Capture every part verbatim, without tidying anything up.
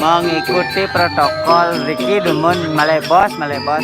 Mengikuti protokol, Riki dumun malebos, malebos.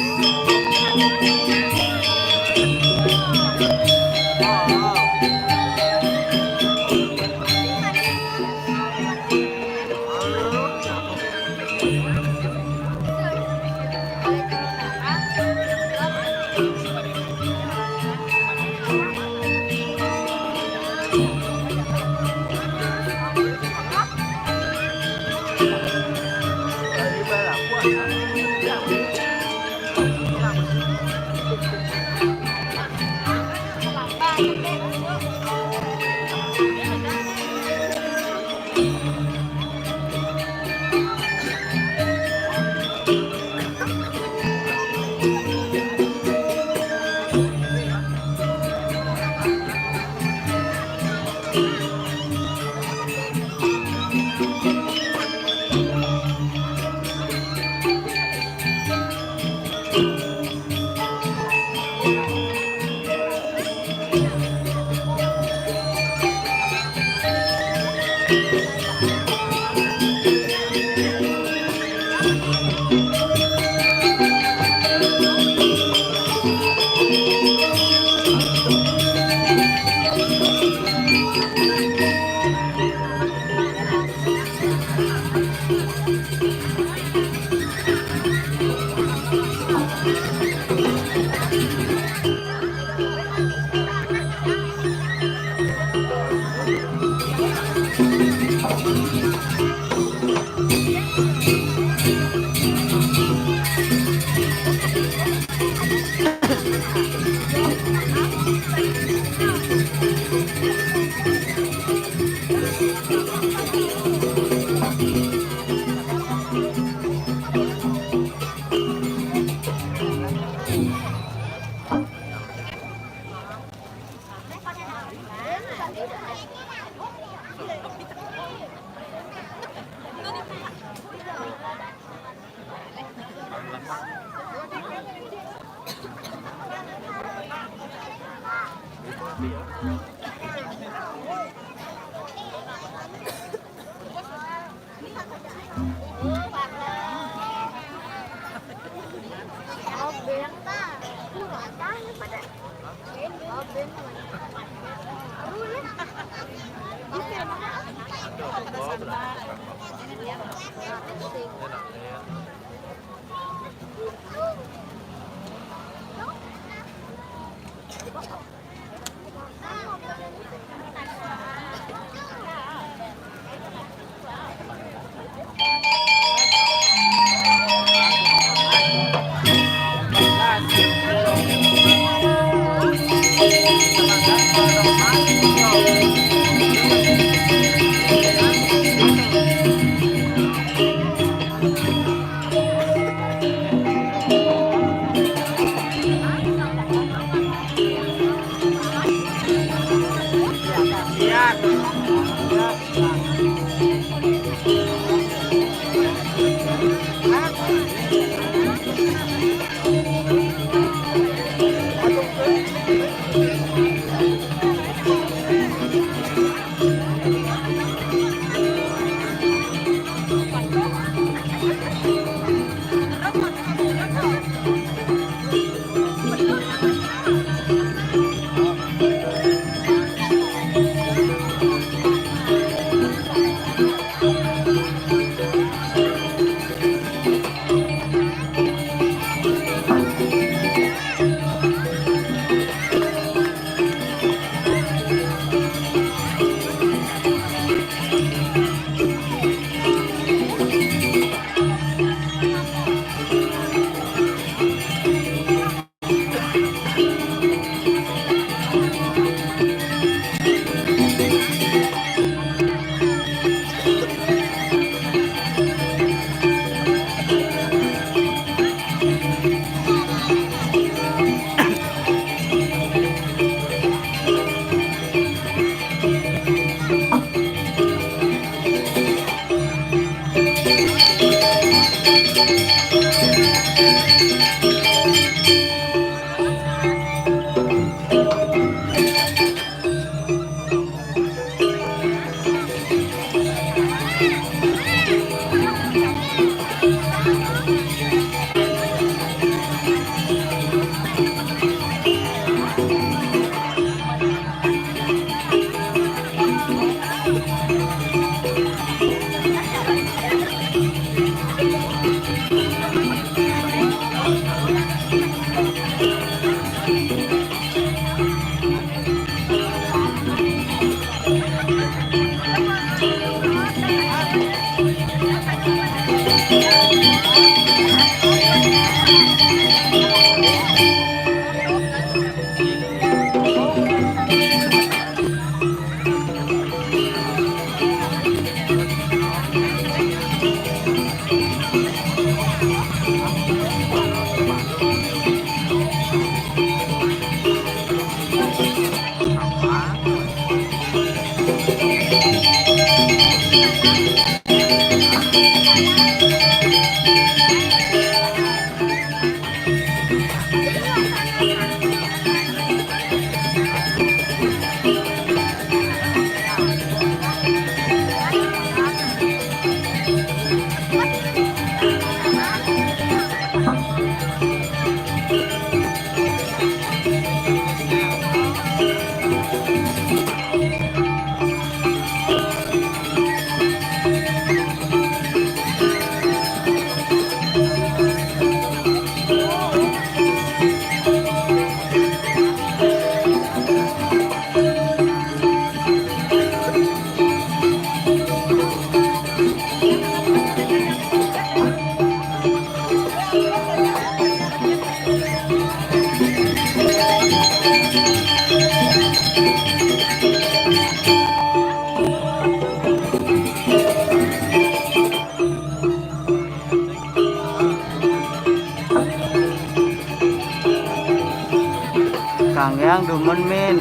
Kang Yang dumun min.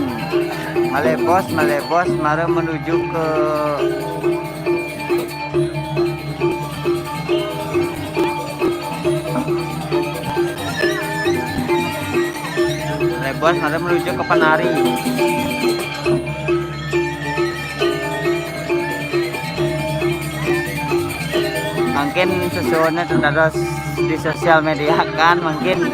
Malebos, malebos, mara menuju ke Malebos, mara menuju ke Penari. Mungkin sesuatu itu terus di sosial media kan, mungkin.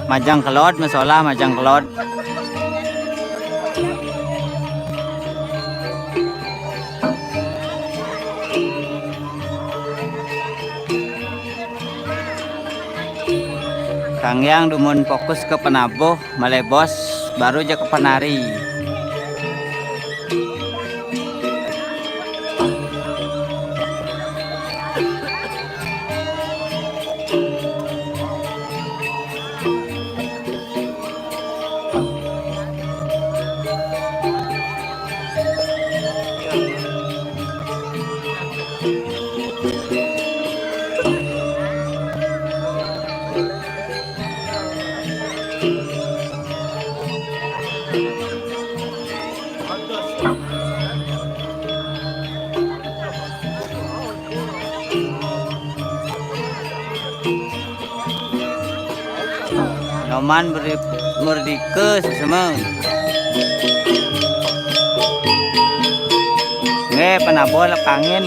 Majang kelod, masolah majang kelod. Kanggiang dumun fokus ka panabuh, malebos, baru ja ka panari. Nyoman beri merdeka sesama. Nggih, panabuh lekangin.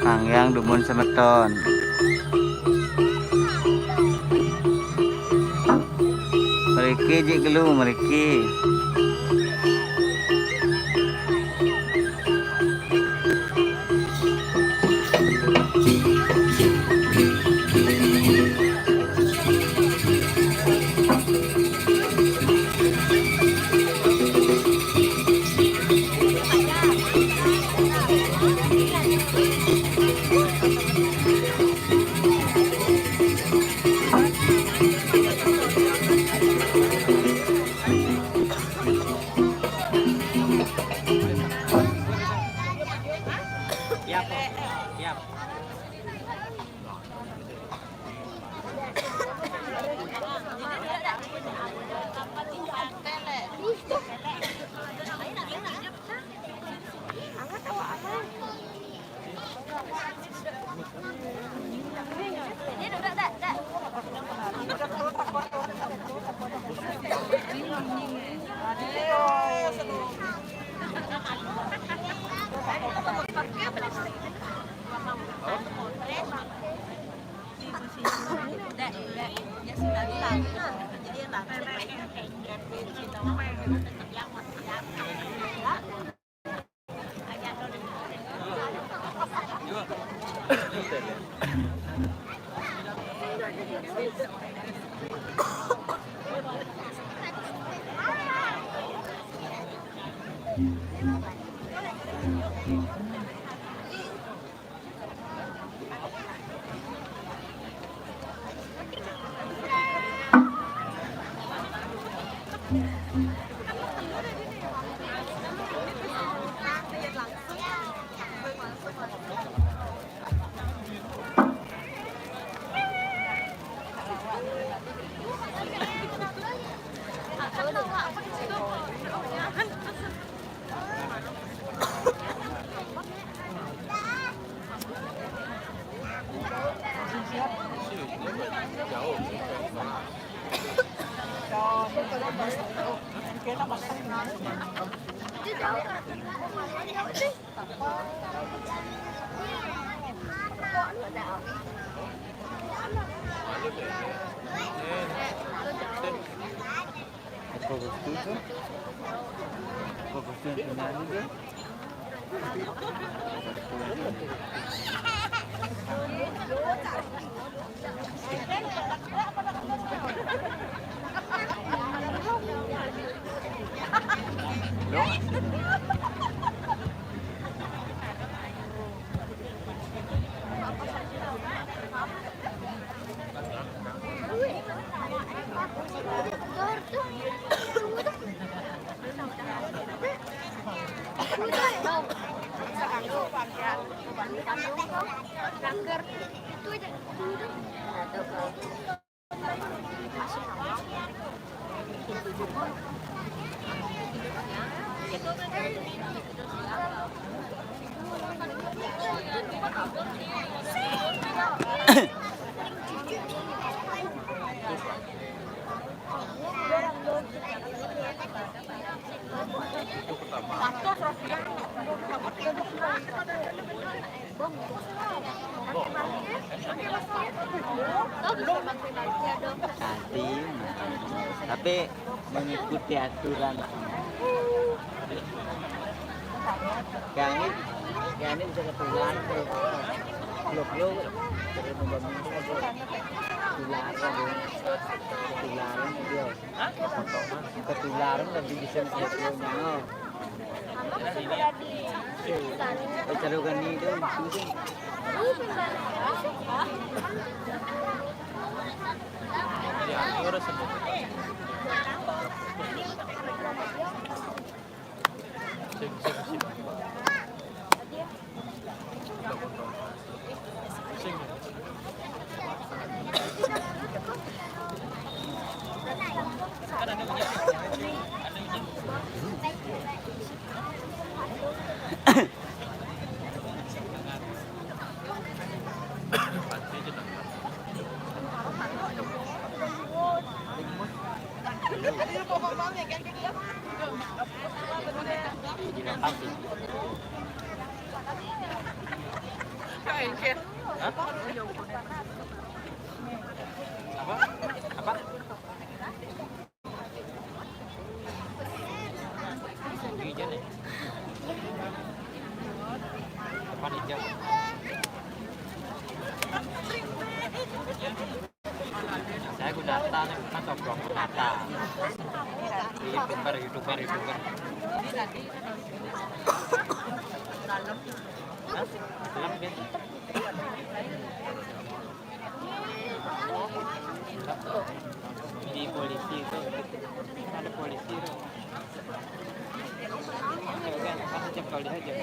Kanggiang dumun semeton. Mriki jik gelu, mriki. Apa begitu? Apa begitu yang benar itu? Tadi, tapi mengikuti aturan. Yang ini, yang ini bisa ketularan kalau belum, belum, terus belum ketularan, ketularan dia. Ketularan lebih bisa menjaga nyawa. Acara gani itu. Ya, ini orang sebut. Sing, sing, sing. Sing. Apa? Apa? Hujan ya? Depan hijau. Saya Gunata nih, kan sobrang Gunata. YouTuber, YouTuber, YouTuber. Hah? Film gitu. Di polisi itu, ada polisi itu. Kan setiap kali aja.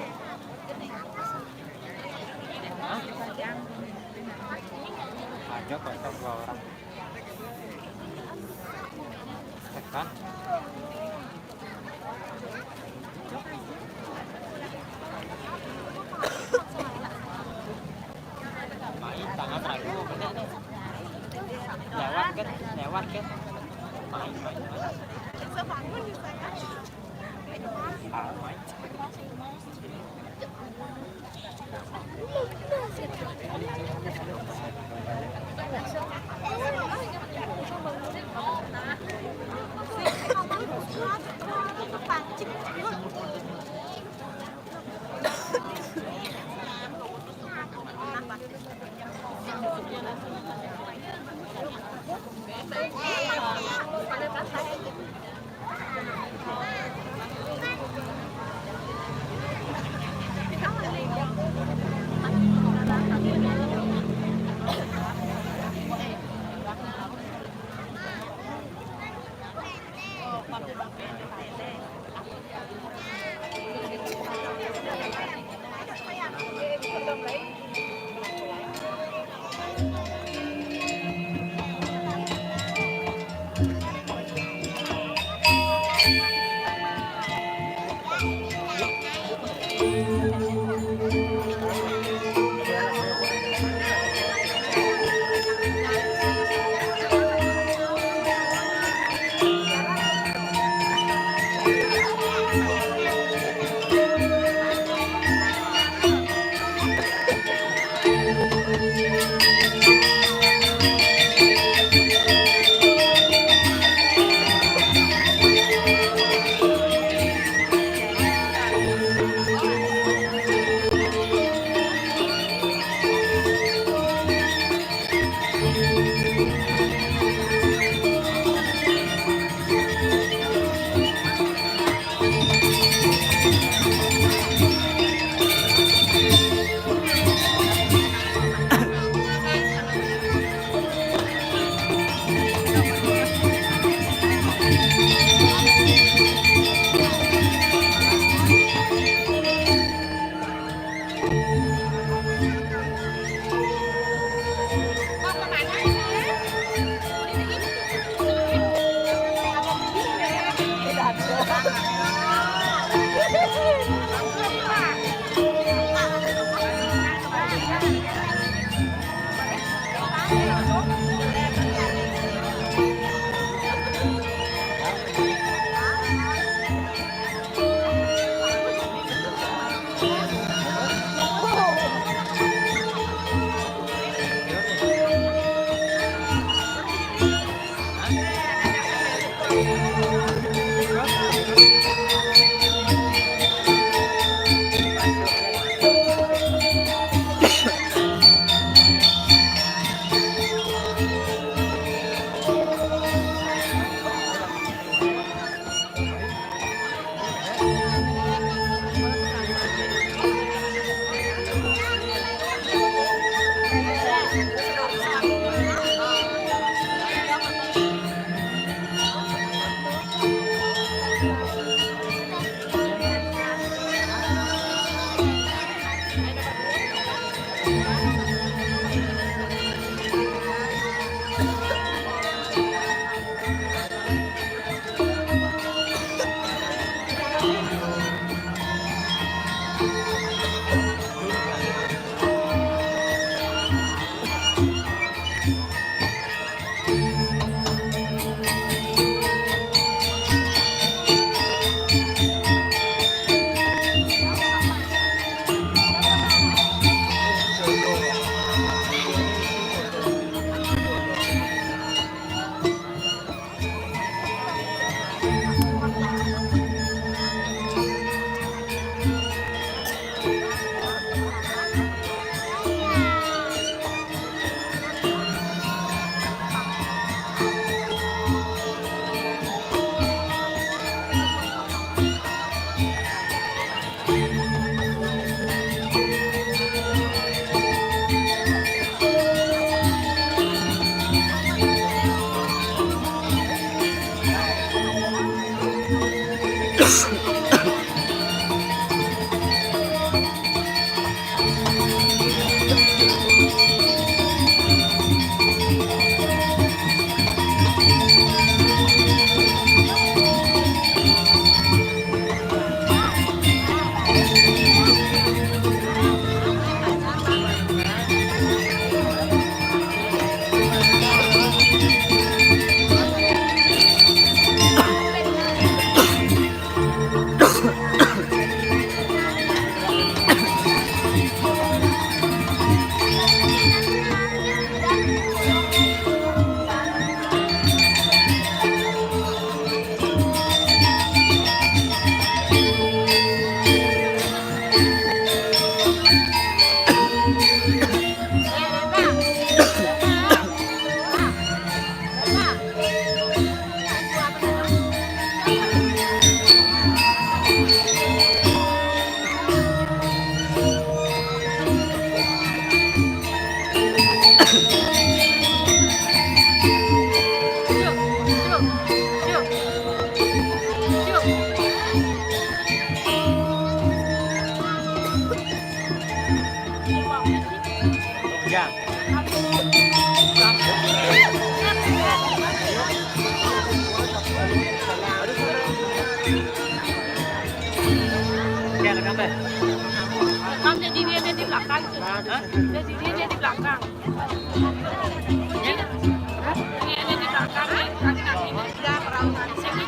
Hah? Ada kosong dua orang. Tekan. Main tangan ragu, bener nih. Lewat kan, lewat kan. Main, main, main. Ah, main. Rekam jadi dia, dia di belakang tuh. Hah? Jadi dia, dia di belakang. Ini, ini di belakang, nih, kaki-kaki, nih. Dia perahu sini.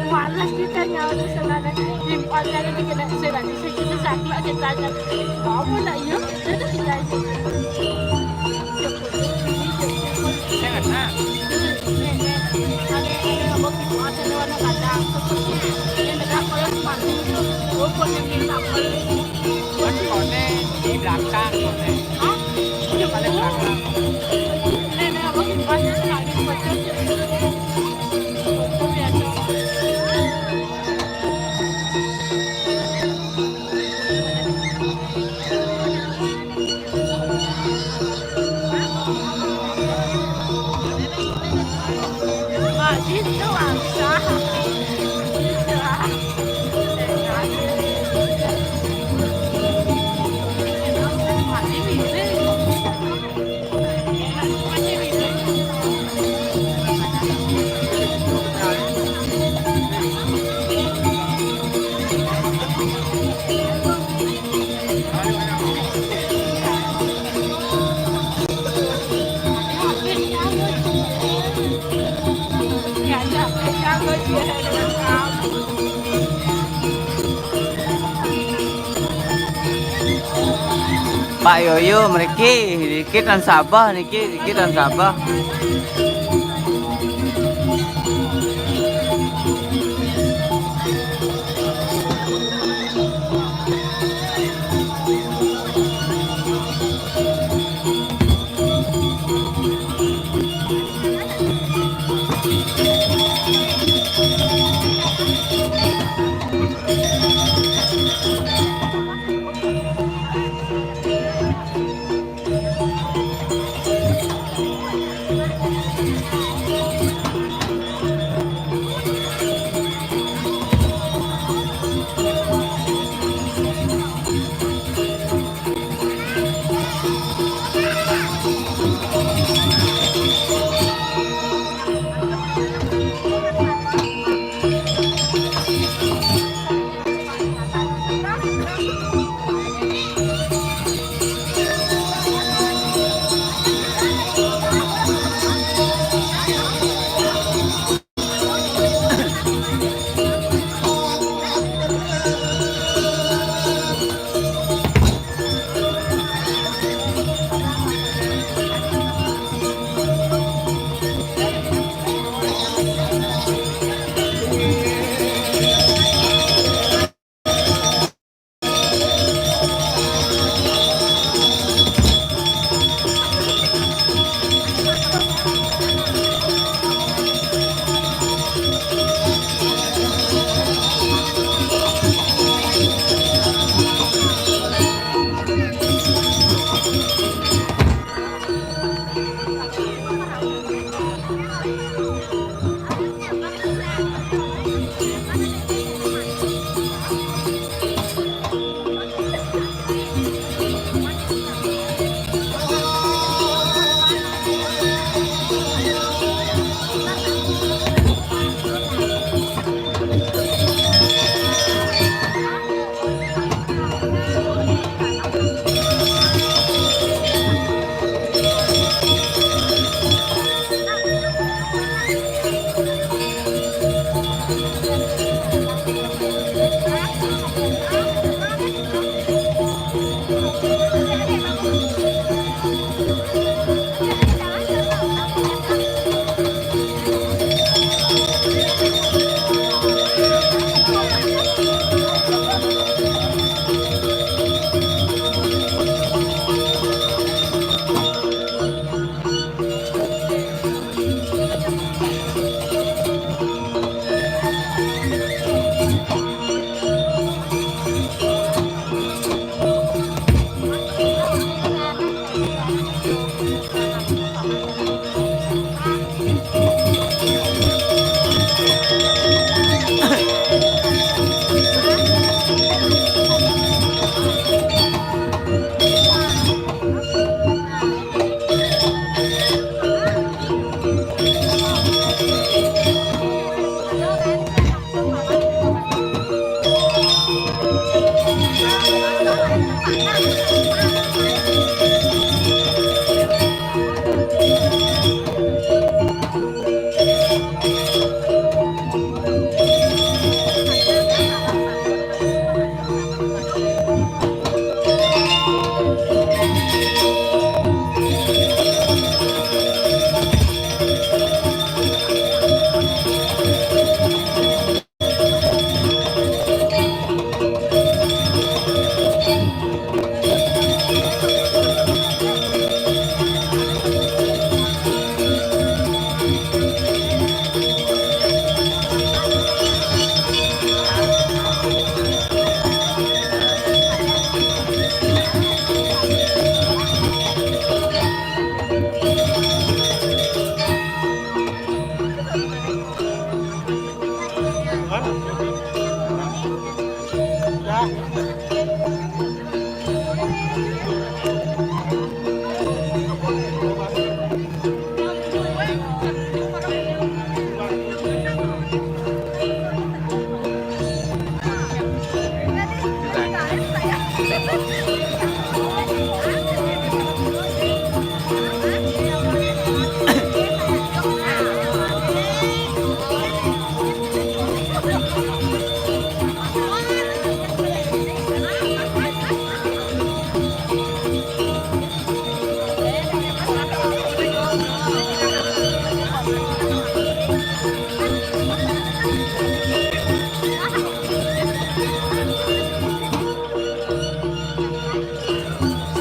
Males kita nyawa di sana, di kuatnya kita tidak bisa, kita satu aja tanya. Kamu nak iya? Itu kita aja. Saya nggak tahu. Ini, ini, ada, ada yang mau kita ada warna kacang. Ini mereka kalau mati itu, oh, kok yang kita Kan kone di belakang, kone. Hah? Iya, paling belakang. Pak Yoyo mriki, dikit lan sabah niki, dikit lan sabah.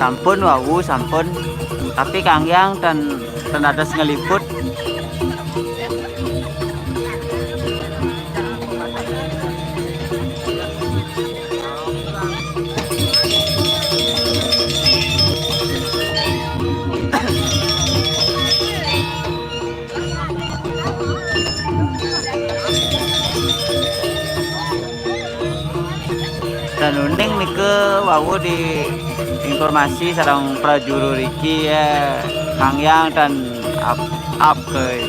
Sampun wau, sampun. Tapi Kang Yang ten, ten dados ngliput. Dan uning nika wau diinformasi sareng prajuru riki, ya, Kang Yang dan ap-, ap ke.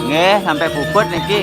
Nggih, sampai puput niki.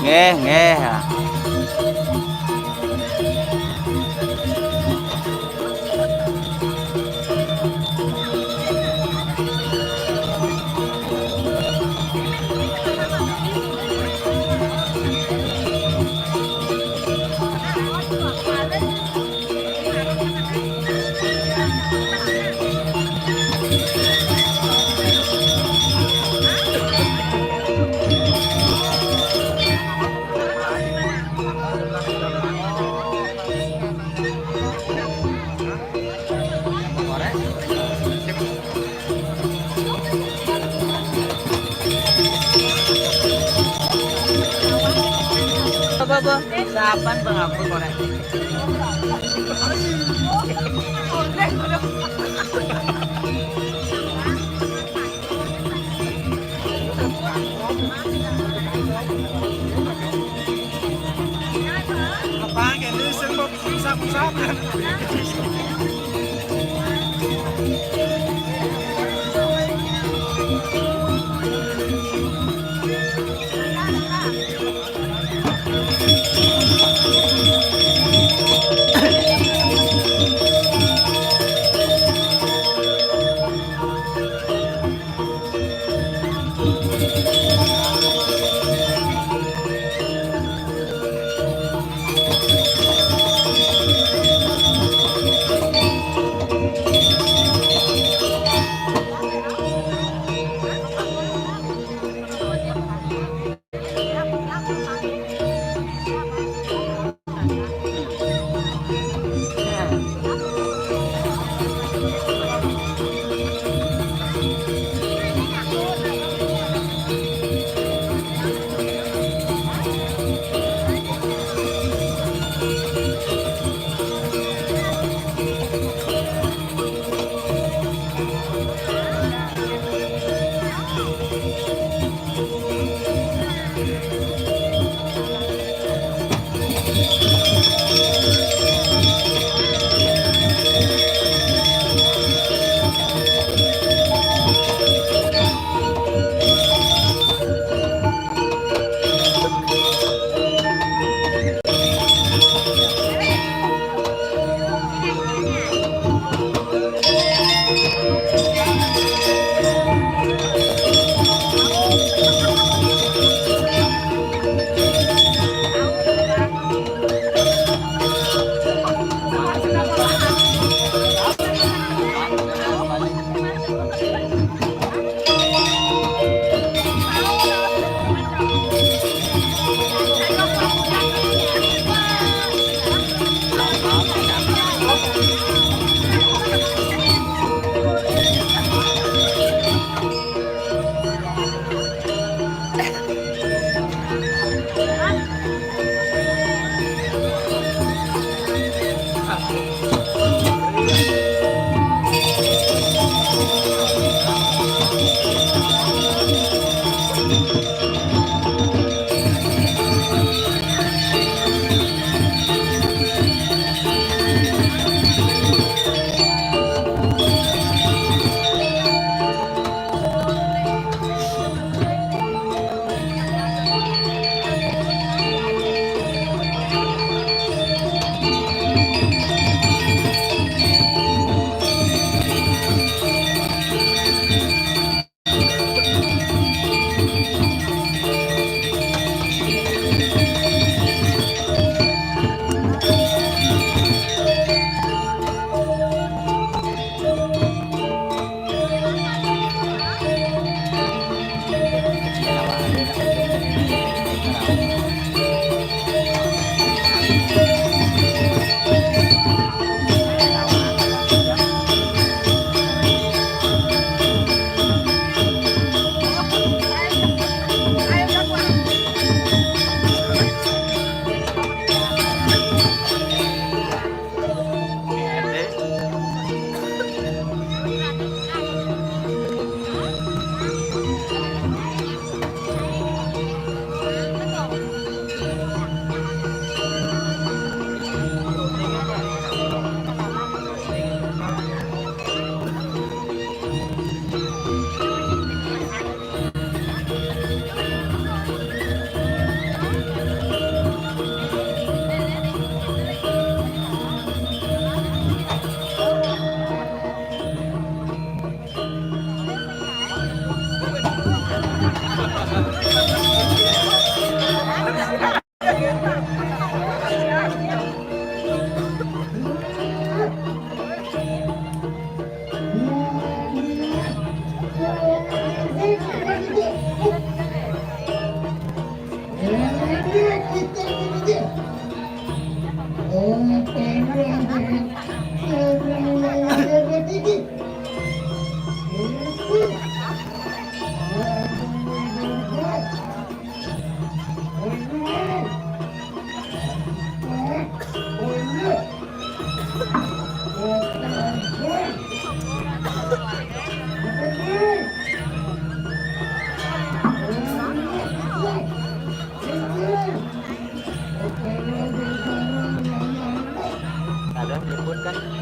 Nggih, nggih. Apa, apa? Sapan, Bang, apa korek? Apa, kene sing kok usap-usap.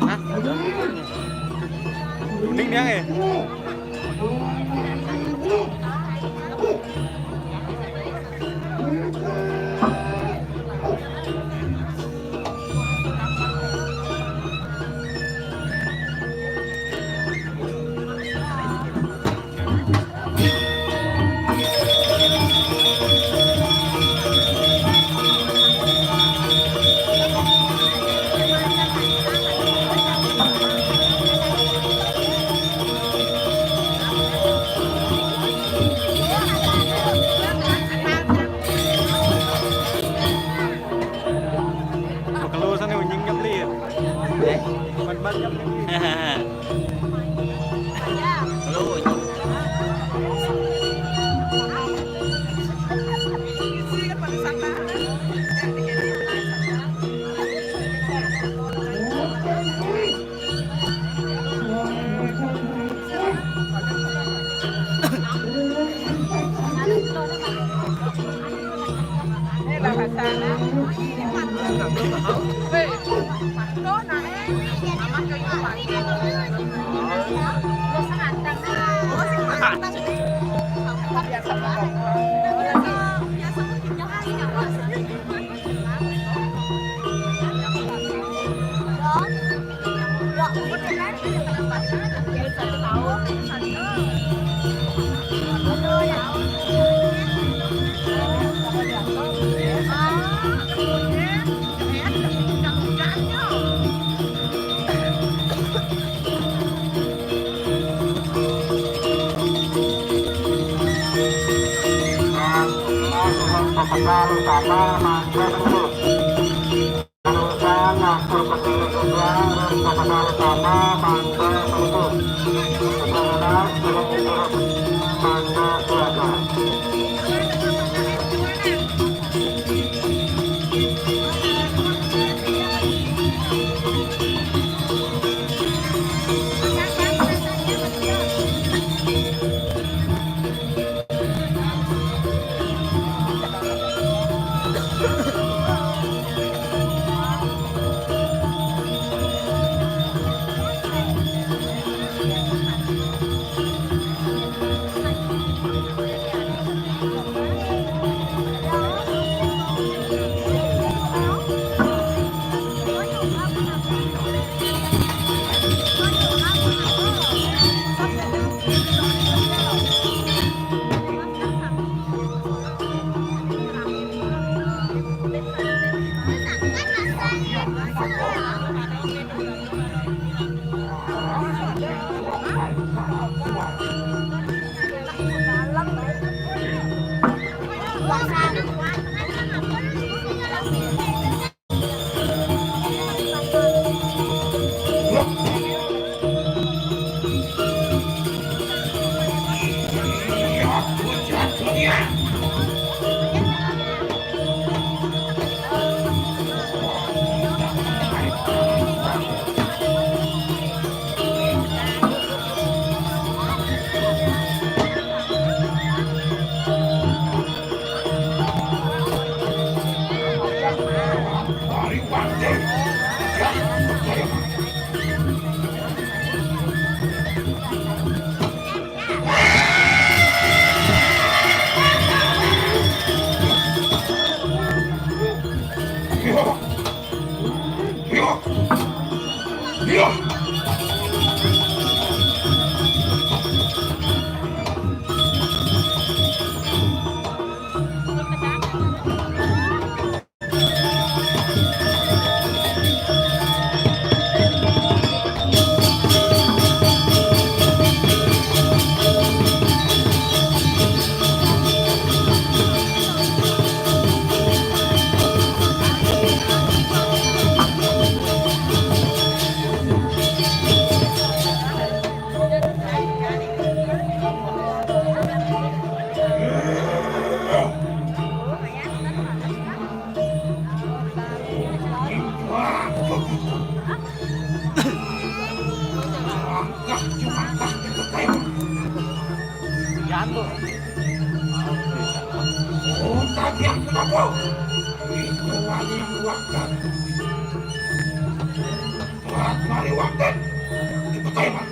Hah? Kuning dia, eh? Makalo sana, unying jam lit. Eh? Ban-ban jam lit. Makalo, unying. Liwatan, ipatay man.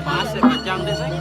Masih panjang deh, Seng.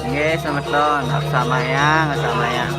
Nggih, semeton, Aksa Mayang, Aksa Mayang.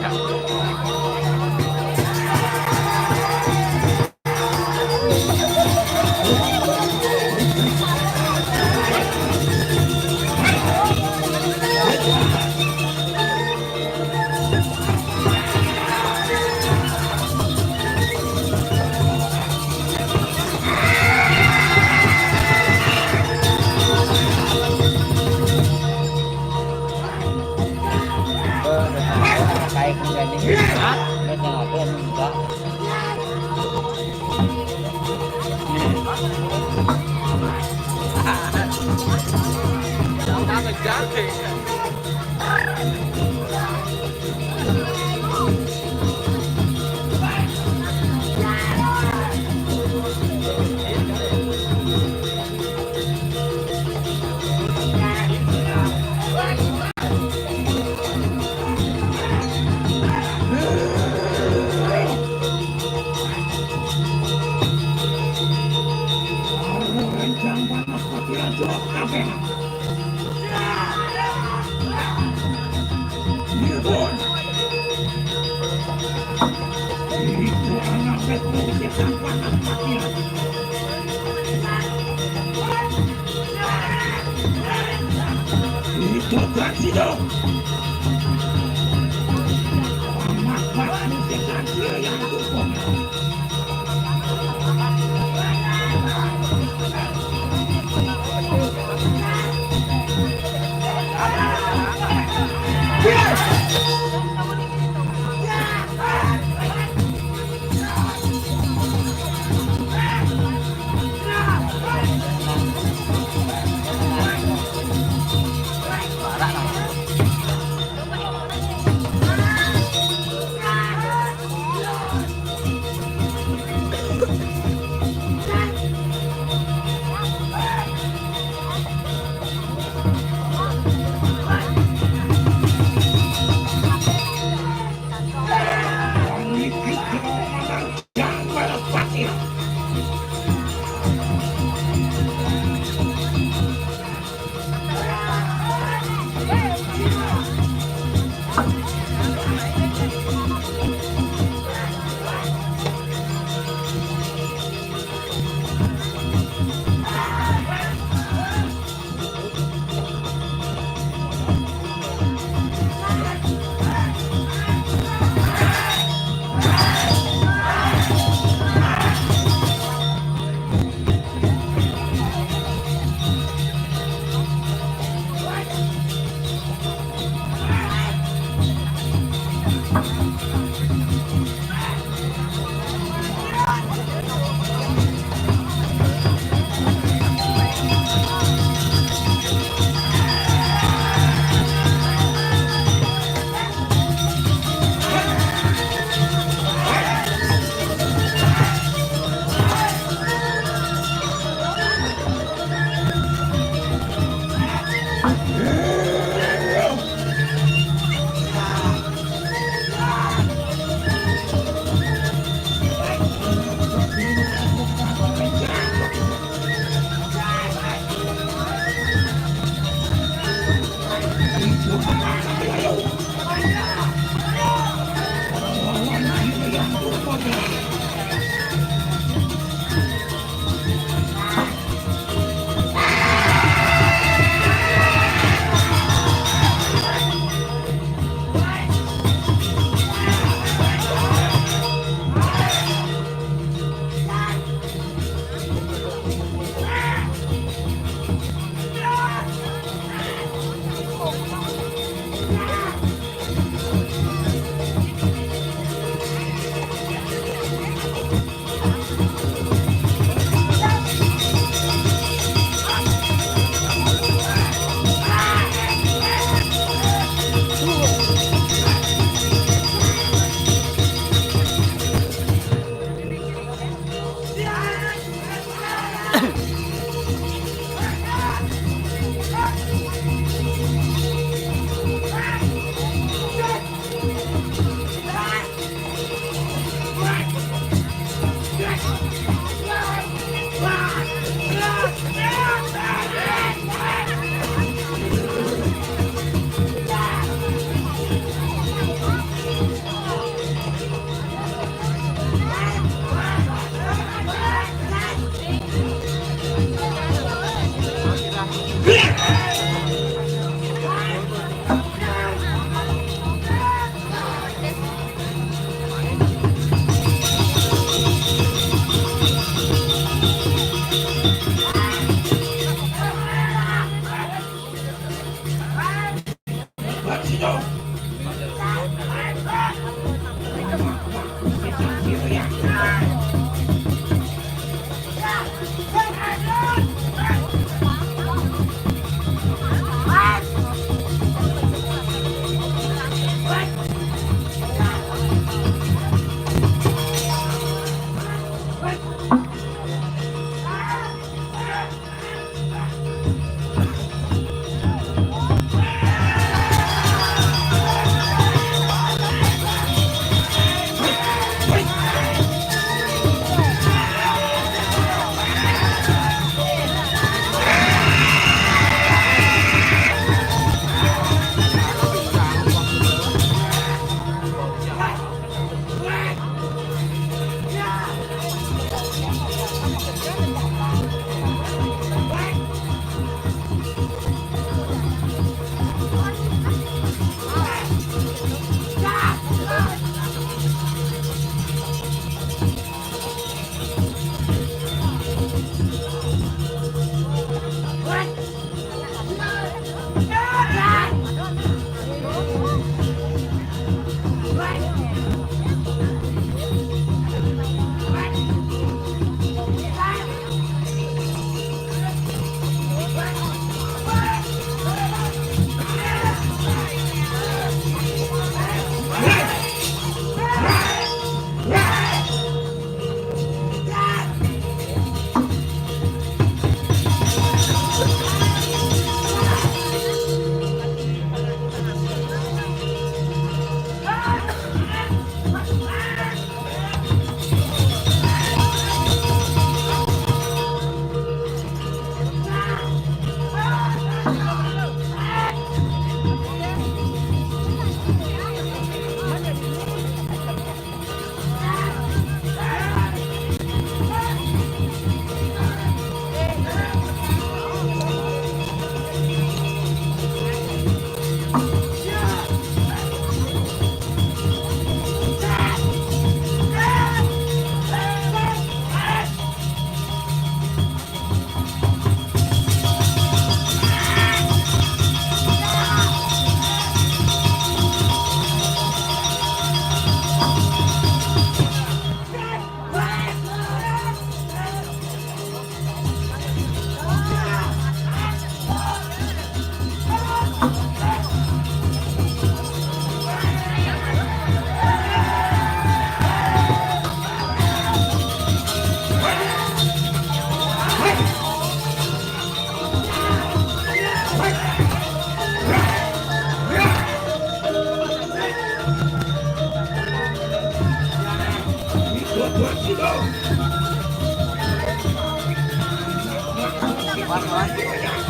Awas, awas.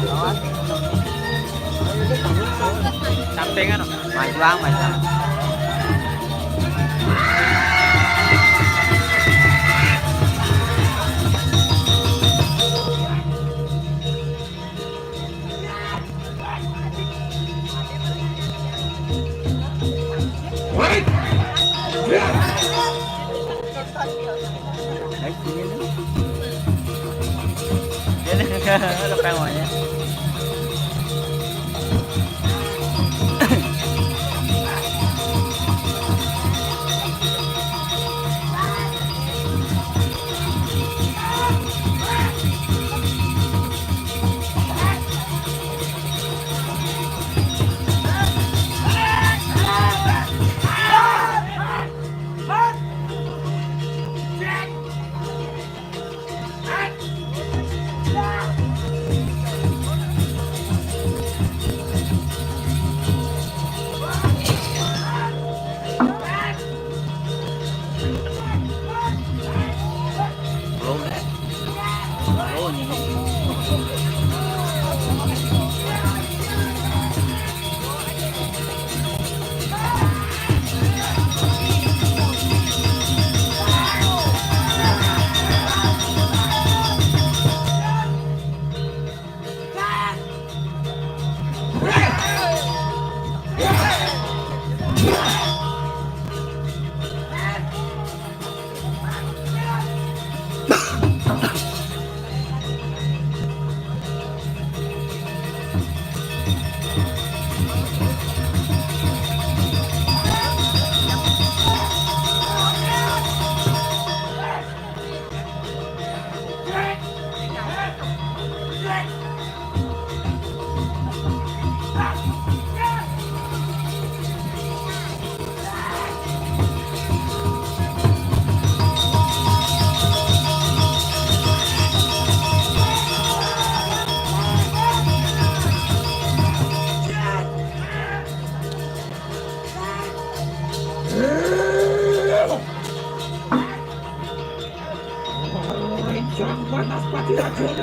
Awas. Sampingan, oh. Maju, ah, maju. Ay, sini na. Yan ang kapango niya.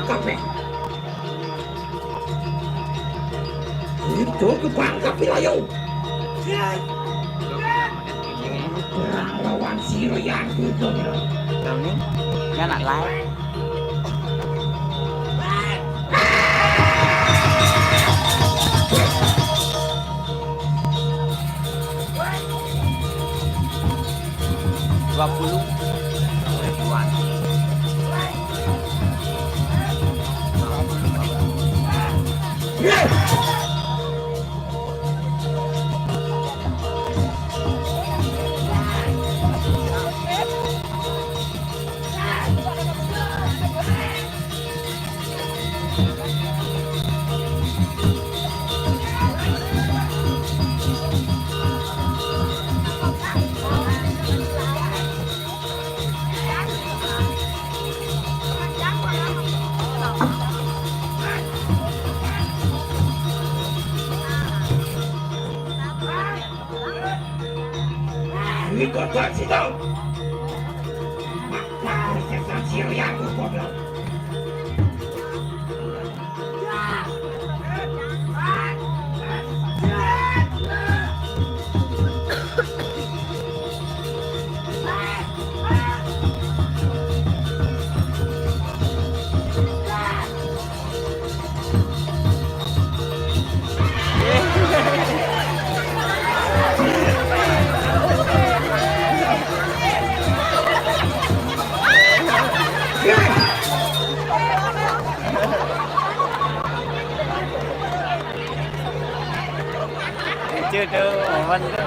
Kabeh. Itu tukang kapilayu. Perang lawan si Rian itu. Kami, ya nak live. Dua puluh. Ikut gua situ. Makau sesaji riaku goblok. Lucu tu, momen tu.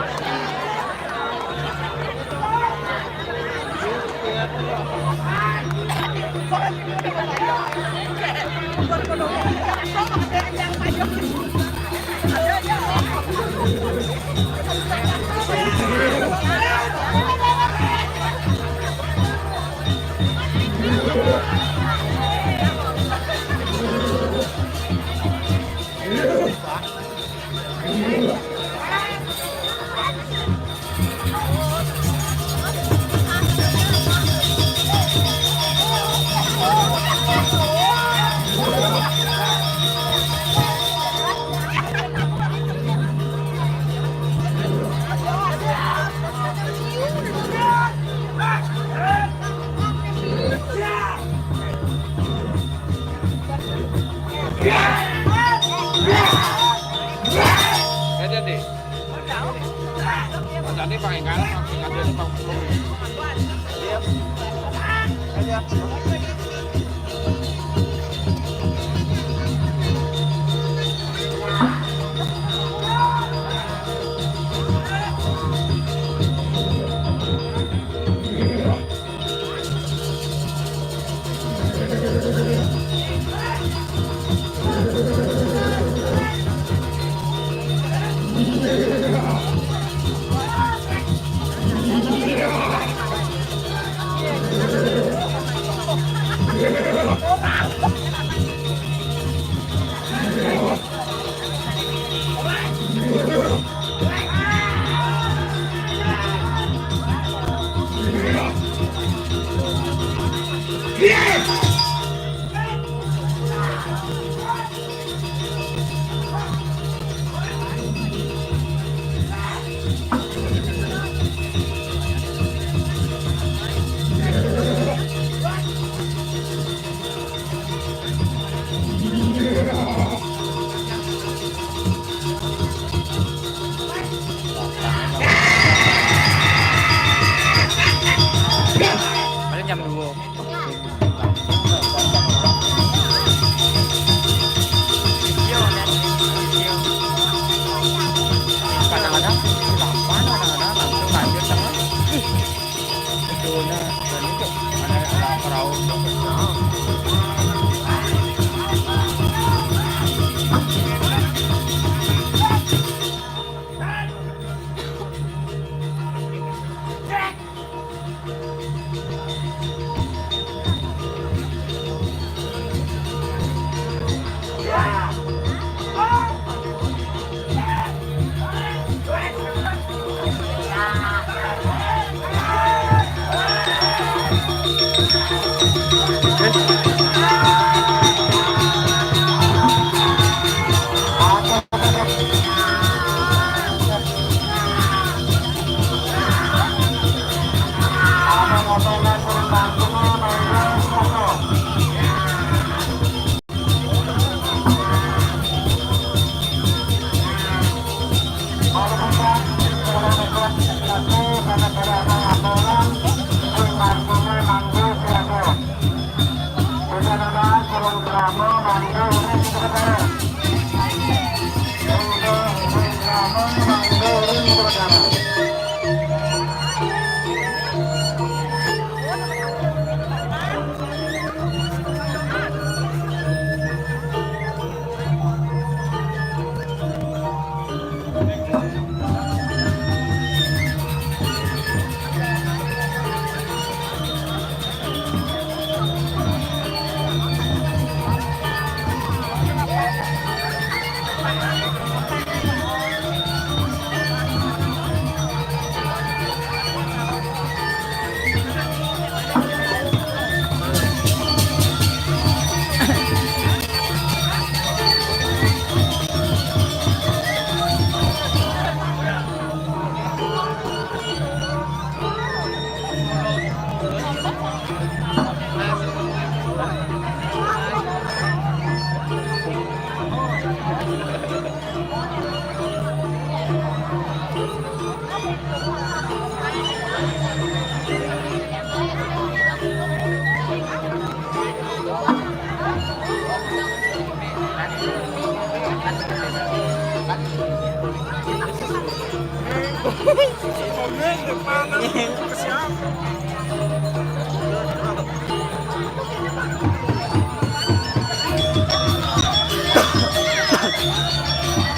Ada deh. Ada nih pakai kanan, pakai kanan, pakai kanan.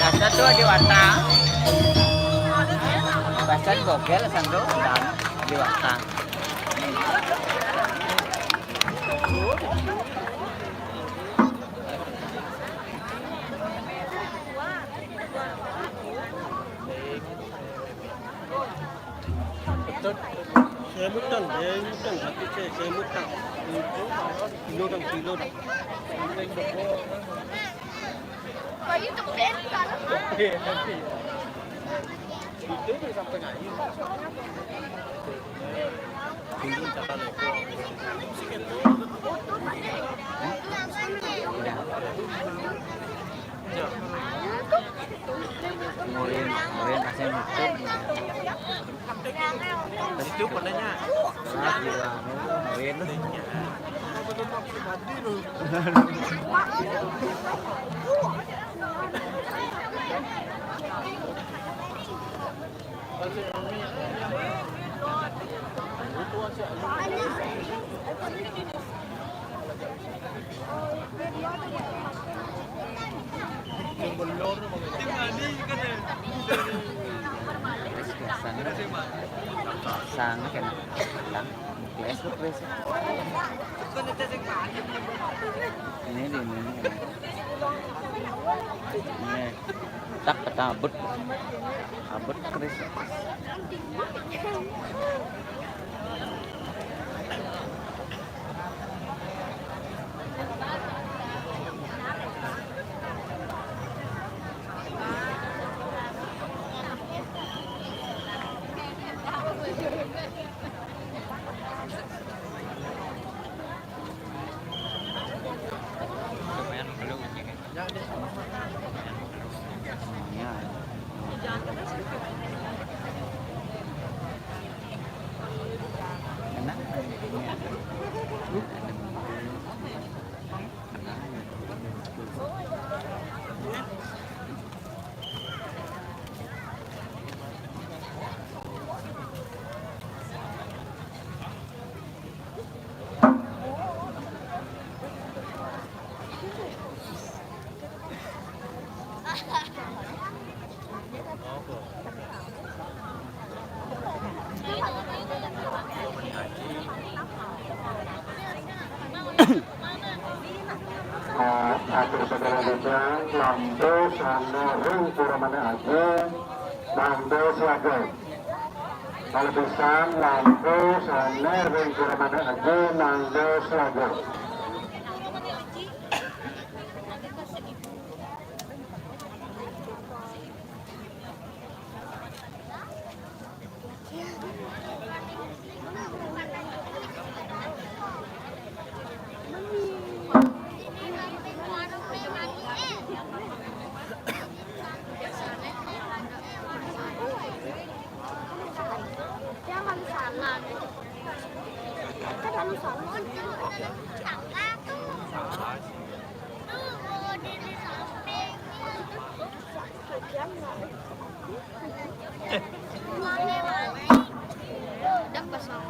Dasar tuh di Wata. Dasar bogel, sando, dan di Wata. Betul. Saya mutang, saya mutang, hati saya, saya mutang. Kilo dan kilo dah. Itu sampai ngayu. Murin, murin, kasih nutup. Itu padanya. Murin. Sang, sang kena. Sang. Ini di mana? Ini. Tak ketabut. Abut keris. Nah, atur segala bidang, lampu, sana, ring, pura mana aja, mangga, siaga. Kalau bisa, lampu, sana, ring, pura mana aja, mangga, siaga. Dak pasang.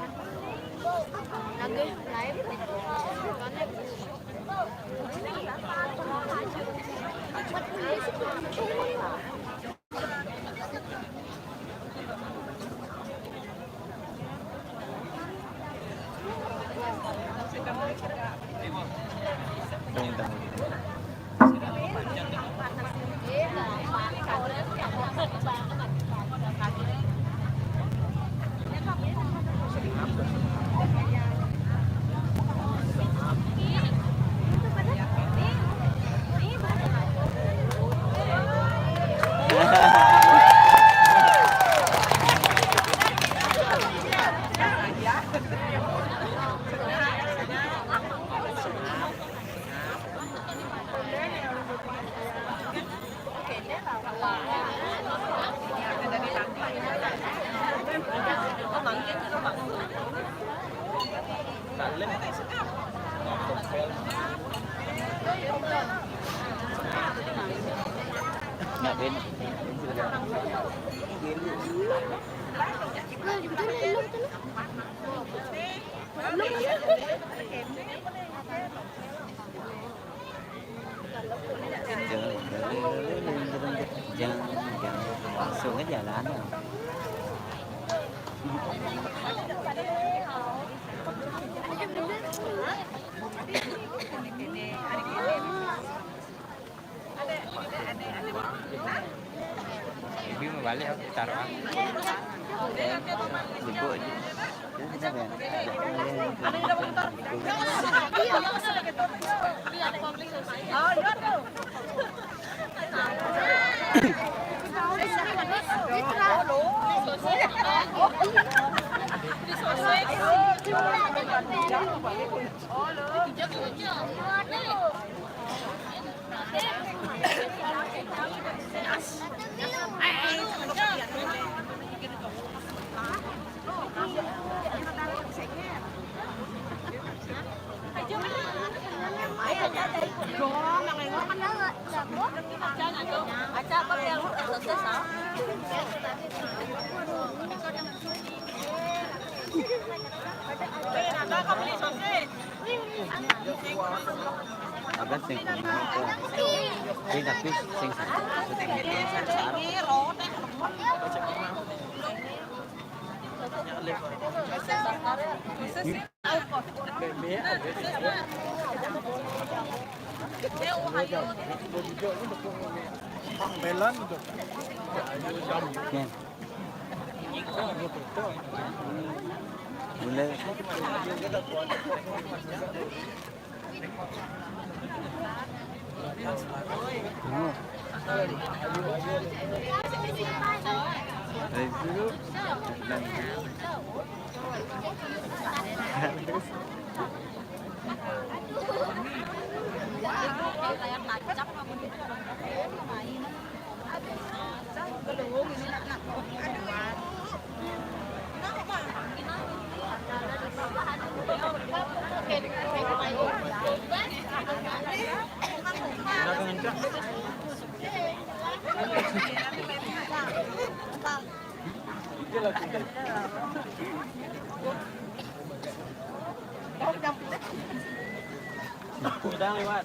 Lagi live. Nggak beda. Jangan, jangan, jangan, jangan. Langsung aja lah, anu. Ibu mau balik apa? Taruh. Ibu aja. Ada sing kuning. Sing tapi sing satu. Melan. Oke. Boleh. Udah lewat.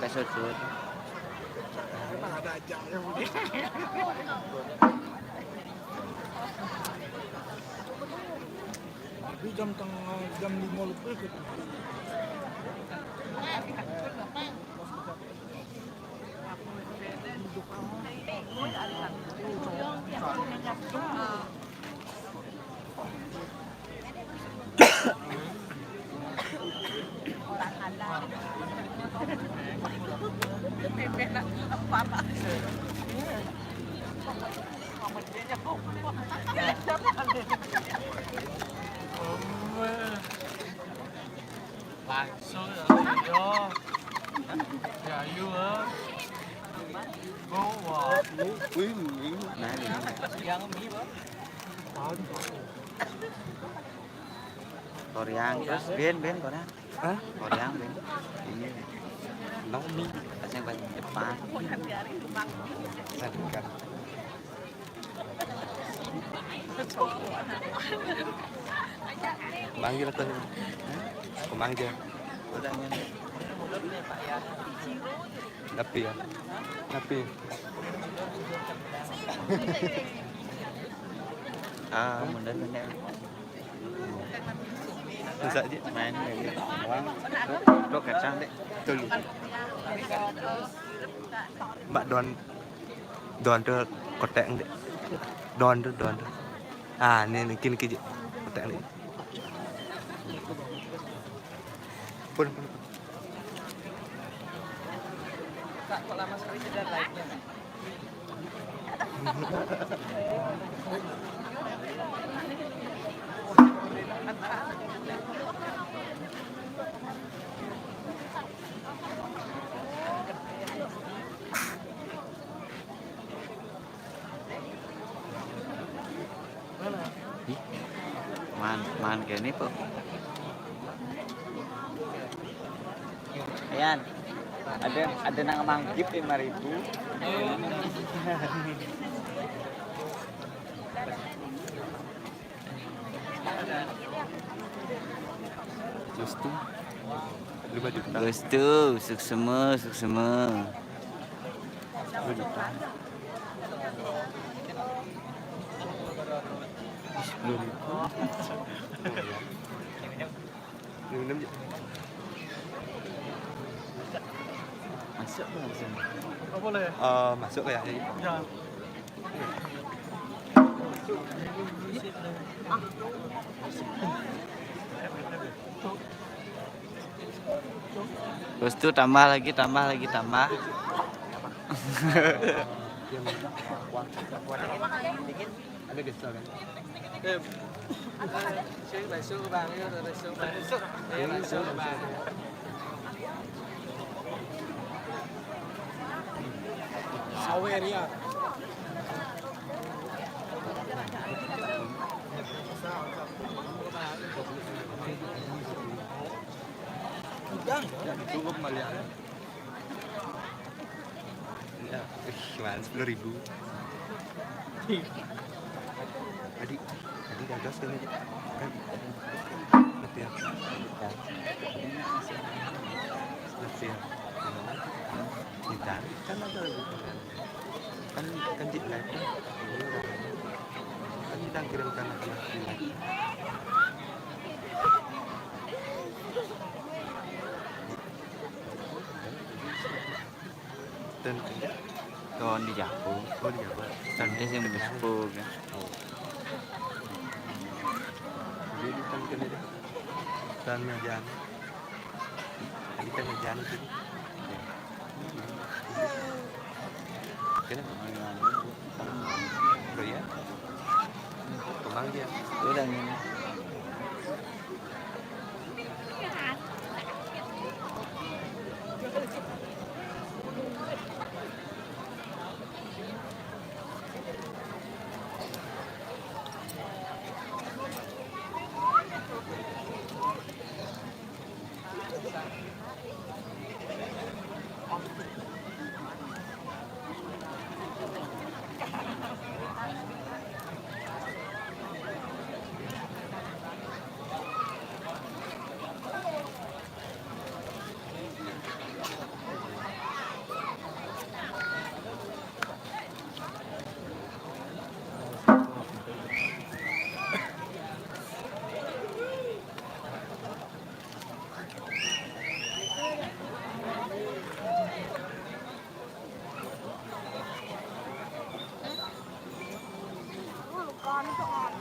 Kasut-sut. Tapi jam tengah, jam lima lebih gitu. Langsung ya. Yo. Ya, ayo, eh. Go, wah. Wih, wih. Nah, ini. Yang mie, Bang. Koreang, terus Ben, Ben, Koreang. Hah? Koreang, Ben. Ini. Nong mie. Pas yang paling depan. Sandika. Manggil aku. Aku manggil. Tapi ya. Tapi. Ah, bener, bener. Bisa aja main kayak gitu. Wah, tuh, tuh kacang deh. Tuh, lu. Mbak Don, Don tuh kotek deh. Don tuh, Don tuh. Ah, ini, ini, kini, kini. Kotek nih. Pun, pun, pun. Kak, kok lama sekali jeda live-nya? Ih, man, man kene po. Ayan. Ada, ada nang manggip lima ribu. Gustu. Lima juta. Gustu, suksema, suksema. Sepuluh ribu. Minum je. Masuk ke langsung? Apa boleh? Eh, masuk kayak ini. Ya. Terus tuh tambah lagi, tambah lagi, tambah. Ada gesel kan? Eh, saya masuk ke bang, ya, udah masuk, masuk. Saya masuk ke bang. Sawer ya. Udah, cukup malian. Ya, ih, gimana, sepuluh ribu. Tadi, tadi gagas kan, kan? Nanti ya. Nanti ya. Kita kan ada lagi. Kan, kan di live kan? Kan kita kirimkan lagi di live. Dan Don di Jabu. Oh, di Jabu. Don di sing Bespo, kan. Oh. Jadi, kan kena dia. Dan Medan. Tadi kan Medan itu. Kena. Oh, iya. Kemang dia. Udah, ini.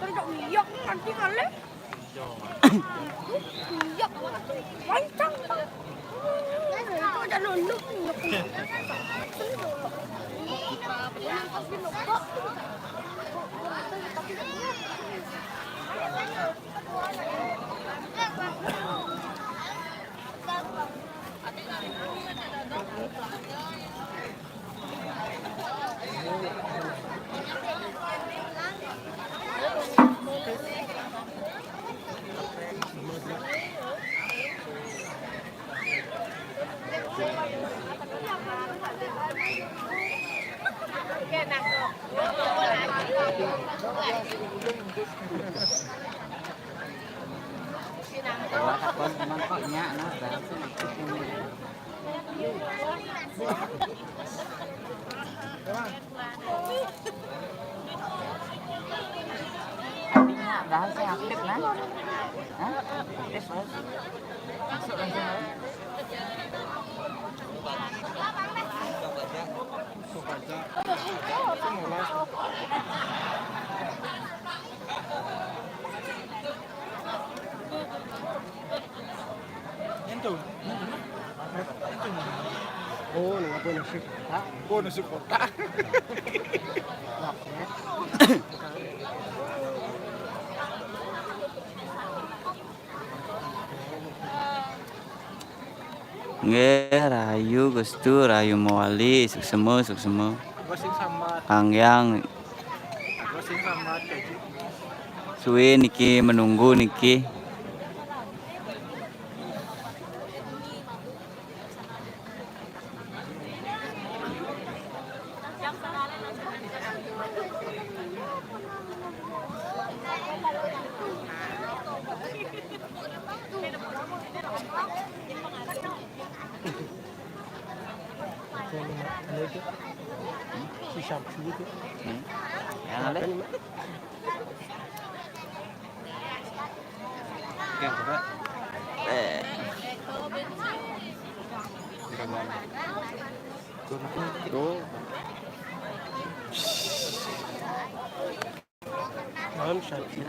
Iya, nanti kali. Iya, lancang. Itu ada lolok, iya. Wah, takon teman kok nyak, nah, bahasa. Tapi nyak bahasa aktif, nah. Hah? Aktif, Mas. Masuk langsung, Mas. Ento. Oh, nang apa nasi kotak? Oh, nasi kotak. Nggih, rahayu Gustu, rahayu mawali, suksema, suksema. Bos sing sambat. Panjang. Bos sing sambat, Kaji. Suwe niki menunggu niki. Hmm? Yang ada? Oke, coba. Eh. Tuh. Malam satu.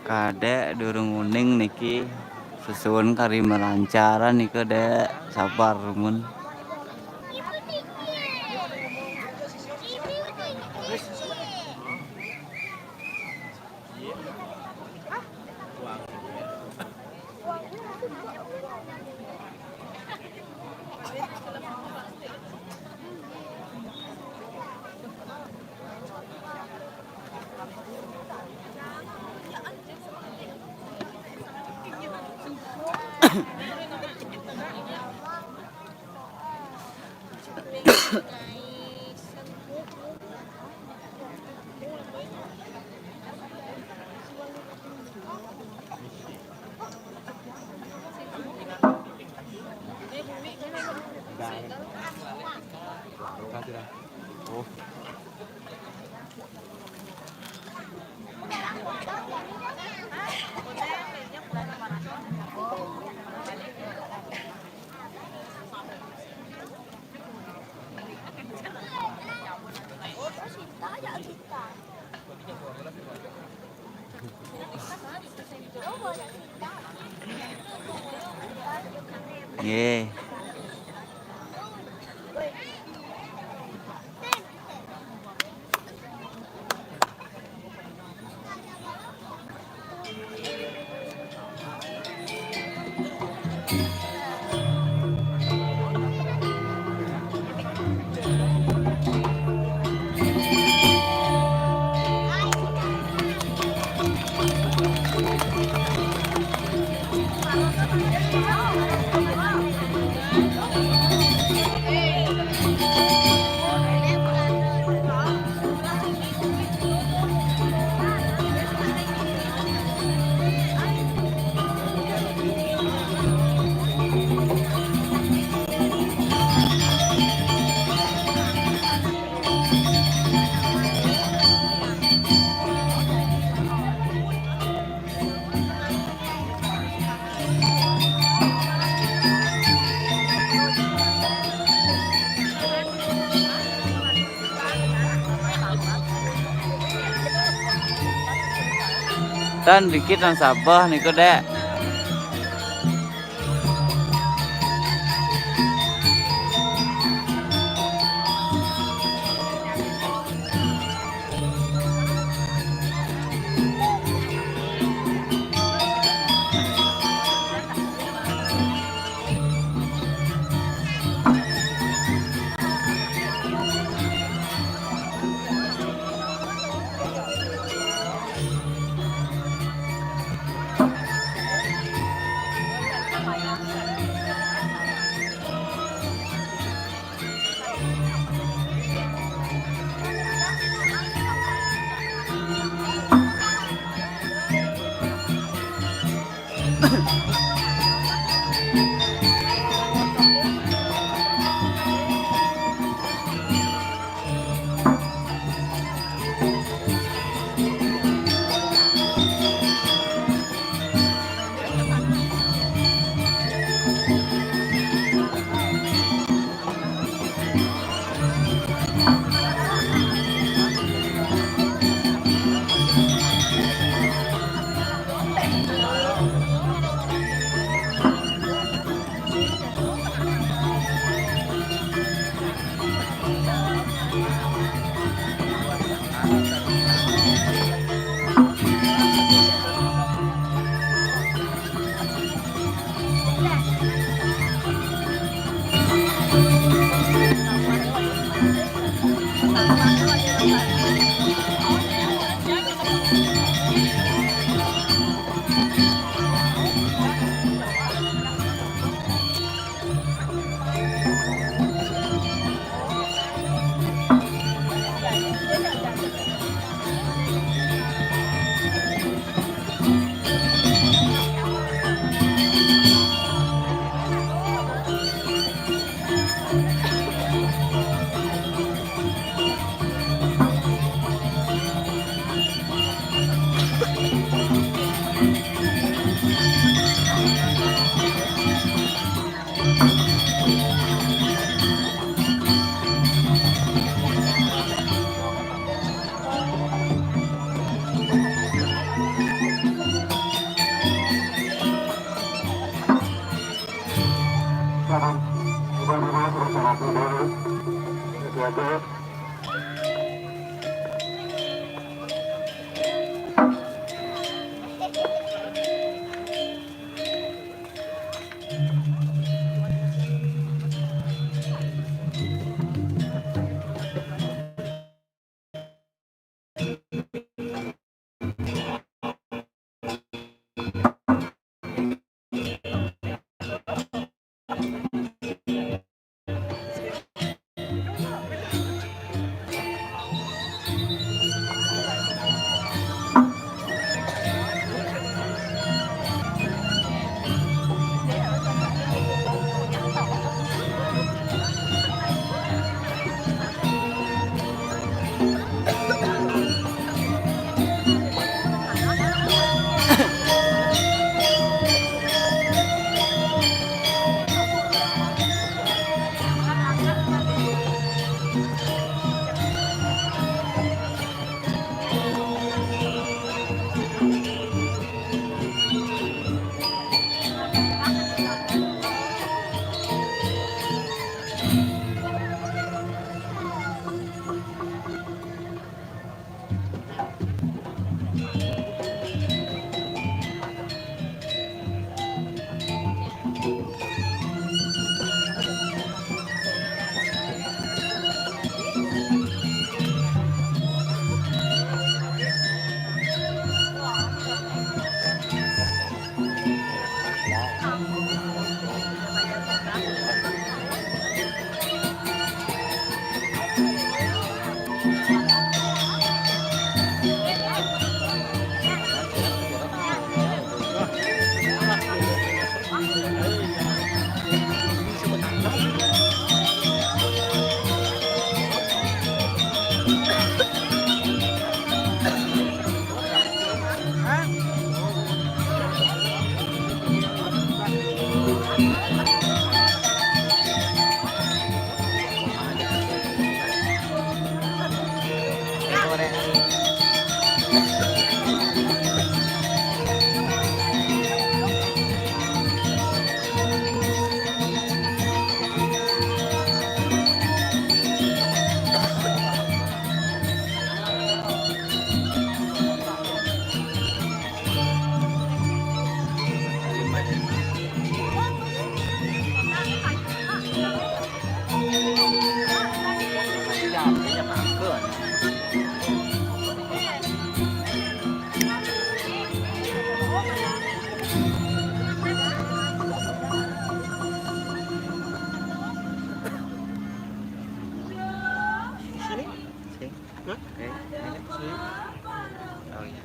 Kadek durung uning niki, sesuwun kari melancaran nika, Dek. Sabar, mun. Oh. Nggih. Tan dikit nang sabeh niku, Dek. Sini? Sini. Hah? Eh, ini. Sini. Oh iya.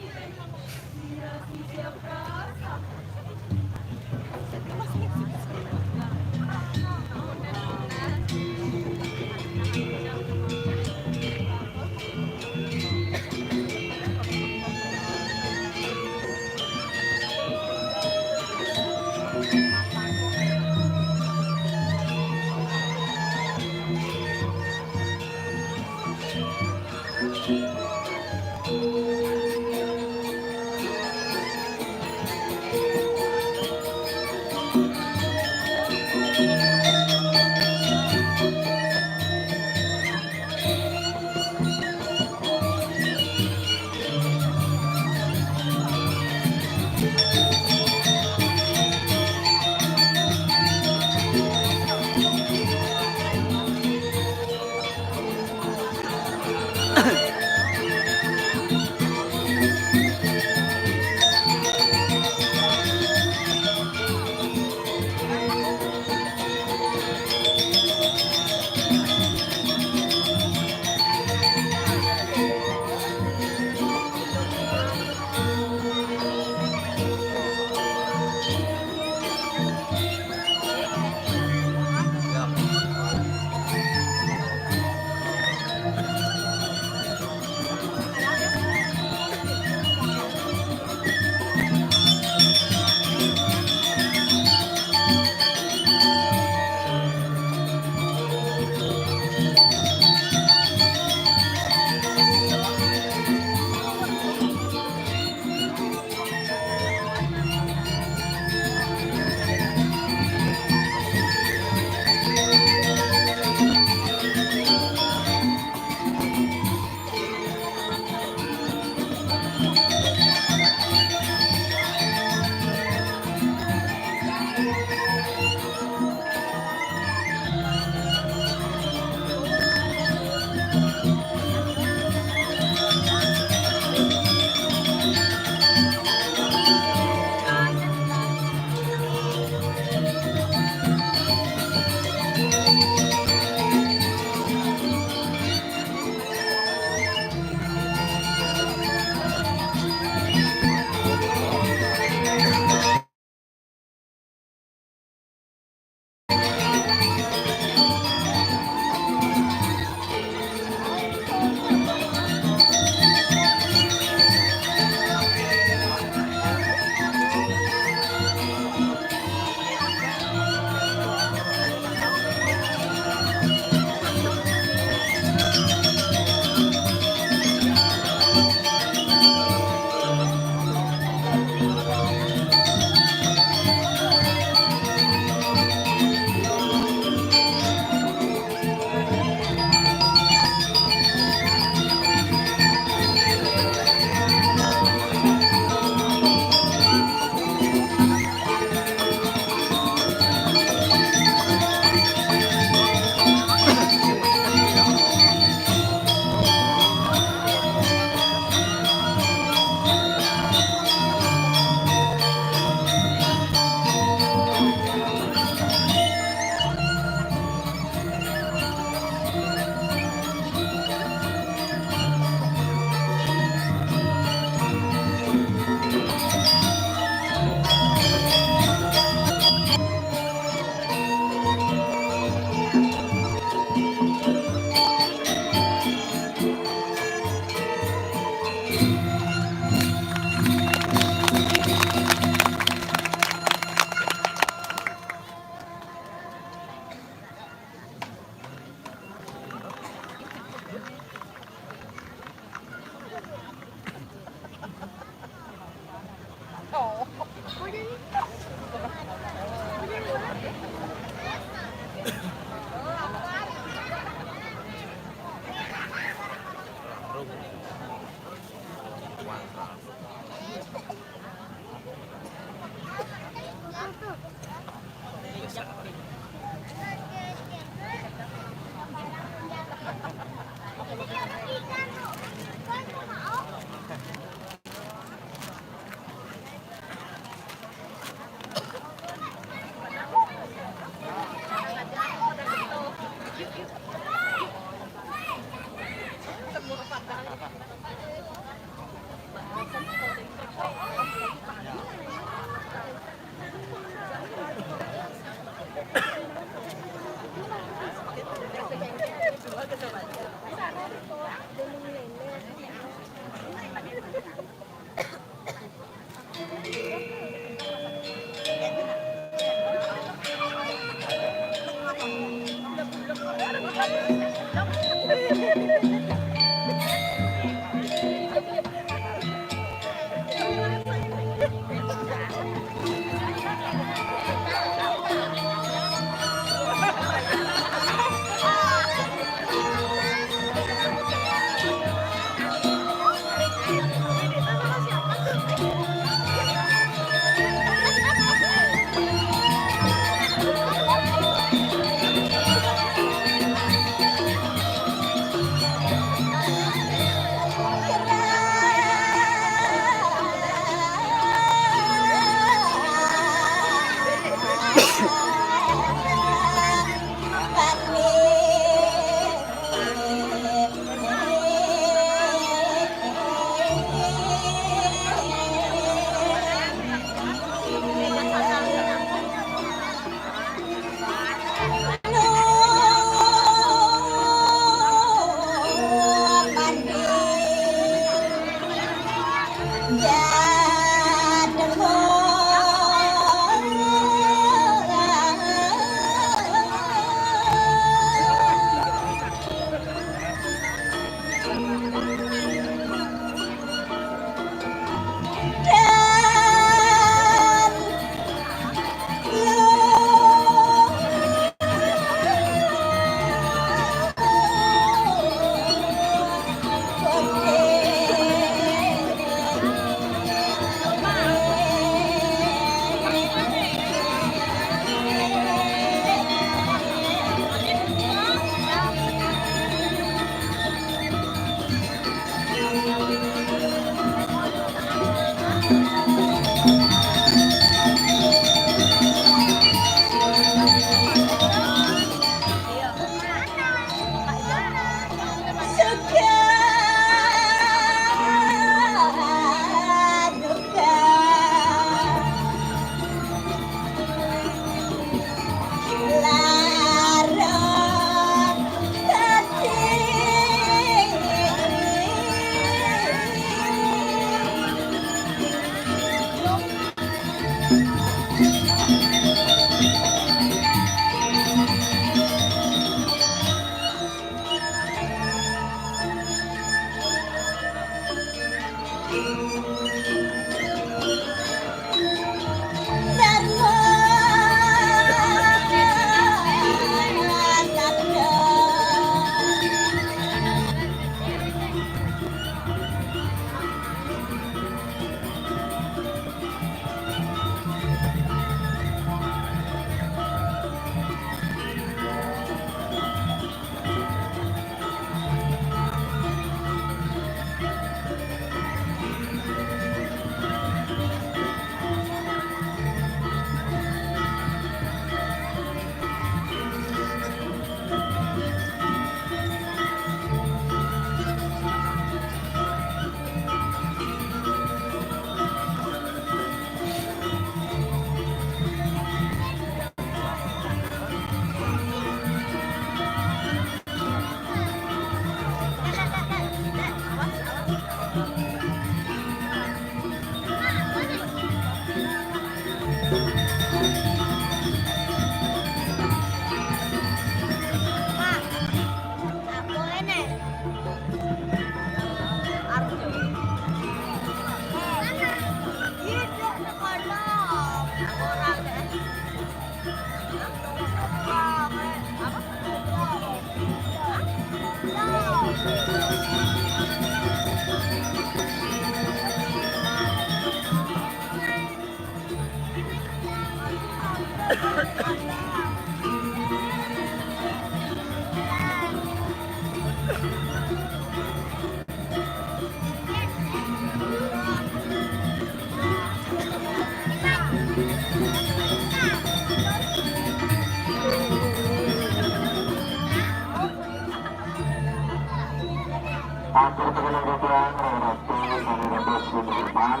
Atur kalian batuang, ratu, kami ratus, Sudirman.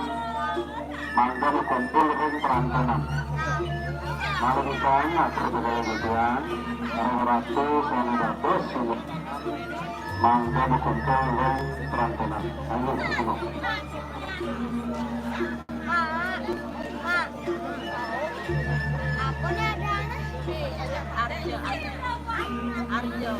Mangga makumpul ring perantanan. Malih pisan atur budaya Gegian, para ratu sami dados sumber. Mangga makumpul ring perantanan. Ayo, ketemu. Mak, Mak, apa nih ada anak? Arjo, Arjo, Arjo.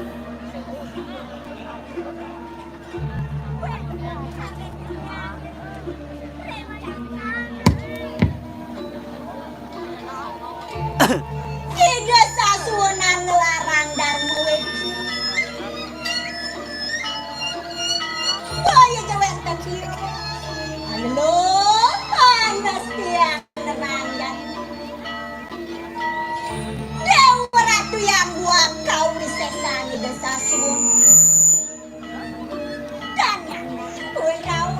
Lho, panas tiang nenangan. Dewa Ratu yang buat kau di sesani desa suwung. Dan yang kue kau.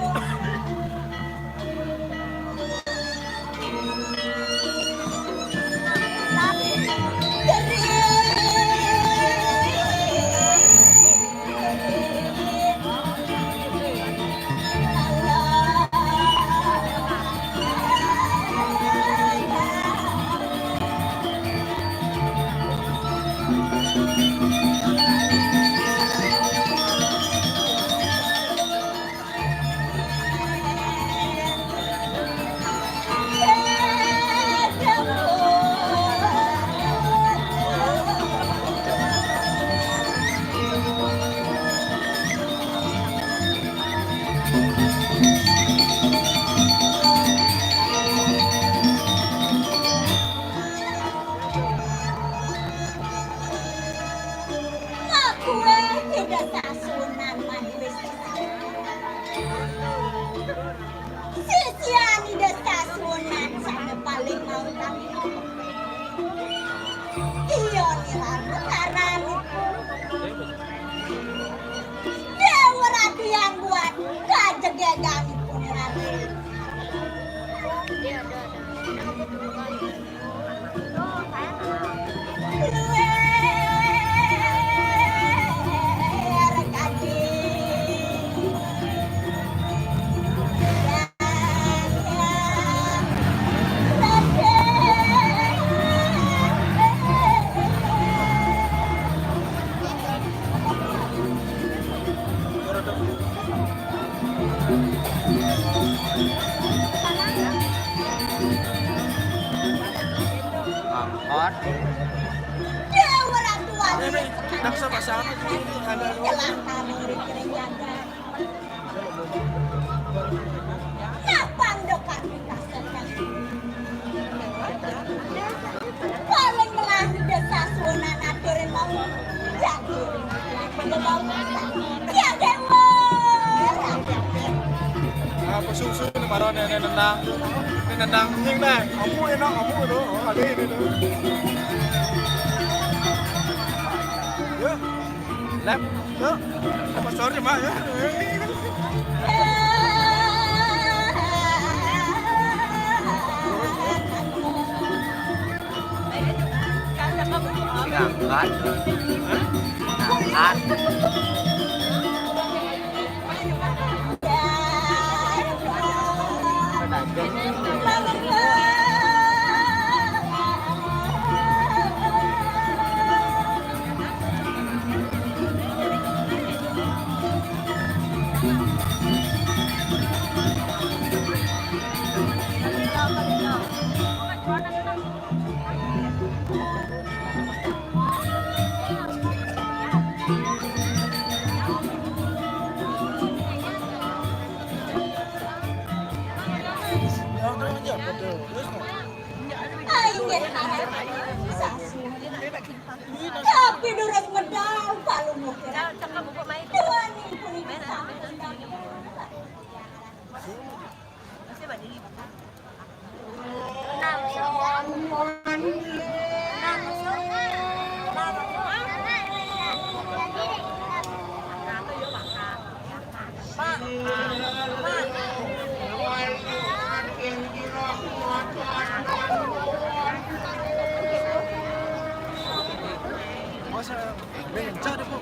Makue Ida Sasunan madué sisian. Sisian Ida Sasunan sané paling mau kami. Iya, nira betaranipun. Dewa Ratu yang buat kajegeganipun nira. Angkat. Ini, ini, kita bisa pasang aja ini, ada. Paling melah desa sunan aturin mau. Ya, ya, Dewa. Apa susu ini marah nenek nendang. Ini nendang ning, Neng. Kamu enak, kamu itu. Oh, ada ini tuh. Ya. Lep. Ya. Apa sorry, Mak, ya? Diangkat. Angkat. Tapi durus medal palu mukir. Tuhan puniki sampun. Masa bencak deh, Bu.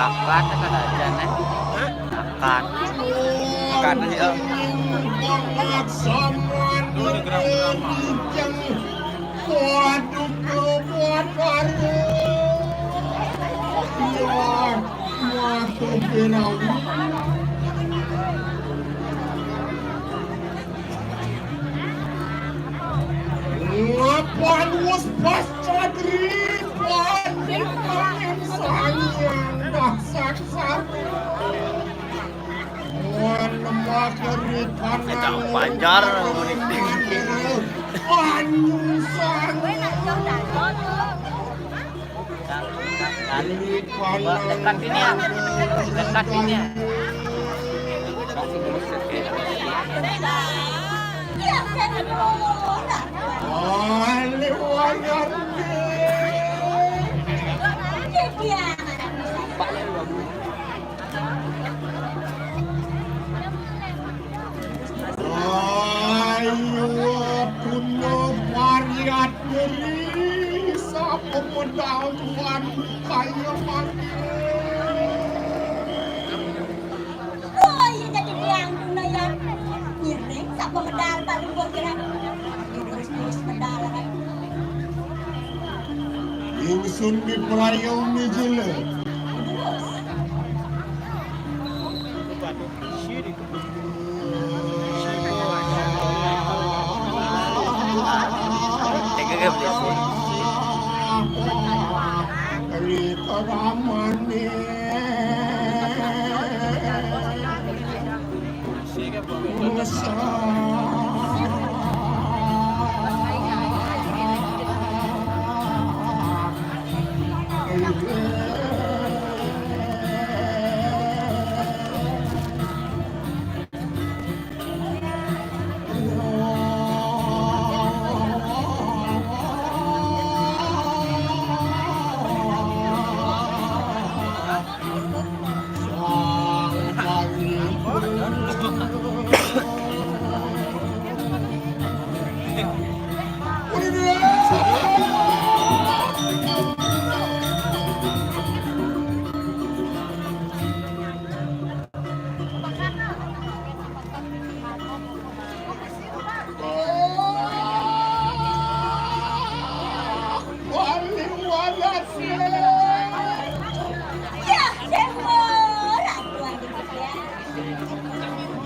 Lakat kan aja, Neng. Lakat. Lakat, ya. Waduh, kelopot baru. Iya, waduh, Firaun. Lapan wus pas cadri, panik main sayang, dah saksar. Wan lemah keri Panjar. Dekat ini ya. Dekat ini ya. Ayo, kuno pariat geri, sapa modal tuan kaya mati. Oh, iya jadi biang kuno ya. Ngiring sapa modal paling gua kira. Terus-terus modal kan. Ingsun di Prayung ni jele.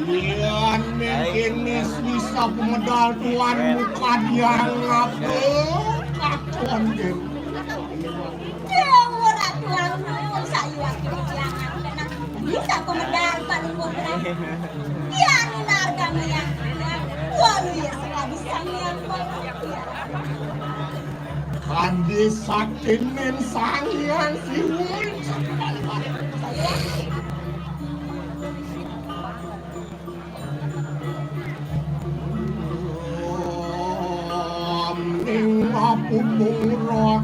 Yan mengkene sisa pemedal tuan muka dia ngapa kakon den. Dewa ratu anu sayuwak jangan tenang. Bisa pemedal paling kobra. Yan narga maya. Walu ya sekali sang yang kandhe sakinen sang yang siwun. Ning apupung roh.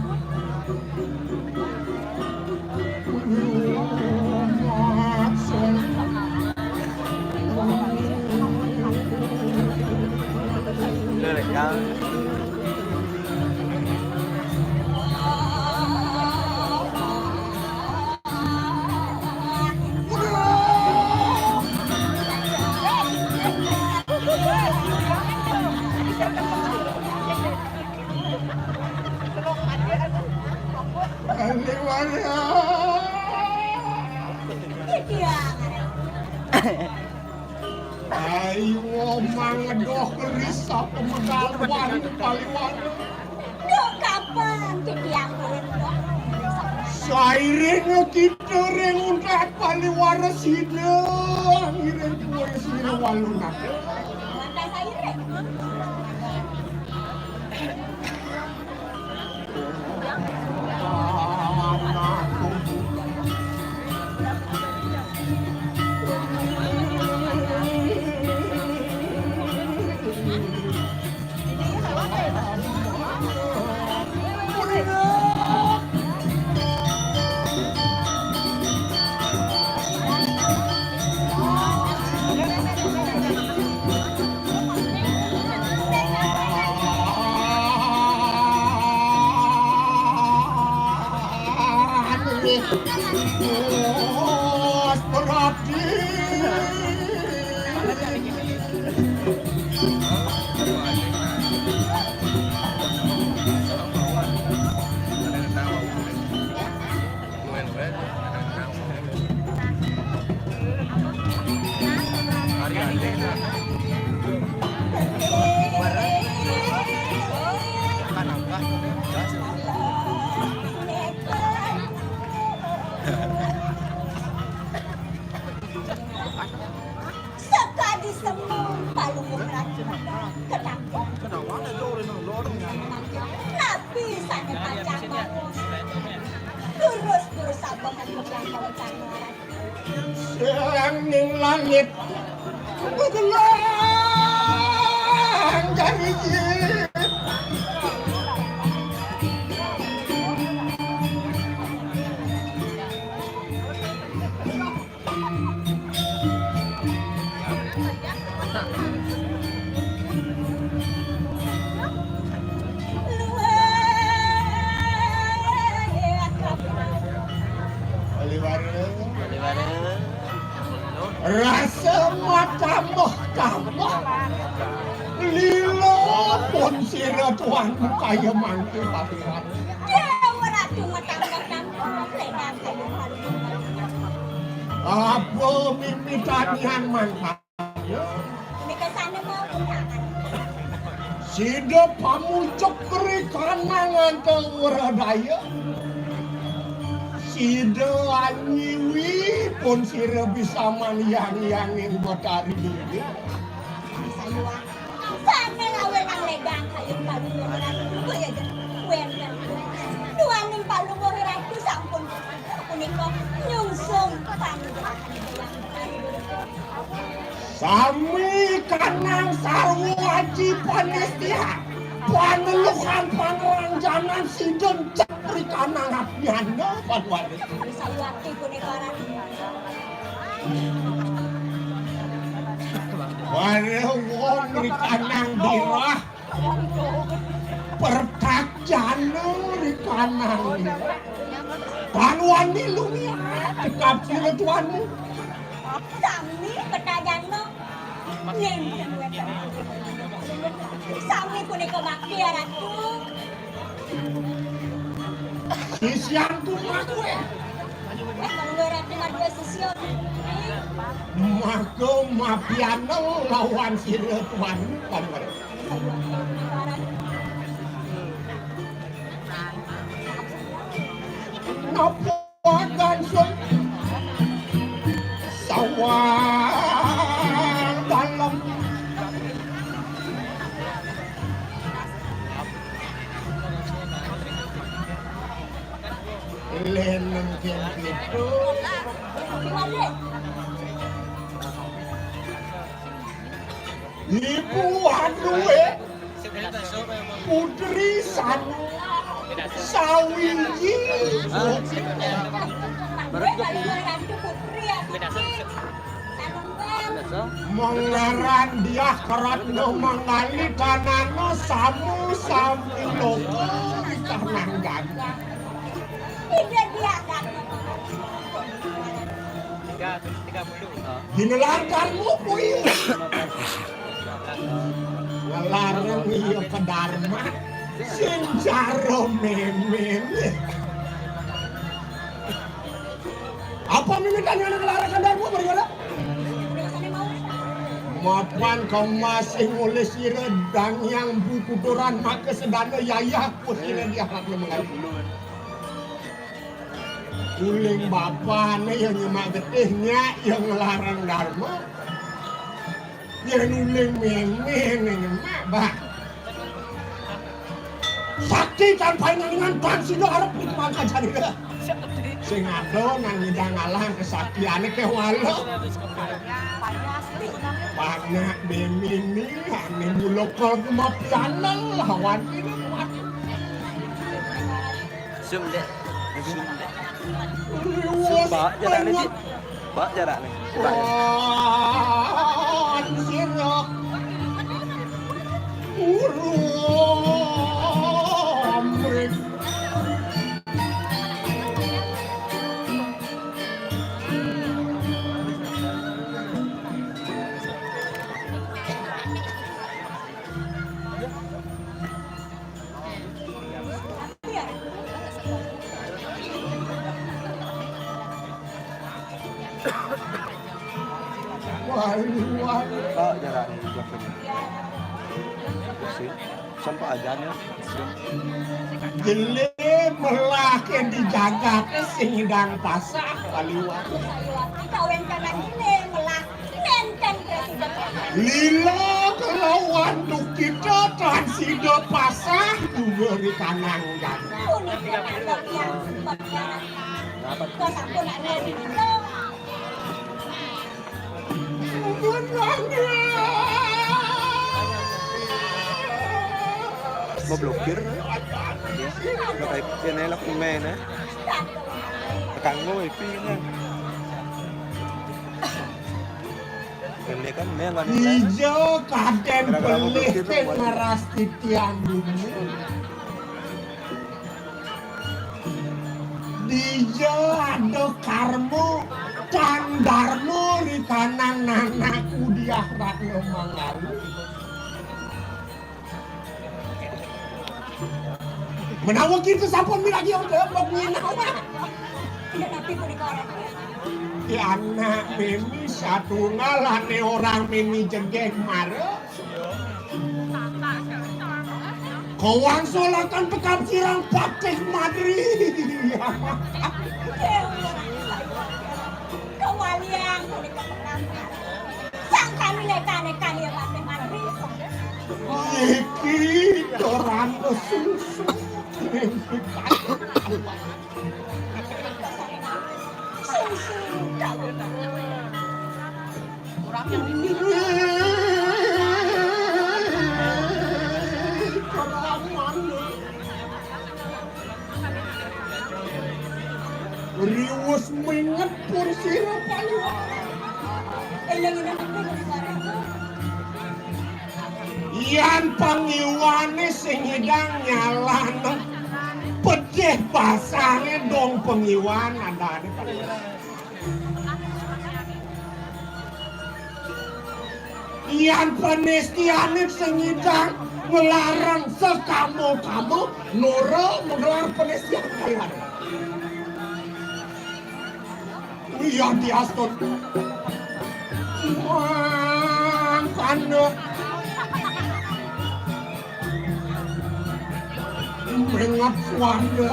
Ayo mangedoh keris apa menawan paliwan. Duh, kapan titiang urip, duh? Sairing kita ring untat paliwara sida, ngiring kuwe sira walunake. Lantas sairing. Sekadi semua Sing ning langit gelang jari. Rasa matambah-tambah. Lila pun sira tuan kaya mangke papiran. Dewa Ratu matambah-tambah. Apa mimitan yang mangkat? Sida pamucuk ri kanang anta wradaya. Sida anyiwi pun sira bisa maniyang-yanging Betari Dewi. Sane lawe nang ledang kayun palu kaya wenten. Duaning palu ratu sampun punika nyungsung panugrahan. Sami kanang sarwa aji panestian. Paneluhan panranjanan sida cek ri kanang abnyana paduane. Sariwati punika ratu. Wara wong ri kanang dirah. Pertajana ri kanang. Tan wani lumiat tekap sira tuanmu. Sami petajana. Nenten wenten. Sami punika bakti ya Ratu. Sisianku makowe. Eh, kalau Ratu madua sisya. Maka mapianeng lawan sira tuanmu. Napa gangsung sawang dalem? Leneng kempitu. Ibu aduwe putri san sawiji. Mengaran dia keratna manggali tanana samu sami loko di tanang gagah. Tiga, tiga puluh. Ginelar karmu kuwi. Ngelarang iya pedarma. Sing cara memen. Apa mimitan yang ngelarang karmu bergala? Mapan kemas sing oleh sira dang yang bukuturan maka sedana yayah kusira diharap mengaji. Uling bapane ya nyemak getih nyak ya ngelarang dharma. Yen uling meme ne nyemak, Bah. Sakti tan painangan tan sida arep ning pangkajan ira. Sing ada nang nyidang alang kesaktiyane kewala. Panak bemini ane mula kemapianan lawan ini. Zoom, Dek. Zoom, Dek. Pak, jarak ni, Cik. Pak, jarak ni. Pak. Wah, ini wah. Oh, jarak ni, jarak ni. Pusing. Sampai aja ni. Jele melah ke di jagat sing ndang pasah, Pak Liwat. Kawin kanan jele melah. Lila kelawan duh kita tan sida pasah juga ri kanang gana. Kok sampun nak ngomong gitu? Mau blokir? Iya. Pakai ini lah, komen ya. Kanggo wifi ini. Ini kan memang. Ijo kadén pelih sing ngeras titiang dumun. Dija ada karma, candarma rikanan nanak Udiah Ratna Mangalu. Menawa kita sampun miragi udah menginau. Tidak tapi punika orang. Di anak mimi satunggal ane orang mimi jegeg mara. Kawang solakan tekap sirang patih madri. Kawaliang kulit kepekan. Sang kami lekane kali ya patih madri. Iki dorang susu. Riwus minget pun sira paliwara. Yan pangiwane sing ngidang nyalahno pedih basane dong pangiwan andane. Yan panestiane sing ngidang nglarang sekamo-kamo nora menggelar panestian kaiwan. Iya diastun. Mangkana mengat suara.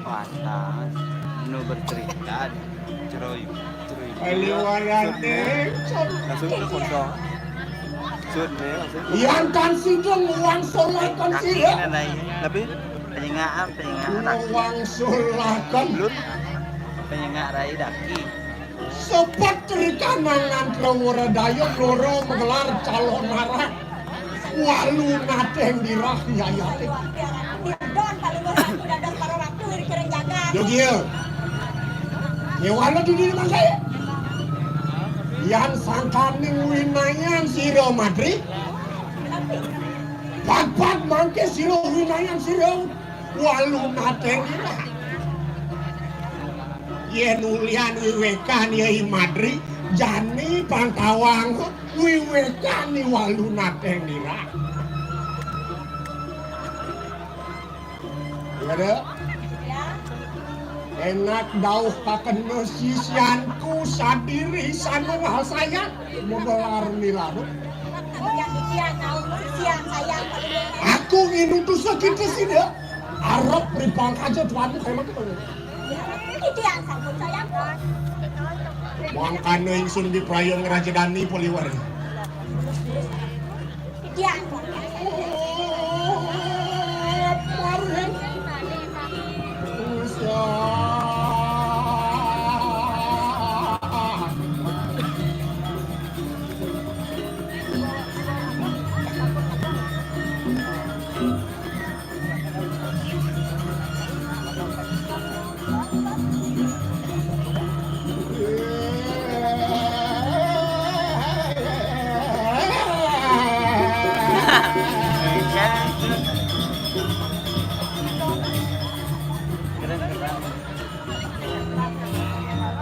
Pantas. Nu bercerita. Ceroy. Ceroy. Kaliwarate. Langsung ke kosong. Sud nih, langsung. Yan kan sidang uang solekan sih ya. Tapi penyengaan, penyengaan. Uang solekan. Belum. Penyengak rai daki. Sepet rikanan ngantra waradaya loro menggelar calon arak. Walu nateng dirah yayate. Don paling ora dados para ratu ing kering jagat. Yo kiye. Ye walu dini mangke. Yan sangkaning winayan sira madri. Pat-pat mangke sira winayan sira. Walu nateng ira. Yen ulian wiwekan ya i madri, jani pangkawang wiwekan i walu nateng ira. Iya, Dek? Enak dauh kakena sisianku sadiri sanu hasayan memelar nilaru. Aku nginutus kita sida. Arep ripangkaja tuanmu kaya mangke. Titiang sampun sayang. Mangkana ingsun dipraya ngrajedani Poliwar. Titiang.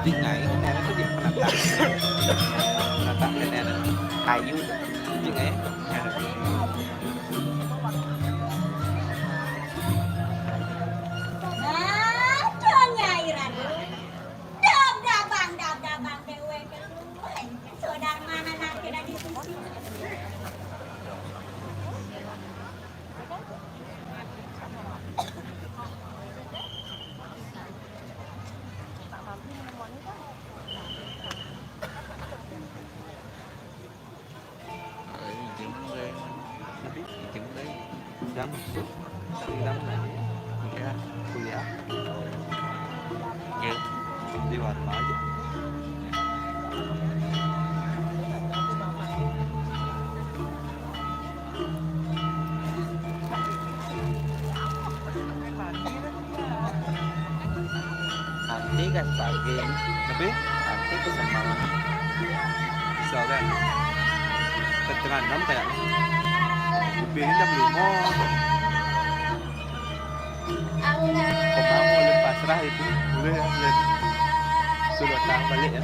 Di ngai, ini tuh di penata. Penata, ini kayu. Di ngai. Aduh, Nyai Ratu. Dab dabang, dab dabang, dewek. Saudara mana nak kena di sisi. Bilang, bilang tadi, iya, kuliah. Oke, di Warma aja. Nanti kan pagi. Tapi nanti ke Sembang. Soalnya setengah enam kayaknya. Lebih jam lima. Kemang boleh pasrah itu. Boleh ya, boleh. Sudah tahan balik ya.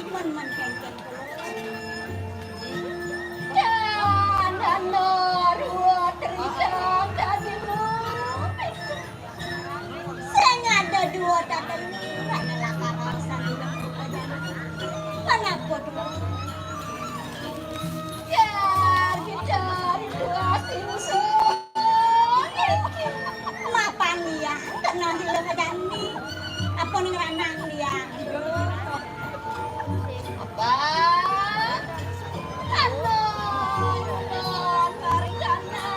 Men-men kéngkén kula. Danana ruwet rijang dadi lupis. Sing ada dua tatelu, hanya lakar alasan dina kula jani. Manapa tuh? Yén dicari dua sing sun. Mapan liang kena hiluh jani. Apa ning ranang liang? Apa? Anu, anu, margana.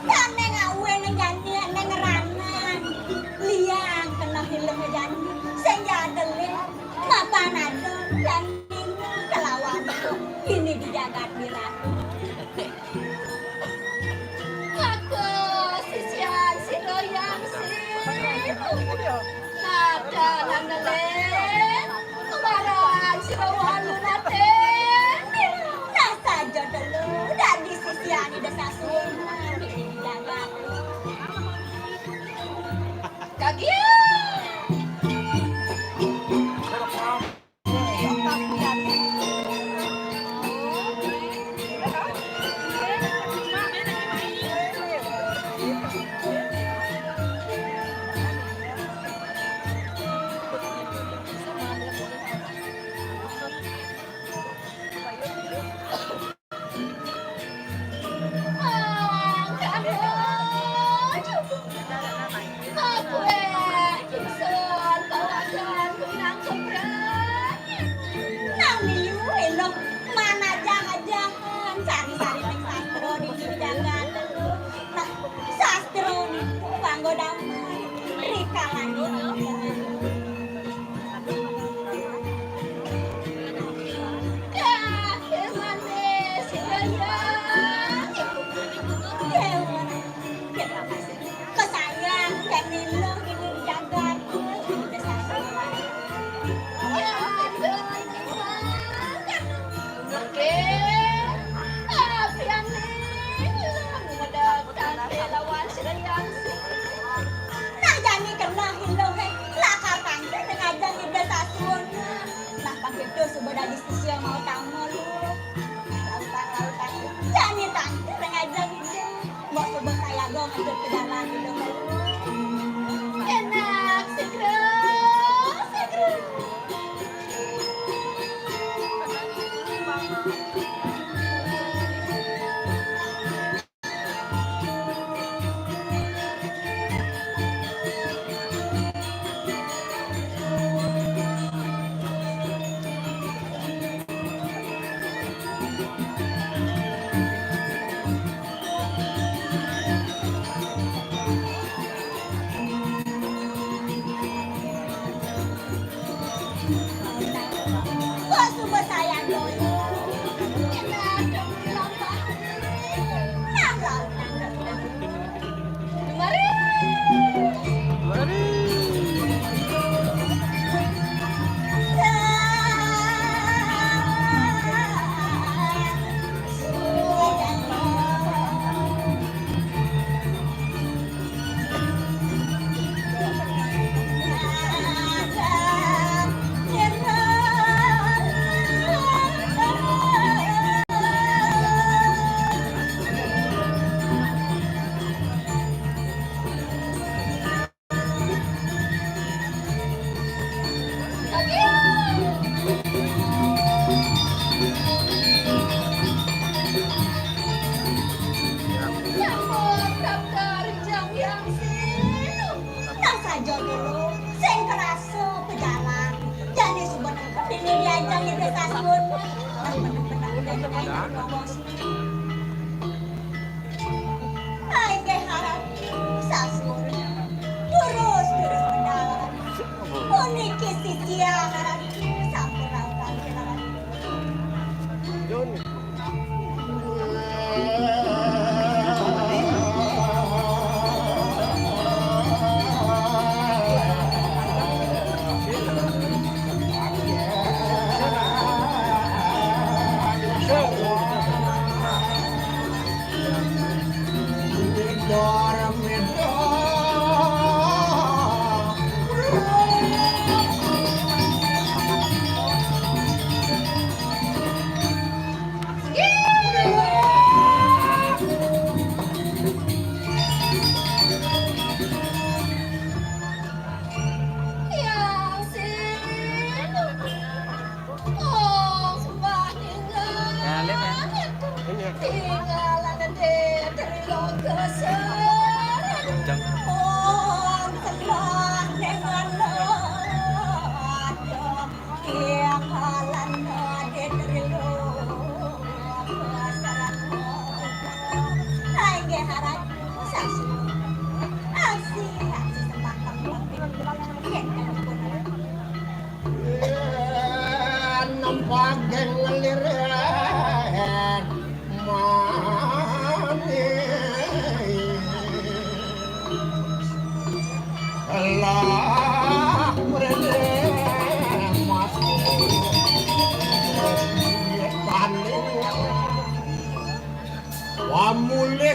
Kan ning awen jani ning ranang. Liang kena hiluh jani. Sing jadel. Mapan ada jani kelawan ini di jagat Birat. Maka sisian sira yang sinu. Nata nanelen. Kembaran sira walu nate. Nah saja dulu dadi sisian Ida Sasuhunan di jagat. Kagian. Nang liu eloh manajah-ajahan sari-sari ning sastra di jagat. Nah, sastra niku kanggo damel rikalan. Kakek manis sayang. Kakek manis. Kesayang dan nilo ini dijaga. Udah sayang. Ya, aduh, ini banget. Oke. Tapi aneh. Lu mau daftar relawan Sri Nah, jani keneh iluh, eh, lakar tangkil ngajeng Ida Sasuhunan. Nah, pang kéto suba dadi sisia mau tama, Luh. Lautang-lautang, jani tangkil ngajeng Ida. Mbok suba sayaga ngejut ka jalan Ida, Luh. Enak, seger, seger. Kok suba saya doyong? Enak dong, bilang Pak. Nah, lah, nah, nah, nah. Kemari. Kemari. Nang saja dulu, sing kerasa pejalan. Jani suba nangkep dini diajang ida sasun. Nah, bener-bener udah diajang bos. Ai, nggih, harap sasun. Durus, durus mendalam. Puniki sisia harap sampun rampung harap.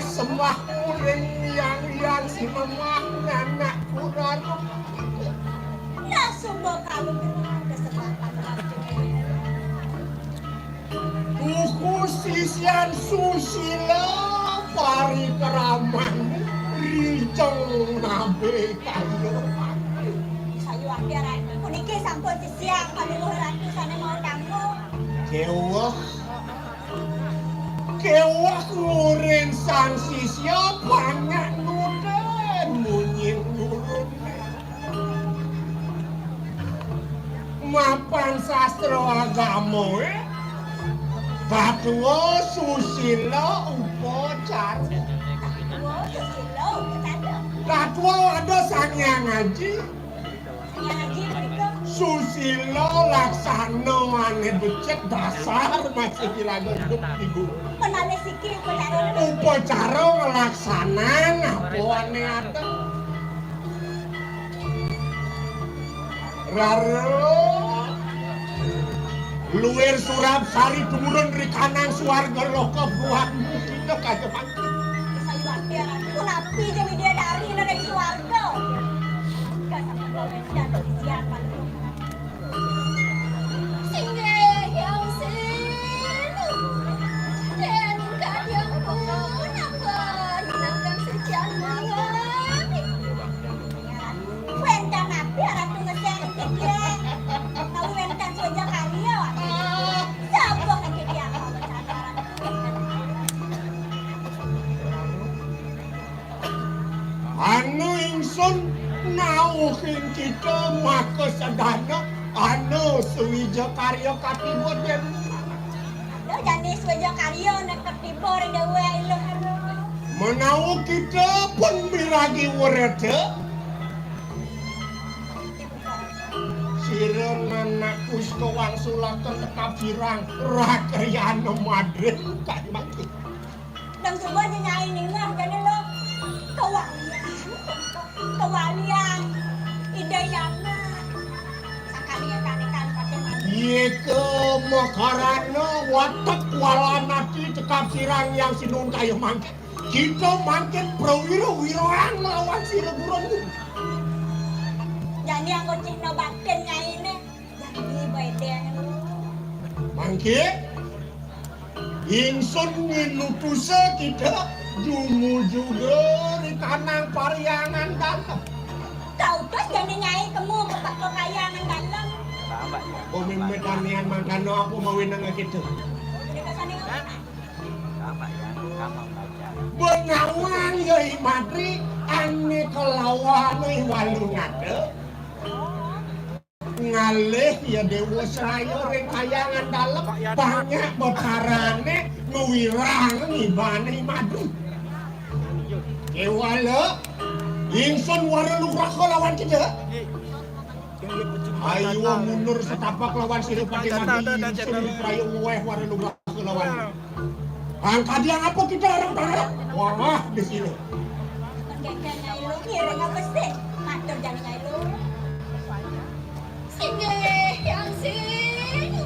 Sembah muring yang yang si memah nganak kurang. Nah, sumba kalu kesempatan. Buku sisian susila parikraman rijeng nabe kaya. Sayu akhir puniki sampun sisian paduwuh ratu sane mau tamu. Kewah. Kewah ngurin sang sisya banyak nuden munyin nurun. Mapan sastra agama, eh? Tatwa susila upacara. Tatwa susila upacara. Tatwa ada Sang Hyang Aji. Susila laksana ane becik dasar masih kira gendut ibu. Menalih siki upacara. Upacara ngelaksanan apa ane ada. Rara luwir surap sari tumurun ri kanang swarga loka buat kita kaya mangkin. Sayu ati, Ratu, napi je widya dari nang swarga? Kasar dan isian paling. Singgih Hyang Sinu, dening kadya pun apa nangkang sucian mawon. Wénten napi Ratu ngesén titiang? Menawi wénten swéja karya, sapuh titiang pamecatan. Anu ingsun nauhing kita maka sedana anu swija karya katiba den. Aduh, jani swija karya nek katiba ring dewe ilung. Menawi kita pun miragi wereta, sira nanak puska wangsulaka tetap sirang rakyana madrin kang mangkin. Dang suba nyai ningeh jane lo kewalian, kewalian Ida Hyang sakalian kanekan paten mati. Yeka makarana watek walan ati tekap sirang yang sinun kaya mangkin. Kita mangkin prawira-wiraan lawan sira gurun. Jani anggo cihna baktin nyaine, jani bedeng. Mangkin ingsun nginutusa kita jumujuga ri kanang paryangan dalem. Kautus jani nyai kemu mepek paryangan dalem. Bumi medanian mangkana apa mawinang kita. Dikasane ngapa? Benawang ya i Madri ane kelawan i Walunata. Ngalih ya Dewa Sraya ring kayangan dalem banyak betarane ngwirang ngibane i Madri. Kewala ingsun wara nugraha lawan kita. Ayo mundur setapak lawan sira Patih Madri ingsun praya weh wara nugraha lawan. Angkadiang apa kita orang tanah? Wah, di sini. Ngiring apa sih? Matur jani nyai lu. Singgih Hyang Sinu,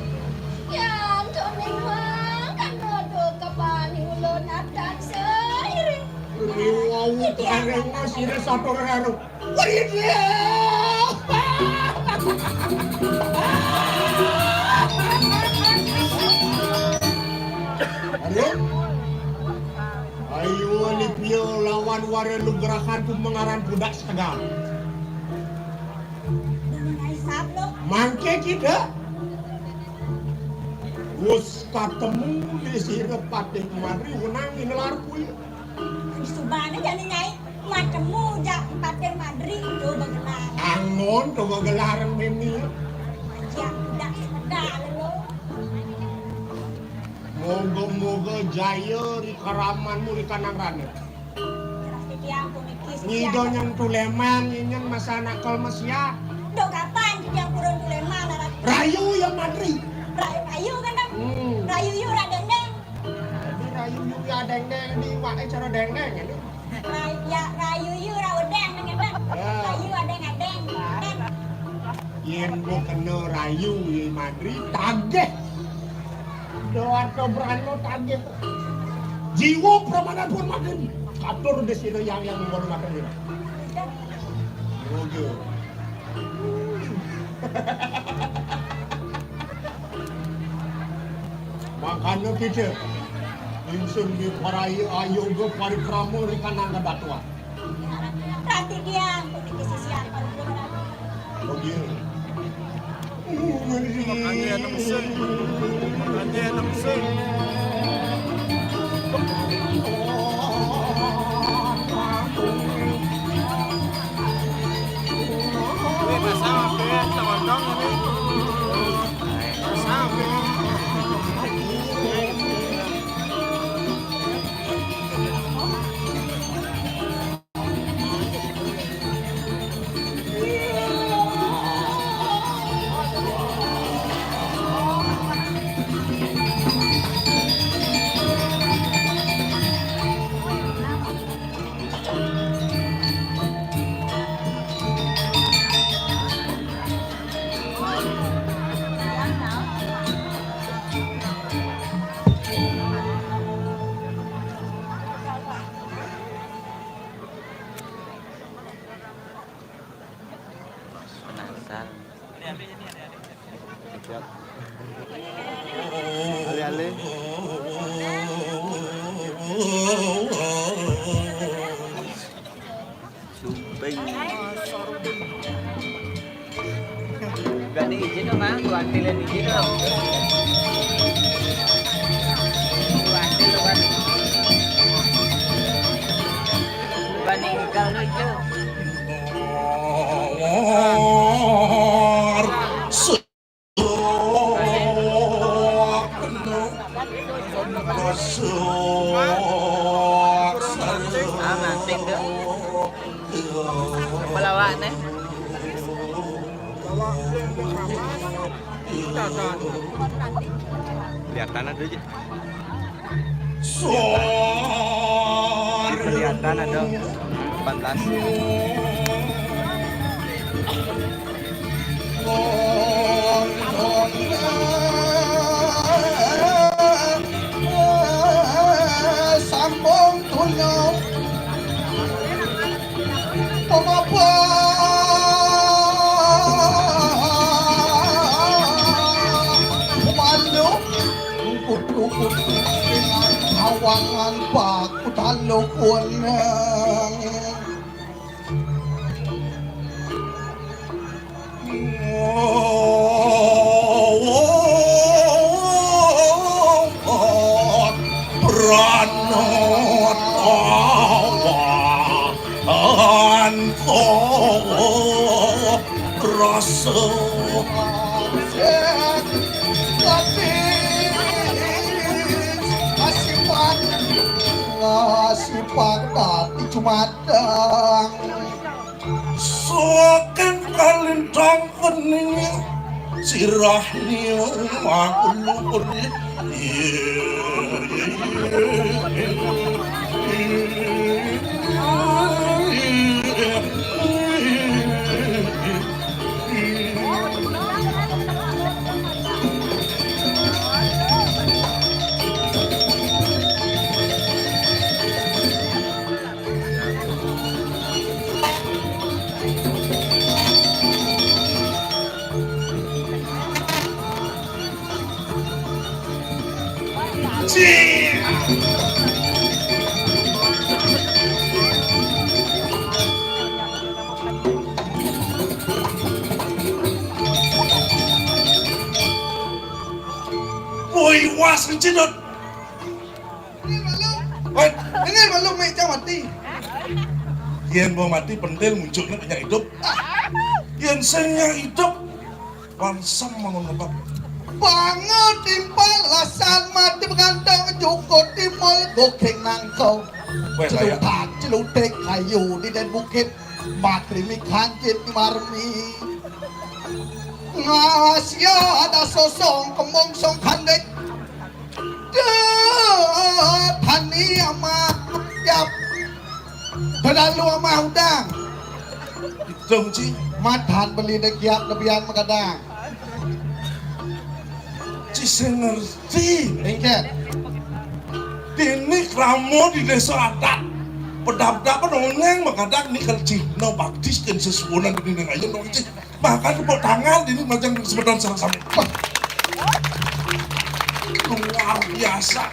yang doning mangkana duka pani ulun atan seiring. Riwau kareng sira satur karo. Wih, ayo. Ayo, Lipia lawan wara nugrahan pumengaran budak setegal. Mangke kita wis katemu di sira Patih Madri wenang ing lar kuwi. Subane jane nyai matemu jak Patih Madri do begelar. Angon do begelar meni. Aja budak sekedar lo. Moga-moga jaya ri karamanmu ri kanang rane. Nyido nyen tuleman, nyen masa nakal mesia. Dok kapan titiang purun tuleman, anak? Rayu ya Madri. Rayu, rayu kan, Dok? Hmm. Rayu yu ra dengdeng. Jadi rayu yu ya dengdeng, di wae cara dengdeng, ini. Ray-, ya, rayu yu ra wedeng, kan, Dok? Ya. Rayu adeng-adeng, kan? Yen kena rayu ya Madri, tagih. Doa to berano tagih. Jiwa pramanan pun makin katur di sini yang, yang mengurungaken ira. Oke. Makanya kita ingsun di paraya ayoga parikrama ri kanang kadatuan. Ranti tiang puniki sisian panuturan. Oh, iya. Makanya anak besar. Makanya anak besar. Weh, pasang apa ya? Kita gondong ini. Pasang apa ya? Penasaran. Ale-ale. Sumping. Berani izin dong, Mang. Gua antilin izin dong. Gua antil, gua antil. Berani enggak lu itu. Ah, manting tuh. Pelawak nih. Kelihatan ada aja. Kelihatan ada empat belas. Sambung tunyo. Pemapa Pemanduk kutu-kutu dengan kawangan paku tanduk weneng. Pranotawa anto rasa. Tapi asipan, asipan dadi cumadang. Saking kalintang kening sirah niu makulu. Woi, was, Cidot. Woi, ini malu, Mek, cang mati. Yen mau mati, pentil munculnya banyak hidup. Yen sing idup, pansem mangun ngebak. Bangun timpal lasan mati, begantung jukut timbul gokeng nangkau. Weh, celutak, celutik kayu di den bukit, makrimi kancit di marmi. Ngasia ada sosong kembung song kandek. Duh, tani ama yap. Berlalu ama udang. Dong, Ci. Matan beli degiat lebihan magadang. Ci sing ngerti. Engket. Dini krama di désa adat. Pedap-pedap noneng makadak ni kal cihna bakti kén sesuunan dini neng ayun dong cih. Makan tepuk tangan dini majeng semeton sareng sami. Wah. Luar biasa.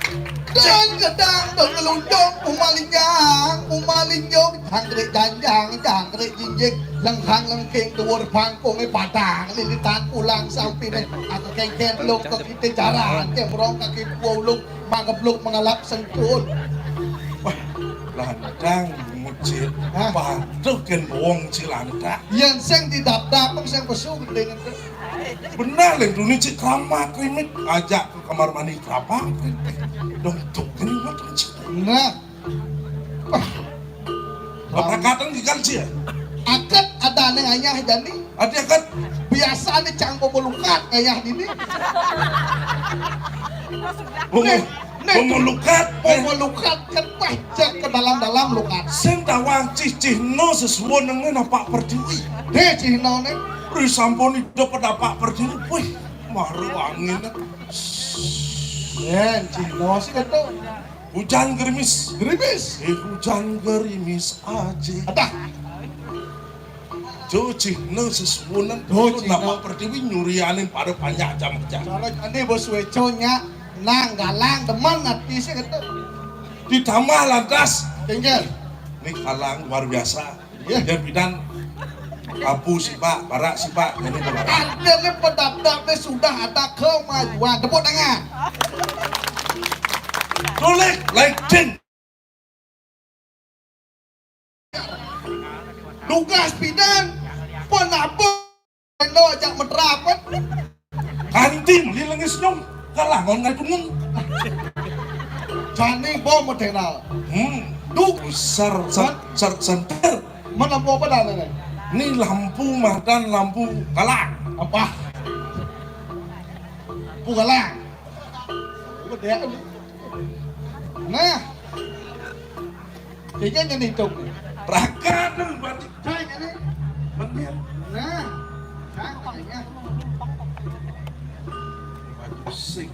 Dang gedang dong ngelunjung, umalinjang, umalinjung, jangkrik janjang, jangkrik jinjing, lengkang lengking, duur bangkungé padang, lilitan pulang sampiné, aku kéngkén lung ka kité jaran, cemprong kaki puwa ulung, magebluk mengalap sengkul. Wah, lantang mucit. Hah? Patuh kén wong Cilanta. Yén sing didapdap, sing pesu gending. Bener, Lén, duni cik krama krimit, ajak ke kamar mandi krapa krimit. Dong tuh krimit cik. Nah. Wah. Bapak kadang di kalci ya? Akét adané ngayah jani. Adi akét? Biasané cang melukat ngayah dini. Bomo, Nih, nih. Bomo lukat, eh. Bomo lukat kan pah cek ke dalam-dalam lukat. Sing tawang cih-cihna sesuunan napa Pertiwi. Deh cihna né. Ri sampun idup pada Pak Pertiwi. Wih, mara angin. Yén cihna sih kéto. Hujan gerimis. Gerimis. Eh, hujan gerimis aja. Adah. Jo cihna sesuunan. Jo cihna. Napa Pertiwi nyurianin pada panjak jam-jam. Cara jani bos weco nyak nang galang demen ati sih kéto. Ditambah lantas. Tinggal. Ini kalang luar biasa. Iya. Dia bidan kapu sibak, barak sibak, jadi barak. Artinya pedap-pedapnya sudah ada kemajuan. Tepuk tangan. Tulik, like, ding. Tugas bidan, penabuh, endo ajak meterapet. Kanti meli lengis nyong, kalangon ngai tungung. Jani bom medénal. Hmm. Duk. Ser, ser, ser, senter. Mana bom apa dah, Nenek? Ni lampu madan lampu galang. Apa? Lampu galang. Apa dia? Nah. Tiga nyen hitung. Rakan batik. Saya ini. Bener. Nah. Nah, katanya. Pusing.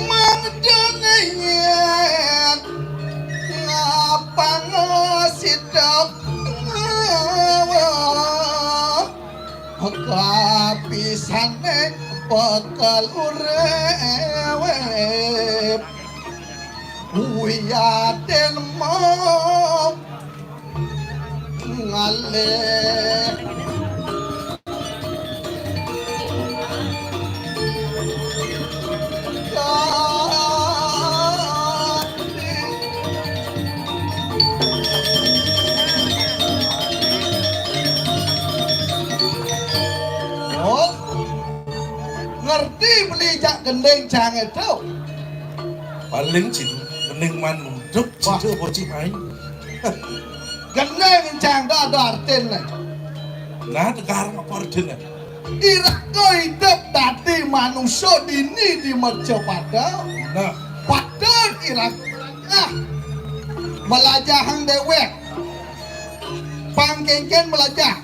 Mangdene yen ngapang sidok ngawa, kapisane bekel urip. Wiyaten mong ngalih. Oh, ngerti beli jak gending cang itu? Paling cing gending manuduk. Wah. Cing apa cing aing? Gending cang dah ada artinya. Nah, tegar apa artinya? Iraga hidup dadi manusia dini di Mercapada. Nah. Pada iraga, ah, melajahang dewek. Pang kengken melajah.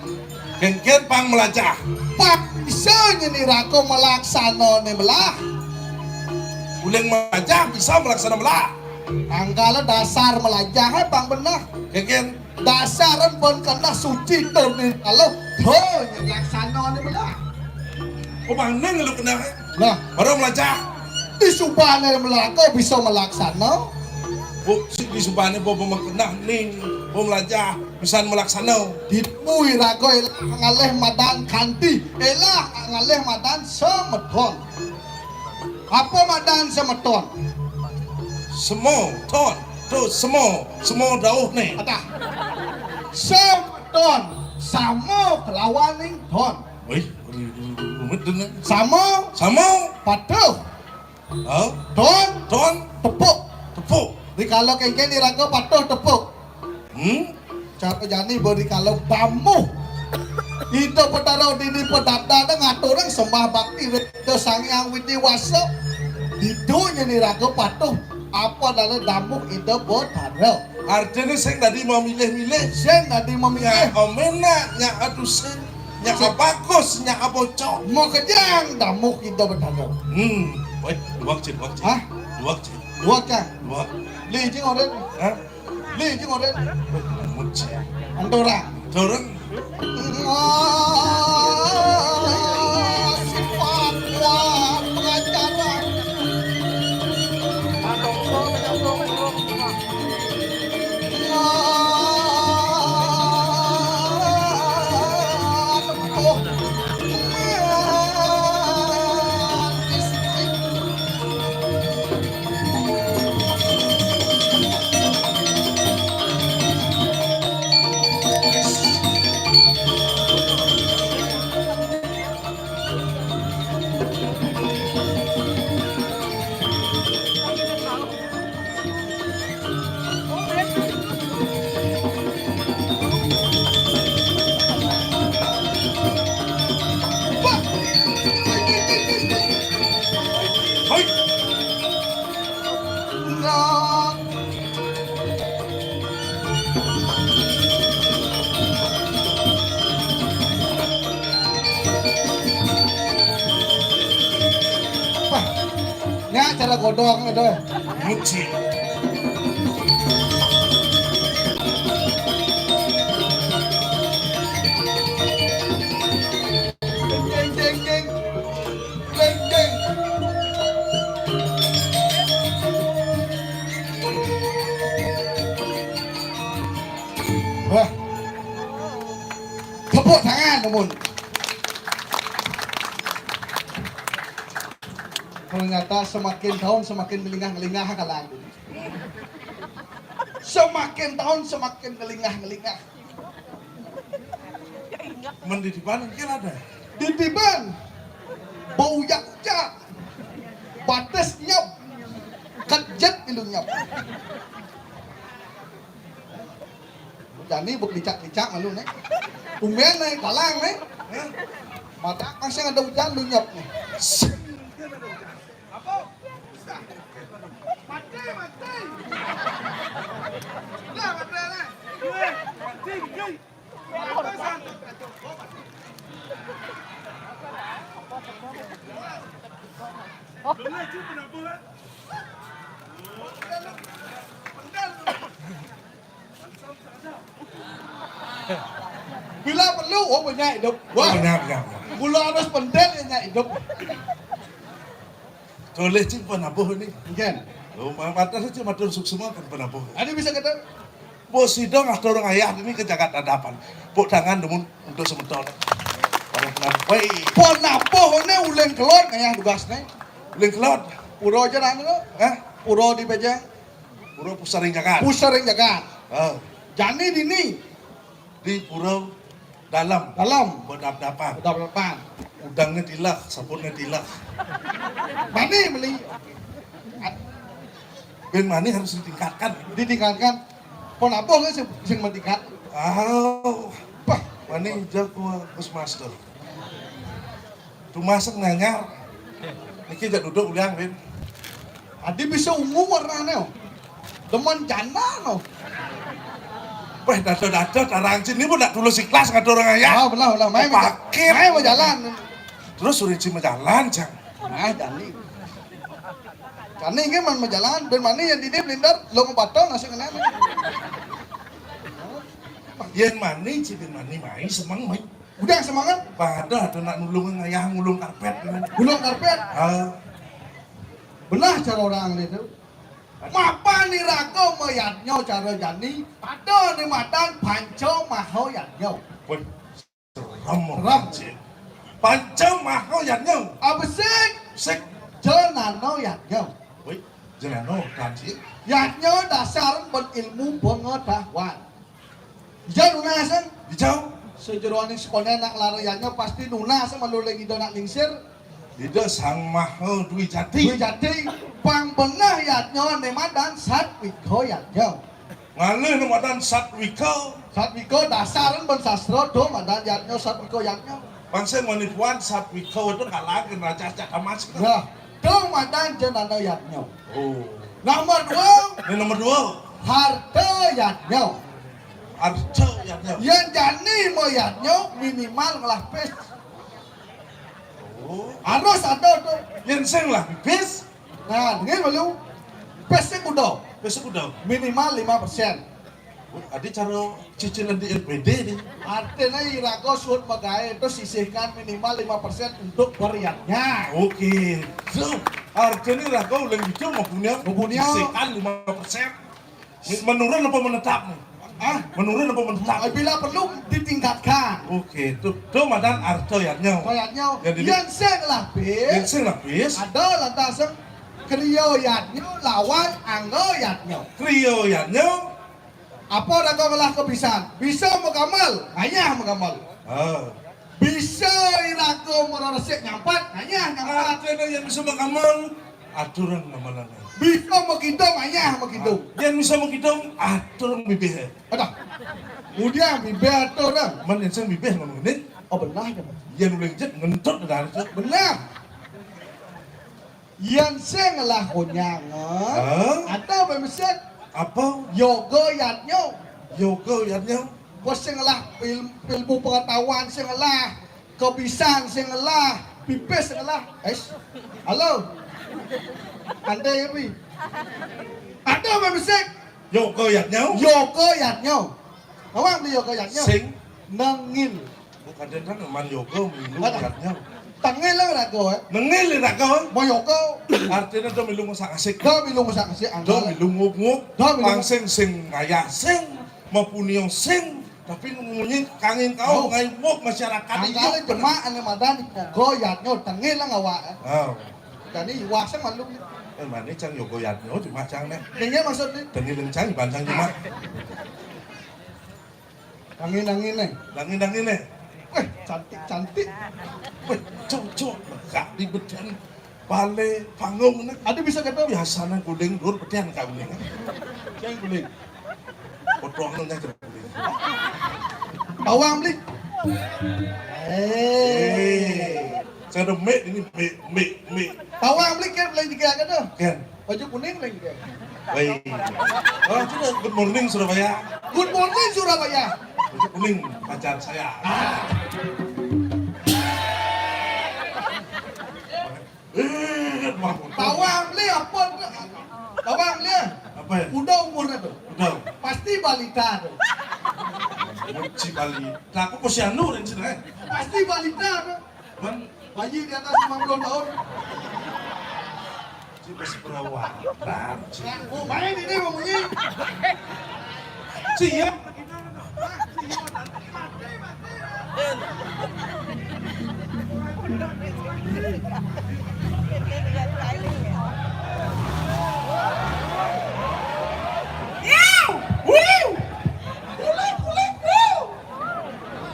Kengken pang melajah. Pang bisa nyen iraga melaksanane melah. Uling melajah bisa melaksana melah. Anggala dasar melajah, eh, pang beneh. Kengken. Dasaren pun keneh suci tur nirmala. Tuh, nyen laksanane melah. Kok mane lu keneh? Lah. Baru melajah. Di subane melaka bisa melaksana. Bu, si di subane bo, bo makeneh ning, bo melajah. Pisan melaksana. Ditemu iraga elah ngalih madan kanti, elah ngalih madan semedon. Apa madan semeton? Semo, ton, to semo, semo dauh né. Adah. Semeton sama kelawan ning ton. Wih, rumit dene. Sama. Sama. Patuh. Ha? Ton. Ton. Tepuk. Tepuk. Dikala kéngkén iraga patuh tepuk. Hmm? Cara jani beri kalau damuh. Ida Betara dini pedada ngaturang sembah bakti Ida Sang Hyang Widi Wasa. Ida nyeni raga patuh apa dalam damuh Ida Betara. Artinya sing tadi mau milih-milih. Sing tadi mau milih. Nya omena, nya adusin, nya abagus, nya aboco. Mau kejang damuh Ida Betara. Hmm, wait, dua cit, dua cit. Hah? Dua cit. Dua cang. Dua. Li jing orang. Hah? Li, jing orang. Muji. Antorang. Antorang. Ah, sifat kuat pengajaran. Ah, tempuh. Wah, nya cara godong itu. Muji. Jeng, jeng, jeng, jeng. Jeng, jeng. Wah. Tepuk tangan, namun. Ternyata semakin tahun semakin ngelingah-ngelingah kalangan. Semakin tahun semakin ngelingah-ngelingah. Men di depan mungkin ada. Di depan. Bau jak-jak. Batis nyep. Kejet ilu nyep. Jani beklicak-klicak malu né. Tumben né, kalang né. Hah? Mata masih ada hujan lu nyep né. Apa? Mati, mati. Dah, mati lah. Mati, mati. Bila perlu, oh, banyak hidup. Wah. Banyak, banyak, banyak. Mula harus pentil, banyak hidup. Tulis cing penabuh ini. Nggih. Lo, ma-, matur cing matur suksma kan penabuh. Ada bisa kata? Bos sidang atau orang ayah ini ke jagat hadapan. Pok tangan demun untuk sementara. Pada penabuh. Woi. Penabuh ini uling kelot ngayah tugas nih. Uling kelot. Pura aja nang lo. Hah? Pura di Bejang. Pura Pusaring Jagat. Pusaring Jagat. Oh. Jani dini. Di Pura Dalam. Dalam. Bedap-dapan. Bedap-dapan. Udangnya tilak, sabunnya tilak. Mani beli. Band mani harus ditingkatkan. Ditingkatkan. Pon apa nggak sih sing meningkat? Oh, pah, mani jago Gus Master. Tumasek nanyar. Niki jak duduk ulang, Win. Adi bisa ungu warnanya. Demen janda no. Weh, dada-dada tarang cini pun nak tulus ikhlas ngatur orang ayah. Ah, belah, belah. Main pakir. Main berjalan. Terus suruh cini berjalan, Jang. Nah, jani. Jani ini man berjalan, ben mani yang dini belindar, lo ngebatal nasi kena. Yen mani, cini mani, mai semang, mai. Udah semangat. Pada ada nak nulung ngayah ngulung karpet. Ngulung karpet. Ah. Belah cara orang itu. Mapan ni raga mayadnya cara jani. Pada ni madan panca maha yadnya. Weh, seram. Seram. Panca maha yadnya. Apa sih? Sik. Jenana yadnya. Wih, jenana, Kanci. Yadnya dasar ban ilmu pengetahuan. Ija nunas, eh? Ija. Sajeroning sakoné nak lara yadnya pasti nunas, eh, malu ring Ida nak lingsir. Ida Sang Maha Dwijati. Dwijati. Pang beneh yadnya né madan Satwika yadnya. Ngalih nu madan Satwika. Satwika dasar ban sastra to madan yadnya Satwika yadnya. Pang sing manipuan Satwika to kalah ring Raja Cakamanik. Nah, to madan jenana yadnya. Oh. Nomor dua. Ini nomor dua. Harta yadnya. Harta yadnya. Yén jani mayadnya minimal ngelah pis. Oh. Harus ada to. Yén sing ngelah pis. Nah, dengé malu. Pis sing kuda. Pis sing kuda. Minimal lima persen. Oh, adi cara cicilan di L P D nih. Artinya iraga suud magaé to sisihkan minimal lima persen untuk beriatnya. Oke. So, artinya iraga uling itu mapunya, mapunya sisihkan lima persen. Menurun apa menetap nih? Ah, menurun apa menetap? Ah, bila perlu ditingkatkan. Oke, to, to madan harta yadnya. Harta yadnya. Jadi yén sing ngelah pis. Yén sing ngelah pis. Ada lantas kriya yadnya lawan angga yadnya. Kriya yadnya. Apa iraga ngelah kebisan? Bisa magamel, ngayah magamel. Ah. Bisa iraga mararesik nyampat, ngayah nyampat. Artinya yén bisa magamel, aturang gamelan. Bisa makidung, ngayah makidung. Yén bisa makidung, aturang bibih. Aduh. Kemudian bibih aturang. Mén yén sing bibih ngomong ini. Oh, beneh. Yén uling jit ngentut dah. Beneh. Yén sing ngelah konyang, eh? Hah? Ada apa mesti? Apa? Yoga yadnya. Yoga yadnya. Bos sing ngelah il-, ilmu pengetahuan sing ngelah, kebisan sing ngelah, pipis sing ngelah. Eh? Halo. Andai ya, Pi. Ada apa mesti? Yoga yadnya. Yoga yadnya. Awak beli yoga yadnya. Sing. Nengil. Bukan dia kan man yoga milu yadnya. Tengil lah raga, eh. Nengil raga. Mau yoga. Artinya dia milu ngusak-asik. Dia milu ngusak-asik, dia anggal. Milu nguk-nguk. Dia milu. Pang sing sing ngayah sing, mapunia sing, tapi munyi kangin kau, oh, ngai nguk masyarakat. Anggal ini jemak ane madan yoga yadnya tengil lah ngawak, eh. Oh. Jani wasa malu. Eh, mana cang yoga yadnya, cuma cang nih. Ini maksudnya. Tengil cang, bancang cuma. Angin-angin nih. Angin-angin nih. Weh, cantik-cantik. Weh, cocok. Gak di bedan balé panggung nih. Ada bisa kata? Biasanya guling dur bedan kau nih. Yang guling. Potongannya aja guling. Bawang beli. Eh. Saya ada mik ini, mik, mik, mik. Bawang beli kan beli tiga kata? Kan. Baju kuning lagi deh. Baik. Oh, sudah. Good morning, Surabaya. Good morning, Surabaya. Baju kuning, pacar saya. Ah. Eh, mahmud. Tawang beli apa? Tawang beli. Apa ya? Udah umurnya tuh. Udah. Pasti balita tuh. Uci balita. Aku posyandu dan sini, eh. Pasti balita tuh. Bang, bayi di atas lima puluh tahun. Cik, masih perawatan, Cik. Oh, main ini mau bunyi. Cik, ya.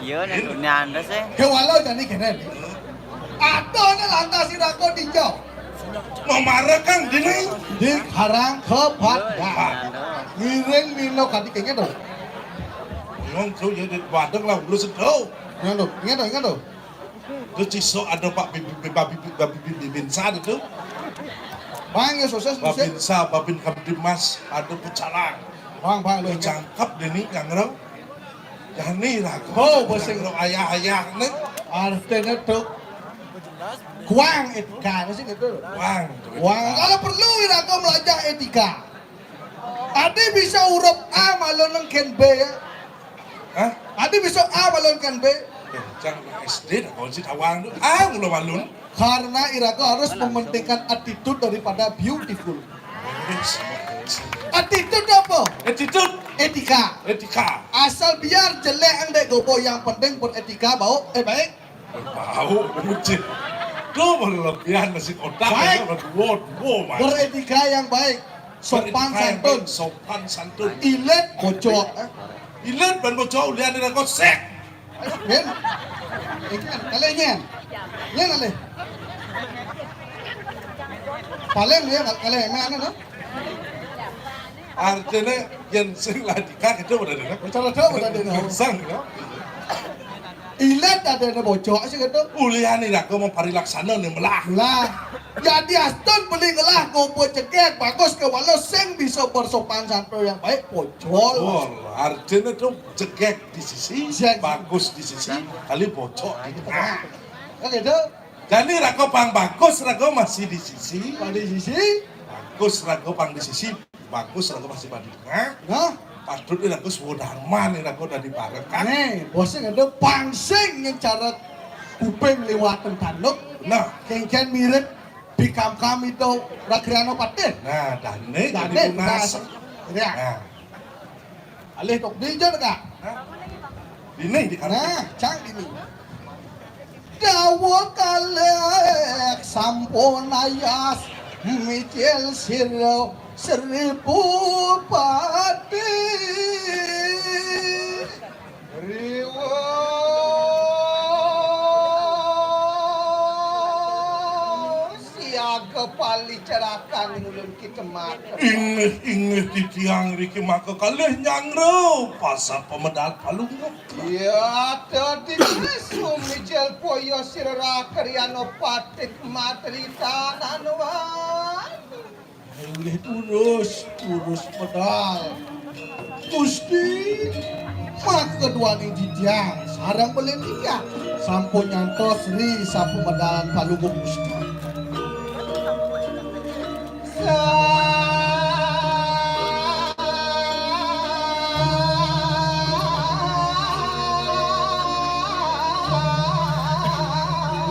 Iya, nek dunia anda sih. Kéwala jani kéné. Atuné lantas iraga dija. Mamarekang dini. Di Karang Kepatnya. Ngiring mino kadi kéngé to. Ngomong to ya di Badung lah, belum sedo. Ngéngé to, ngéngé to, ngéngé to. Terus cisok ada Pak Bibi, Bibi, Bibi, Bibi, Bibi Binsa itu. Bang, ya sukses, sukses. Babinsa, Babin Kamtibmas, ada Pecalang. Bang, bang, lu jangkep dini, yang ngerem. Jani lah. Oh, bosing. Yang ngerem ayah-ayah nih. Artinya tuh. Kuang etika, sih gitu. Kuang. Kuang. Kalau perlu, iraga belajar etika. Adi bisa huruf A malu nang kén B ya. Hah? Adi bisa A malu nang kén B. Eh, cang S D dah kau sih tawang tu. A mula malu. Karena iraga harus mementingkan attitude daripada beautiful. Attitude apa? Attitude. Etika. Etika. Asal biar jelek ang dek gobo, yang penting beretika, bau, eh, baik. Bau, bucin. Tuh, berlebihan masih kotak. Baik. Ya, berdua, dua, Mas. Beretika yang baik. Sopan santun. Sopan santun. Ilet bojok. Ilet ban bojok, ulian ira kok sek. Ayo, Ben. Ikan, kalih nyen. Nyen kalih. Paling dia kalih mana, no? Artinya, yang sing ladika itu udah deh. Cara tahu udah deh, no. Sang, no? Ilet ada ada bojok sih gitu. Ulian ira kok mau parilaksana nih melah. Lah, jadi astun beli ngelah ngumpul cekek, bagus ke walau sing bisa bersopan santun yang baik, bojol. Oh, artinya tuh cekek di sisi, bagus di sisi, kali bojok di tengah. Kan gitu. Jadi raga pang bagus, raga masih di sisi. Pang di sisi. Bagus, raga pang di sisi. Bagus, raga masih pang di tengah. Nah. Padut ini raga suwodarman, ini raga udah dibarengkan. Nih, bosnya ada pangsing yang cara kuping liwatan tanduk. Nah. Kengken mirip bikam kami itu Ragriano Patih. Nah, dane dane lunas. Ya. Nah. Alih tok dija, Kak. Hah? Ini di kanan. Nah, cang ini. Dawa kalih sampun ayas micil sira seribu pati. Riwa siaga pali cerakan ulun kita mata. Inggih, inggih titiang riki maka kalih nyangro pasal pemedal palungguh. Ya, tadi sumijil poyo sira Ragriano Patih matritanan wan. Inggih turus, turus medal. Gusti, maka duaning titiang sareng beli nikah sampun nyantos ri sapumedalan palungguh Gusti.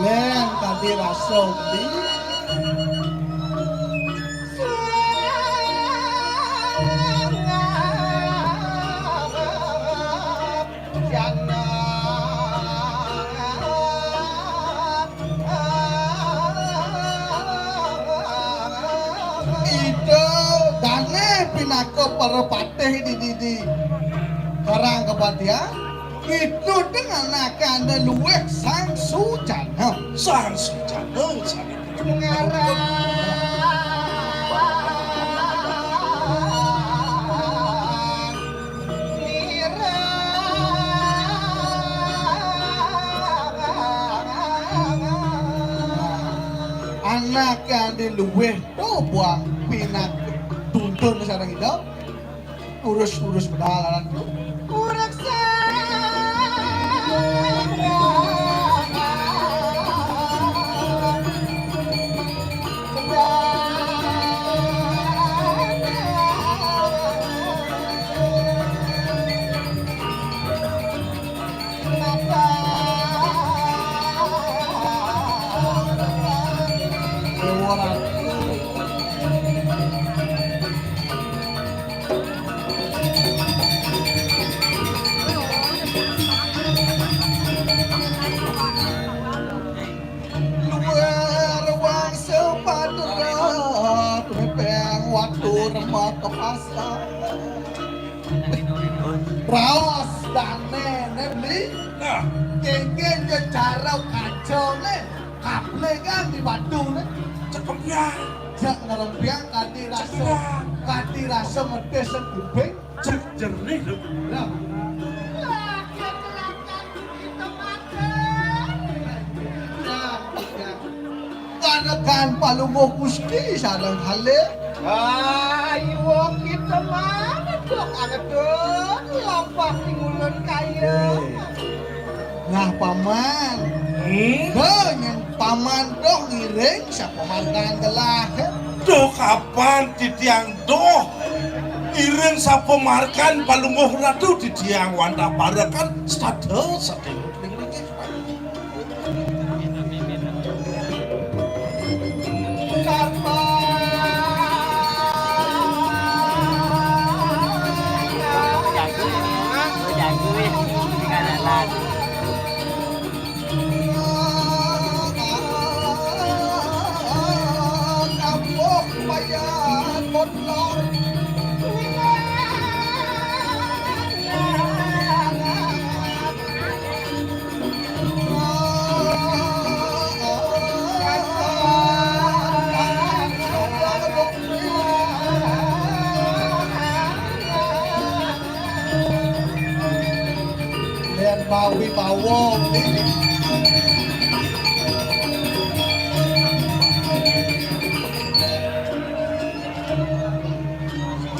Lén tadi rasa beli. Ida dané pinaka para patih di, di, di Karang Kepatihan, itu dengan akan luwih Sang Sujana. Sang Sujana, Sang Sujana. Anak yang di luwih to buang pinak tuntun sareng ida. Urus-urus pedalaran tu. Urus Luar wangsa padera, pepeng waktu remak ke pasar. Raos dane ne beli. Nah. Kengken je cara kacau ne. Kaple kan di batu ne. Cekempiang. Jak ngerempiang kadi rasa. Cekempiang. Kadi rasa medes kuping. Cek jernih lho. Lah. Lah, kecelakaan kita mati. Nah, ya. Kanekan palungguh Gusti sareng kalih. Ayo kita mana dok anedok lampah tingulun kaya. Nah, Paman. Hmm? Dah, nyen Paman dong ngiring sapa margan gelah. Duh, kapan titiang duh? Iring sapa margan palungguh ratu titiang wantah parekan stada saking.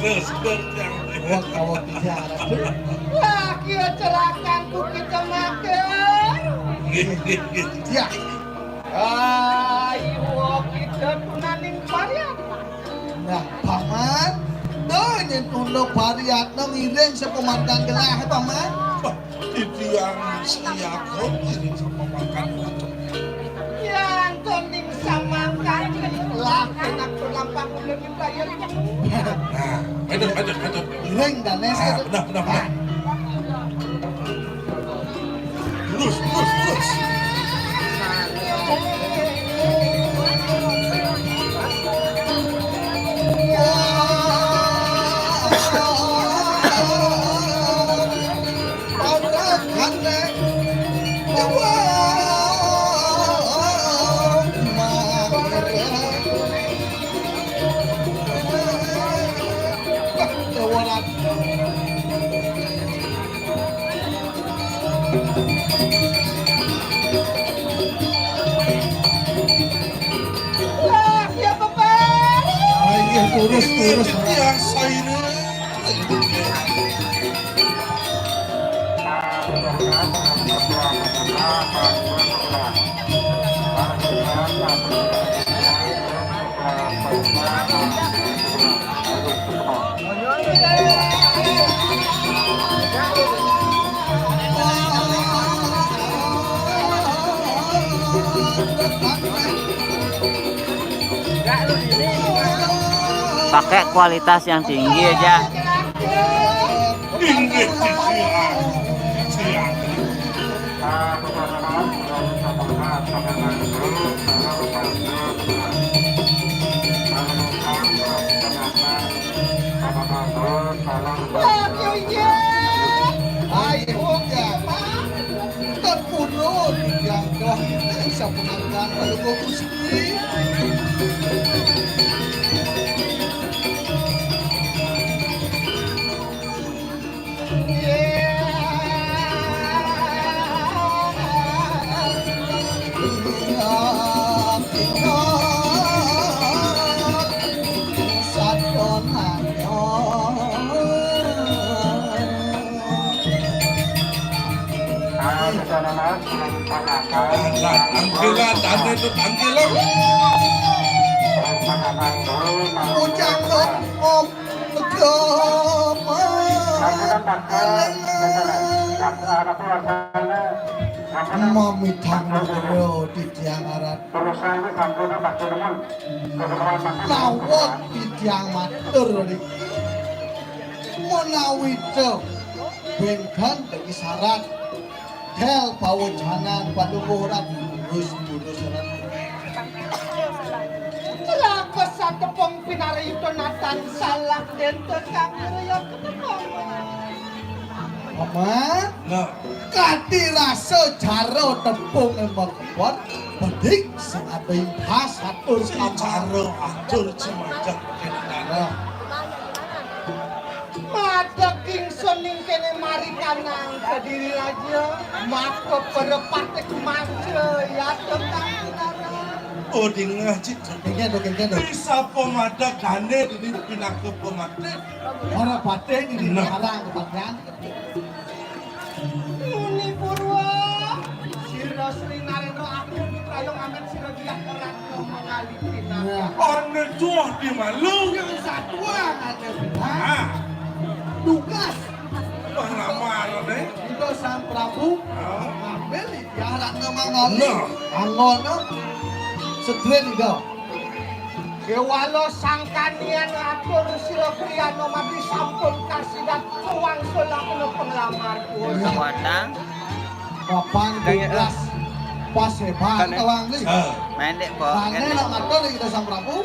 Terus, terus, yang Wah, kalau bicara. Wah, kieu celakanku kita makan. Nggih, nggih, nggih. Ya. Ayo kita tunaning pariat. Nah, Paman, tuh nyentuh lo pariat nang iring sepemarkan gelah, Paman. Wah, titiang siaga iring sepemarkan gelah. Yang koning samangkan lah enak berlampah udah dibayar. Nah, matur, matur, matur. Iring dan Ah, benar, benar, benar. Terus, terus, terus. Wah, ya, Bapak. Ayo, terus, terus. Ya, saya ini. Pakai kualitas yang tinggi aja. Terpurun yang doa ini sapunangkan Palungguh Gusti. Tangkilan, tangkilan, tangkilan. Ujang kok, kok, kok. Mamitang loro titiang arat. Nawon titiang matur niki. Menawi to bengkan bagi syarat. Del pawejanan padukuh rat. Terus, terus, rat. Celaka satepung pinarayuda natan salah dente kang raya ketepung. Paman, nah, kati rasa cara tepung ing makepon, bedik sing ada impas atur sing cara atur cemajah kenalan. Nah. Madeg ingsun ing kene mari kanang kediri raja, maka perepate kemaja ya tentang. Oh, dingah, Cik. Kengken, kengken. Bisa pemadeg dane ini pinaka pemadeg. Ora patih ini. Nah. Arang kepadan. Muni Purwa, sira Sri Narendra Agung Witrayo ngamen sira Diah Ratna Mangali Pinaka. Nah. Ana tuah di malu. Yang satuan ada benar. Nah. Tugas. Penglamar, ne? Ida Sang Prabu. Nah. Ngambil Diah Ratna Mangali. Nah. Angono. Sedren Ida. Kewala sangkanian atur sira Priyana Mati sampun kasidat kewangsul lakuna penglamar. Kekuatan. Papan tugas pas hebat kawang ni. Main dek kok. Bane nak matur kita Sang Prabu.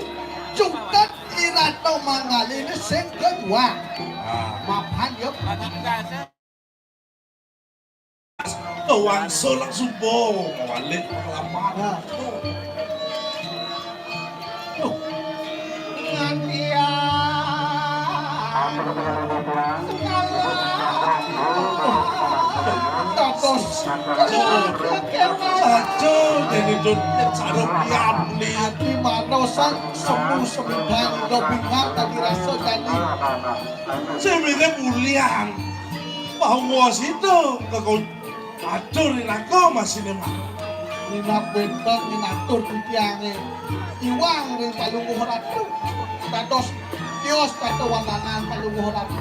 Cutet Iratna Mangali ini sing kedua. Ah. Mapan yo. Wangsul langsung bo mawalik penglamar. Nah. Duh. Ngantia. Apa kata orang tua? Segala. Dados saja dene dun sarung yamni. Ati manosan semu semedang ida bingat tadi rasa jani. Sing mirip ulian. Bahwa sida kekon atur rinaka masine mah. Minab wenten minatur titiange. Iwang ring Palungguh Ratu. Dados tios tata wandangan Palungguh Ratu.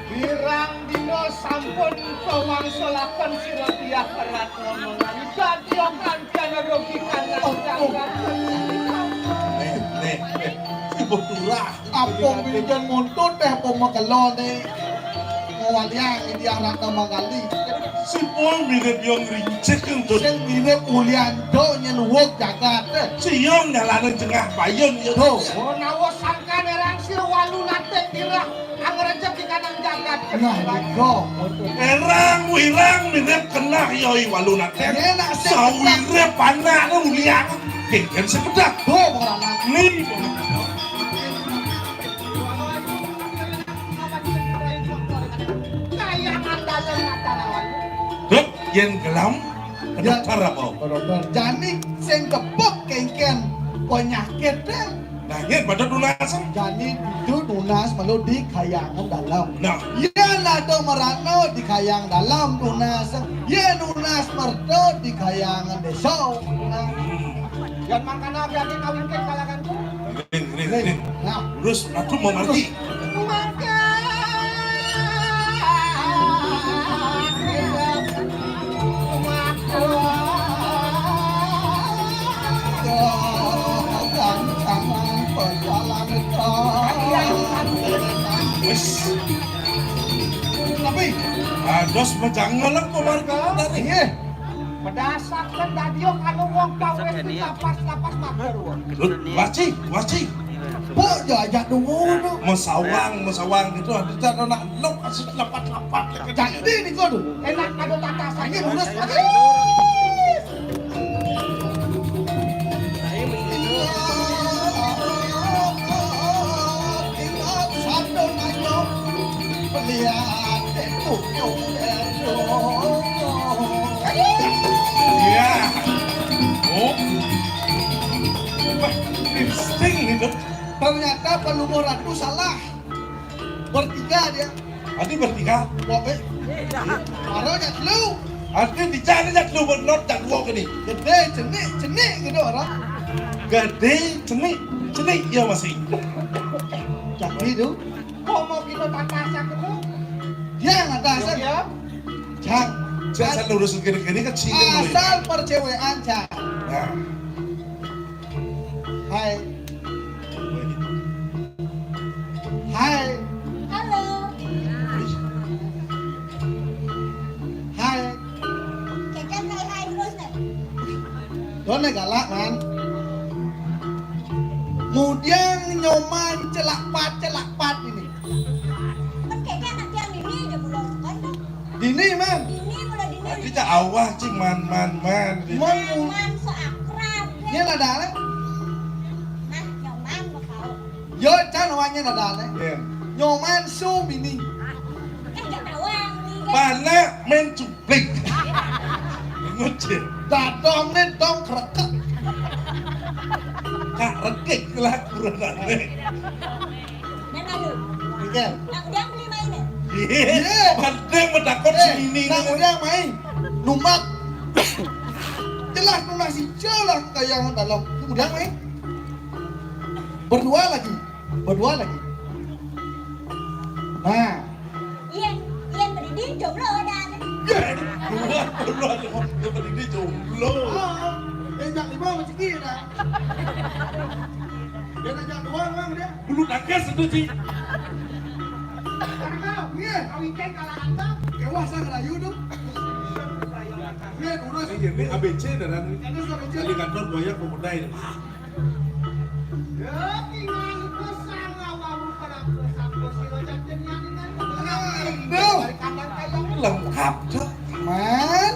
Pirang dina sampun kawangsulaken sira tiyang Ratna Mangali. Dadi kancan rugi kancan jagat. Nih, nih, nih. Ibu Turah. Apung Wildan Muntun deh, apung Makelon deh. Mawaliang India Ratna Mangali. Sipun mirip Yong Rincik kentut. Sing mirip Ulian do nyen wuk jagat deh. Siyong nyalaning jengah bayun ya. Tuh. Menawa sangkan erang sira walu natik dirah angrejek di kanang jagat. Nah, nika. Erang wirang mirip kenah yoi walu natik. Enak sih. Sawirip anakne Ulian. Kengken sekedak. Tuh, orang. Nih. Dek, yen gelem, ya, kedokter apa? Kedokter. Jani sing kepek kengken penyakit deh. Nah, yen pada tunasan. Jani itu tunas malu di Kayangan Dalam. Nah. Yen ada merana di Kayangan Dalam tunas. Yen tunas merta di Kayangan Desa. Nah. Yen mangkana ati-ati kawin ke kalanganku. Ring, ring, ring. Nah. Terus aku mau mati. Wis. Tapi ados mejang ngelek komarga tadi. Nggih. Medasaken dadi kanu wong kawis lapas-lapas mager wong. Lho, waci, waci. Kok ya ajak dungu tu? Mesawang, mesawang gitu. Ada tak nak nok asyik lapat-lapat. Jadi ni kau tu. Enak ada tatasan. Ini mulus. Iya. Oh. Wah, insting itu. Ternyata Palungguh Ratu salah. Bertiga dia. Ati bertiga. Wah, eh. Baru jak lu. Ati dijak ni jak lu, not jak dua kini. Gede, cenik, cenik gitu orang. Gede, cenik, cenik ya masih. Jadi tu. Kok mau kita tatasan tu? Dia nggak tahu. Ya. Jang. Jang, asal lurus gini-gini kan sini. Asal percewaan, Jang. Nah. Hai. Hai. Halo. Hai. Keken hai hai terus deh. Done galak, man. Mudiang nyoman celak pat, celak pat ini. Kan keken nanti yang ini aja belum kan. Dini, man. Dini, kalau dini. Ati cak awah, cing, man, man, man. Man, man, so akrab, ya. Ini ada, eh? Nah, nyoman, mau tahu. Yo, can awaknya ada, eh? Iya. Nyoman, so mini. Eh, nggak tahu, ah, ini. Panak, men, cuplik. Ngucil. Dadong ni, dong, kerekek. Kak rekek lah, kurang aneh. Nana lu. Iya. Nak udah beli main ya? Iya. Iya. Penting mendapat eh, sini. Nak udah main. Numbak. Jelas nunas hijau lah kayak dalam. Udah main. Berdua lagi. Berdua lagi. Nah. Iya, iya berdiri jomblo dah. Iya. Berdua, berdua, berdiri jomblo. Oh, yang tak lima masih kira. Dia ngajak doang, Bang, dia. Bulu tangkis itu, Ci. Karena, iya, kawin kalah apa? Kewah saya ngerayu tuh. Iya, kurus. Iya, ini A B C daran. Ini sudah A B C. Tadi kantor buaya pemuda ini. Ya, tinggal pesan awakmu pada pesan kursi roda dunia dengan. Aduh. Lengkap, Cok. Man.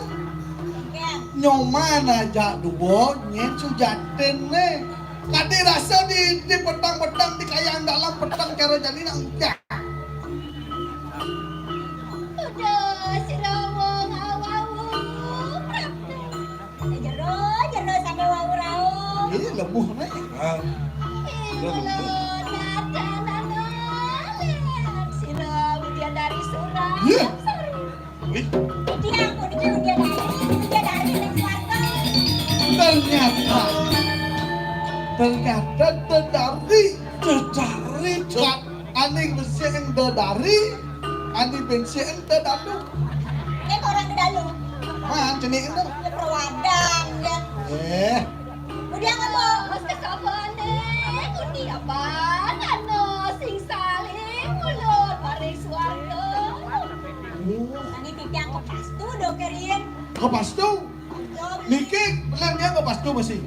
Nyoman aja dua, nyen sujatin nih. Kadi rasa di, di petang-petang di kayang dalam petang karo jani nak udah. Lemuh nih. Ah. Ih, udah lemuh. Ulun ada nana lihat sira ujian dari surau. Iya. Wih. Ujian aku niki ujian dari, ujian dari ning swarga. Ternyata, ternyata dedari. Dedari, Cuk. Ani besi ing dedari, ani bensi ing dedalu. Eh, kok orang dedalu? Man, jenik itu. Ya, perwadan, ya. Eh. Kemudian apa? Mesti kapan, eh? Mesti apa? Nano sing saling ulun maring swarga. Oh. Nanging titiang kepastu, do, Kerin. Kepastu? Niki, lan dia kepastu masih.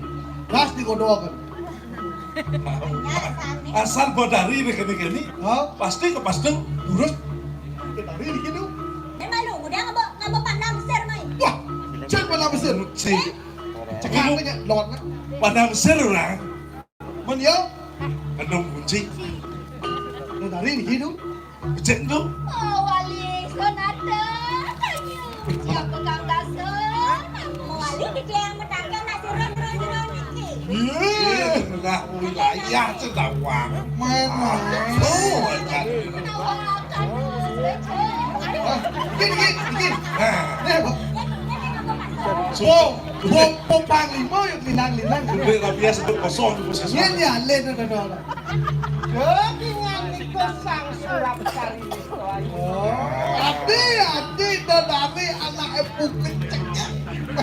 Gas digodoaken. Asal bodari nih kene-kene. Hah? Pasti kepastu, durus. Bodari niki, do. Eh, malu, udah ngabo, ngabo pandang besar, mai. Wah, cek pandang besar. Cek. Cekak aja, lewat, kan? Pandang besar orang. Men ya? Kandung kunci. Bodari niki, do. Becik tu. Oh, wali, sonata. Ayo, siap pegang dasar. Wali di dia yang mendaki nasi ron, ron, ron, niki. Iya, lah, wilayah Cendawang. Main, main. Oh, iya. Tawakan, Mas Becik. Ah, gini, gini, gini. Nah. Nih, Bu. Wong, wong, wong panglima ya linang-linang. Duit rabies itu kosong, puskesmas. Iya, iya, le, do, do, do. Daging nika sang Surapsari nika, ayo. Oh, ati, ati, dedari anake Bukit Cengkeh.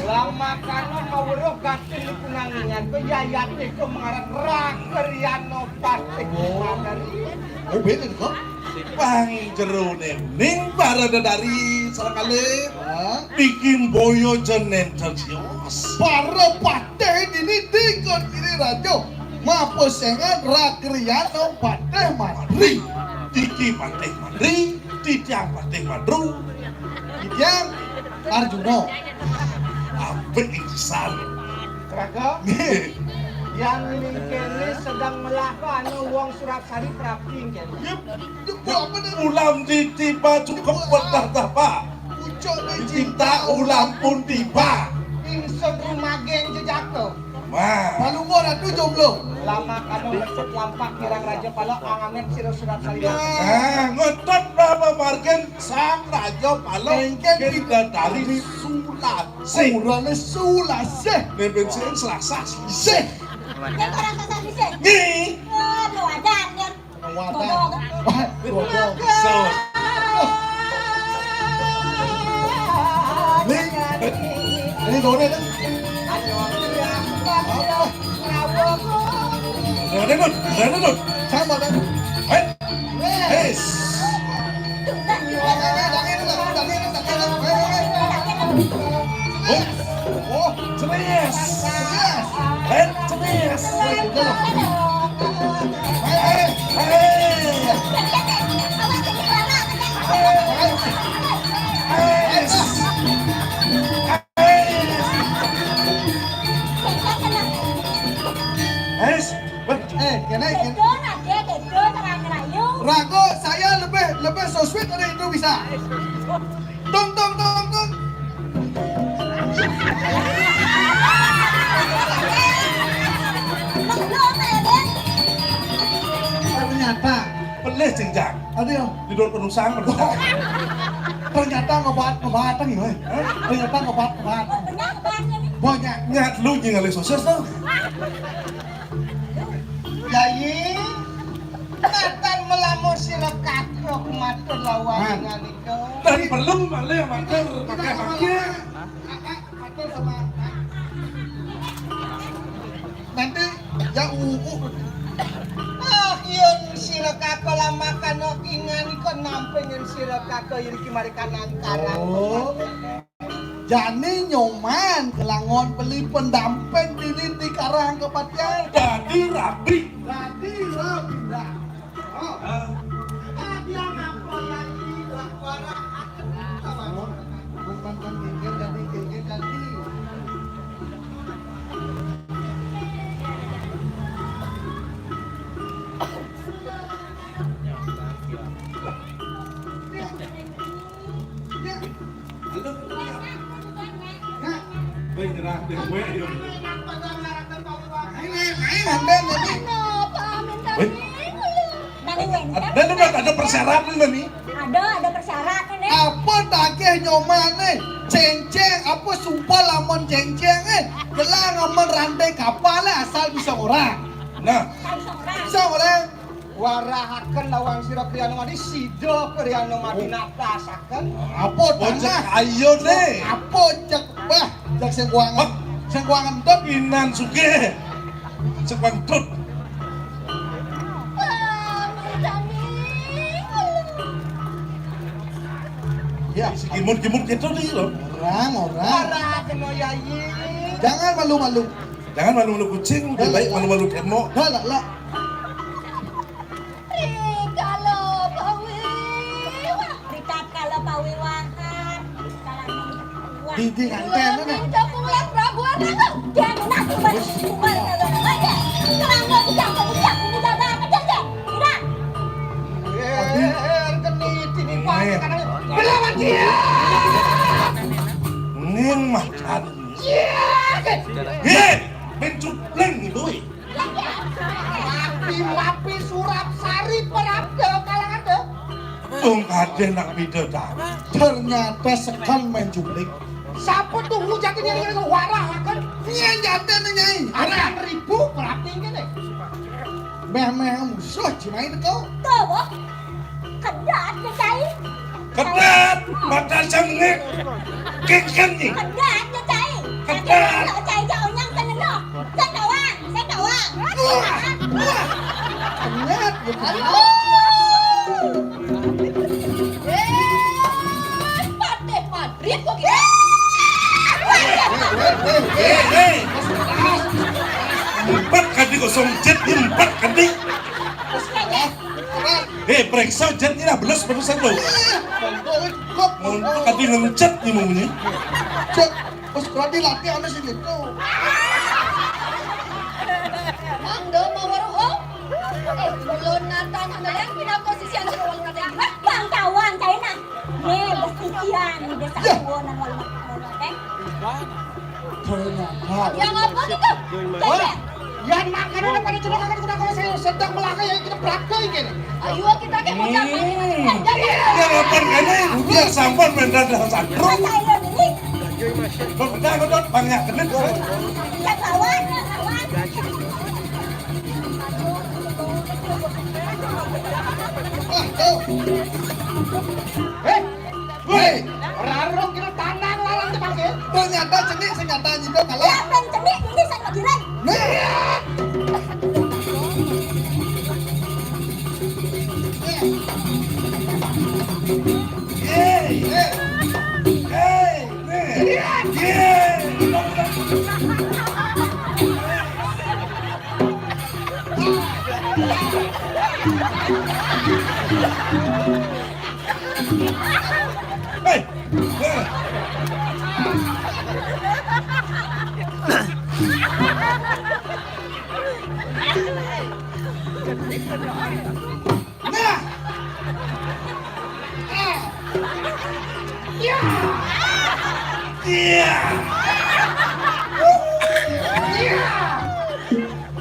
Lah makana maweruh gatin niku nangingan, kok yayate kok mengaran Rakriano Patih Mandari. Oh, beda kok. Pang jerone ning para dedari sareng kalih. Hah? Iki mboyo jenen dan sios. Para patih dini dikon kiri raja. Mapesengan Rakriano Patih Mandri. Diki Patih Mandri, Titiang Patih Mandru. Titiang Arjuna. Apik ing sesar. Raga? Nggih. Yang ning kene sedang melahka anu wong Surapsari prapti ing kene. Yep. Yep, apa nih? Ulam ditiba cukup bertah-tah, Pak. Pucuk dicinta ulam pun tiba. Ingsun rumagen jejaka. Wah. Palungguh ratu jomblo. Lama kamu ngetut lampak kirang raja pala angangen sira Surapsari. Ah, ngetut lama margen sang raja pala. Engken kita dari Sulasi. Urane Sulasi. Nempel sing Selasa sih. Nek orang Selasa bisa. Nih. Wah, pewadan kan. Pewadan. Bodoh. Wah, bodoh. So. Nih. Ini done kan? Done, Dun. Done, Dun. Sama kan? Eh. Yes. Oh, oh, ceries. Ceries. Eh, ceries. Eh, eh, eh. Eh. Eh. Eh, kene, kene. Edo, Raden, Edo, terang rayu. Rago, saya lebih, lebih so sweet dari itu bisa. Tung, tung, tung, tung. Ternyata. Pelih jenjang. Aduh. Tidur penusang, penusang. Ternyata ngebat, ngebat lagi, weh. Ternyata ngebat, ngebat. Banyak. Nyat lu nyingali sosial tuh. Yayi, natan melamu sira kakro kumatur lawan. Man. Dengan itu. Dan perlu malih matur, pakai pakai. Matur sama. Nanti ya uu. Ah, yun sira kakro lamakan kingan iko nampingin sira kakro iriki marikan angkaran. Oh. Jani Nyoman kelangon beli pendamping dini di Karang Kepatian. Dadi rabi. Dadi rabi, dah. Oh. Ah. Ah, dia ngapa ya ini? Wara. Bukan, bukan, gengger jadi, gengger jadi. Halo. Weh, nyerah deh, weh, yo. Ini, ini, nganten ini. Napa, minta Wih. Ning, lho. Nang wénten. Ada, ada, ada persyaratan ini. Ada, ada persyaratan, nih. Apa tagih nyomane? Céngcéng, apa sumpah lamun céngcéng, eh? Gelang amun rantai kapal, eh, asal bisa orang. Nah. Asal bisa orang. Bisa orang. Warahaken lawang sira Kriyanomadi, sida Kriyanomadi Oh. Naplasaken. Apa Bocah tanah? Ayo, deh. Apa cek, bah, cek sing kuangan. Hah? Sing kuangan dot. Pinan sugih. Sing kuangan dot. Wah, Mas Dani. Ya. Si kimut-kimut gitu nih, loh. Orang, orang. Para kena yayi. Jangan malu-malu. Jangan malu-malu kucing, lebih baik malu-malu tembok. Lah, lah, lah. Rikala pawiwah. Rikala pawiwahan. Rikala pawiwahan. Didi nganten, Didi nganten. Dia nasi bas. Bukan, bukan, bukan. Kerangka bujang, bujang, bujang, bujang, bujang. Tidak. Eh, keni, dini, Pak. Belawan dia. Ning, Mas. Iya. Hei, mencupling itu, eh. Mapi-mapi Surapsari perabda kalangan deh. Wong kadeh nak bidadari. Ternyata sekon main cuplik. Sapa tuhu jati diri kene warahaken? Nyén jatine, Nyai. Akan ribu berarti kene. Meh-meh musuh jimain to. Tuh, Bu. Kedat, Cai. Kedat, mata sengit. Kengkeng nih. Kedat, Cai. Kedat. Cai, Cai, onyang tenelo. Sing doang, sing doang. Wah, wah. Kenyat gitu. Ayo. Eh, Patih Madrid kok gitu. Eh, eh. Empat kali kosong jet, empat kali. Terus kayaknya. Eh, periksa jet ini lah, belas barusan tuh. Untuk kadi ngencet nih maunya. Cek, wis berarti latihan di sini tuh. Mangga mawar, oh. Eh, belum nata nang yang pindah posisi yang sudah walau nata yang. Bang kawan, China. Nih, bestikian, udah Ya. Satuan walau nata, eh. Ternyata. Yang apa gitu? Wah, Kayaknya. Yang makanan pada coba kan kita kalau saya sedang melangkah ya kita praktek ini. Ayo kita ke bocah. Hmm. Jangan. Ya, apa kene? Udah sampun mendadak santro. Masa iya ini? Kok kita kok banyak kena. Ya, kawan, ya, kawan. Ah, tuh. Eh, Woi, rarung kira tanang larang tepake. Ternyata cenik sing nyata nyidok kalah. Ya, ben cenik ini sing kegiran. Nih. Hei, hei, hei, nih. Hei. Hei. Nah. Ah. Ya. Iya. Iya.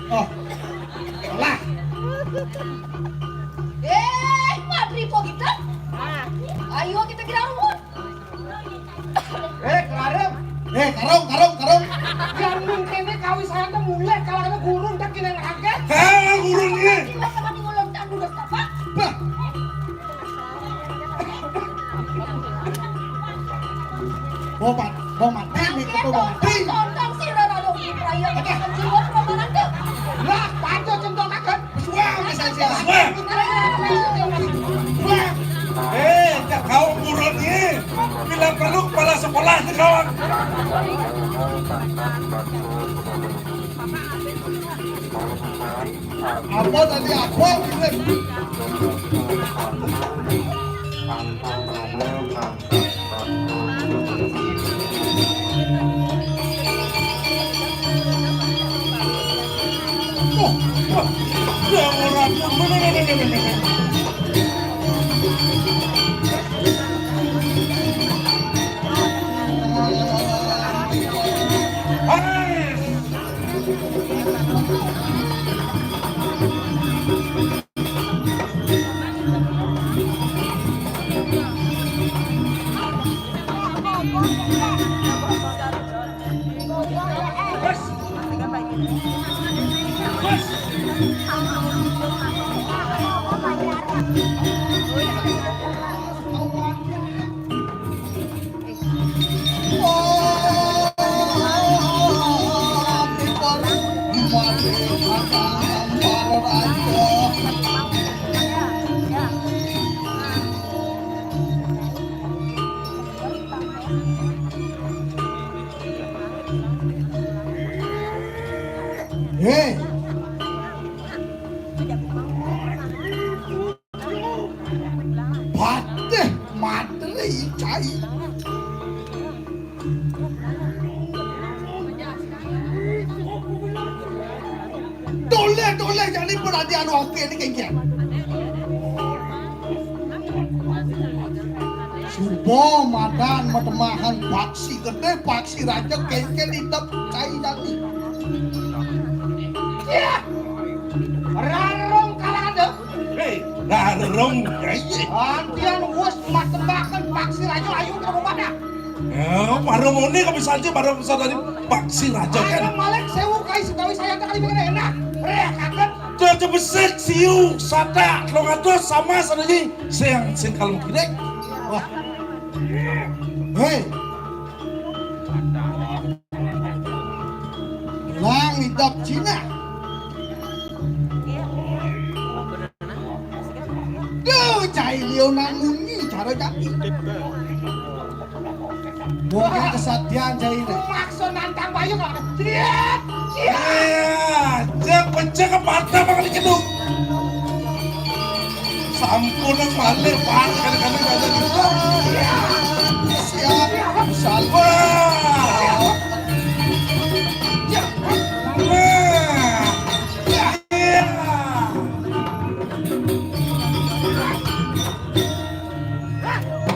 Oh. Salah. Eh, Patri kok gitu? Ayo kita kira ruwet. Eh, Karung. Eh, Karung, Karung, Karung. Yang mungkin ini kawi saya tuh mulai kalau ada gurun tak kena ngake. Kalau gurun ini. Kita sama di ngulon tak dulu apa? Bah. Mau mat, mau mati nih, kita mau mati. Tonton sih, udah lalu. Ayo, kita kan jiwa perubahan tuh. Lah, panco contoh makan. Suwe, Mas Haji. Suwe. Suwe. Eh, cak kau buron ni. Bila perlu kepala sekolah ni kawan. Apa tadi apa? Hei. Patih materi cai. Toleh, toleh, jani perhatian oke ni kengkian. Suba madan matemahan paksi gede, paksi raja kengken idep cai jani. Yah! Rarung kalada. Hei, rarung, ya, iya. Antian wus matemahan paksi raja ayu ka rumahna. Ya, baru muni kami saja, baru bisa dari paksi raja kan. Ayo malik sewu kai sutawi saya tak kali mikir enak. Reh, kaget. Aja besik siu satak telung atus sama sadaya sing sing kalem kidek. Wah. Hei. Lang idep Cina. Duh, cai liu nang munyi cara jati. Wong kesatian cai ini. Maksud nantang bayu kok. Ciat, ciat. Iya, cek pecah ke mata bakal dikenduk. Sampun nang malih, Pak. Kadang-kadang ada juga. Siap. Sabar. Nah. Iya.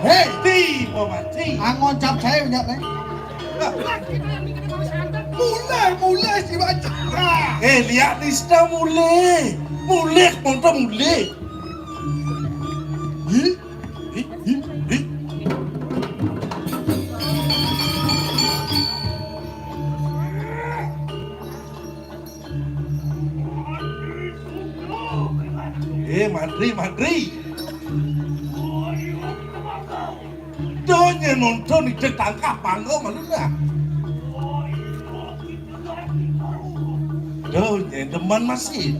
Hei, ti, mati. Angon cap saya punya nih. Mulai, mulai si baca. Eh, lihat nista mulai. Mulai, montor mulai. Hi, hi, hi, hi. Eh, Mandri, Mandri. Donya nonton ide tangkap panggung malu dah. Donya demen masih.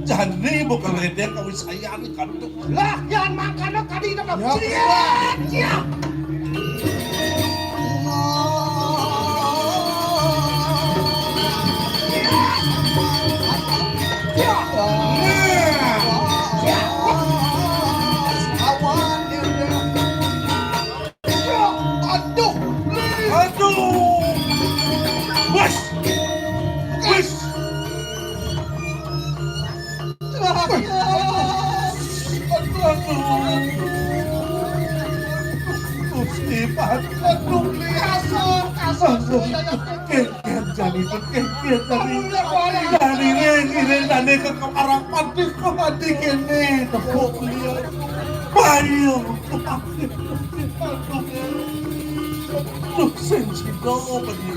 Jani bukan ledek kau saya ni kan tu. Lah, yan mangkana kadi dah. Ya, ya, ya. Aduh. Aduh. Wes. Wes. Aduh. Gusti, aduh. Kasar, kasar. Kengken jani, kengken jani. Jani ring, ring jani ke kemarang pati, ke pati kene. Tepuk liat. Bayu. Aduh, sing sida bani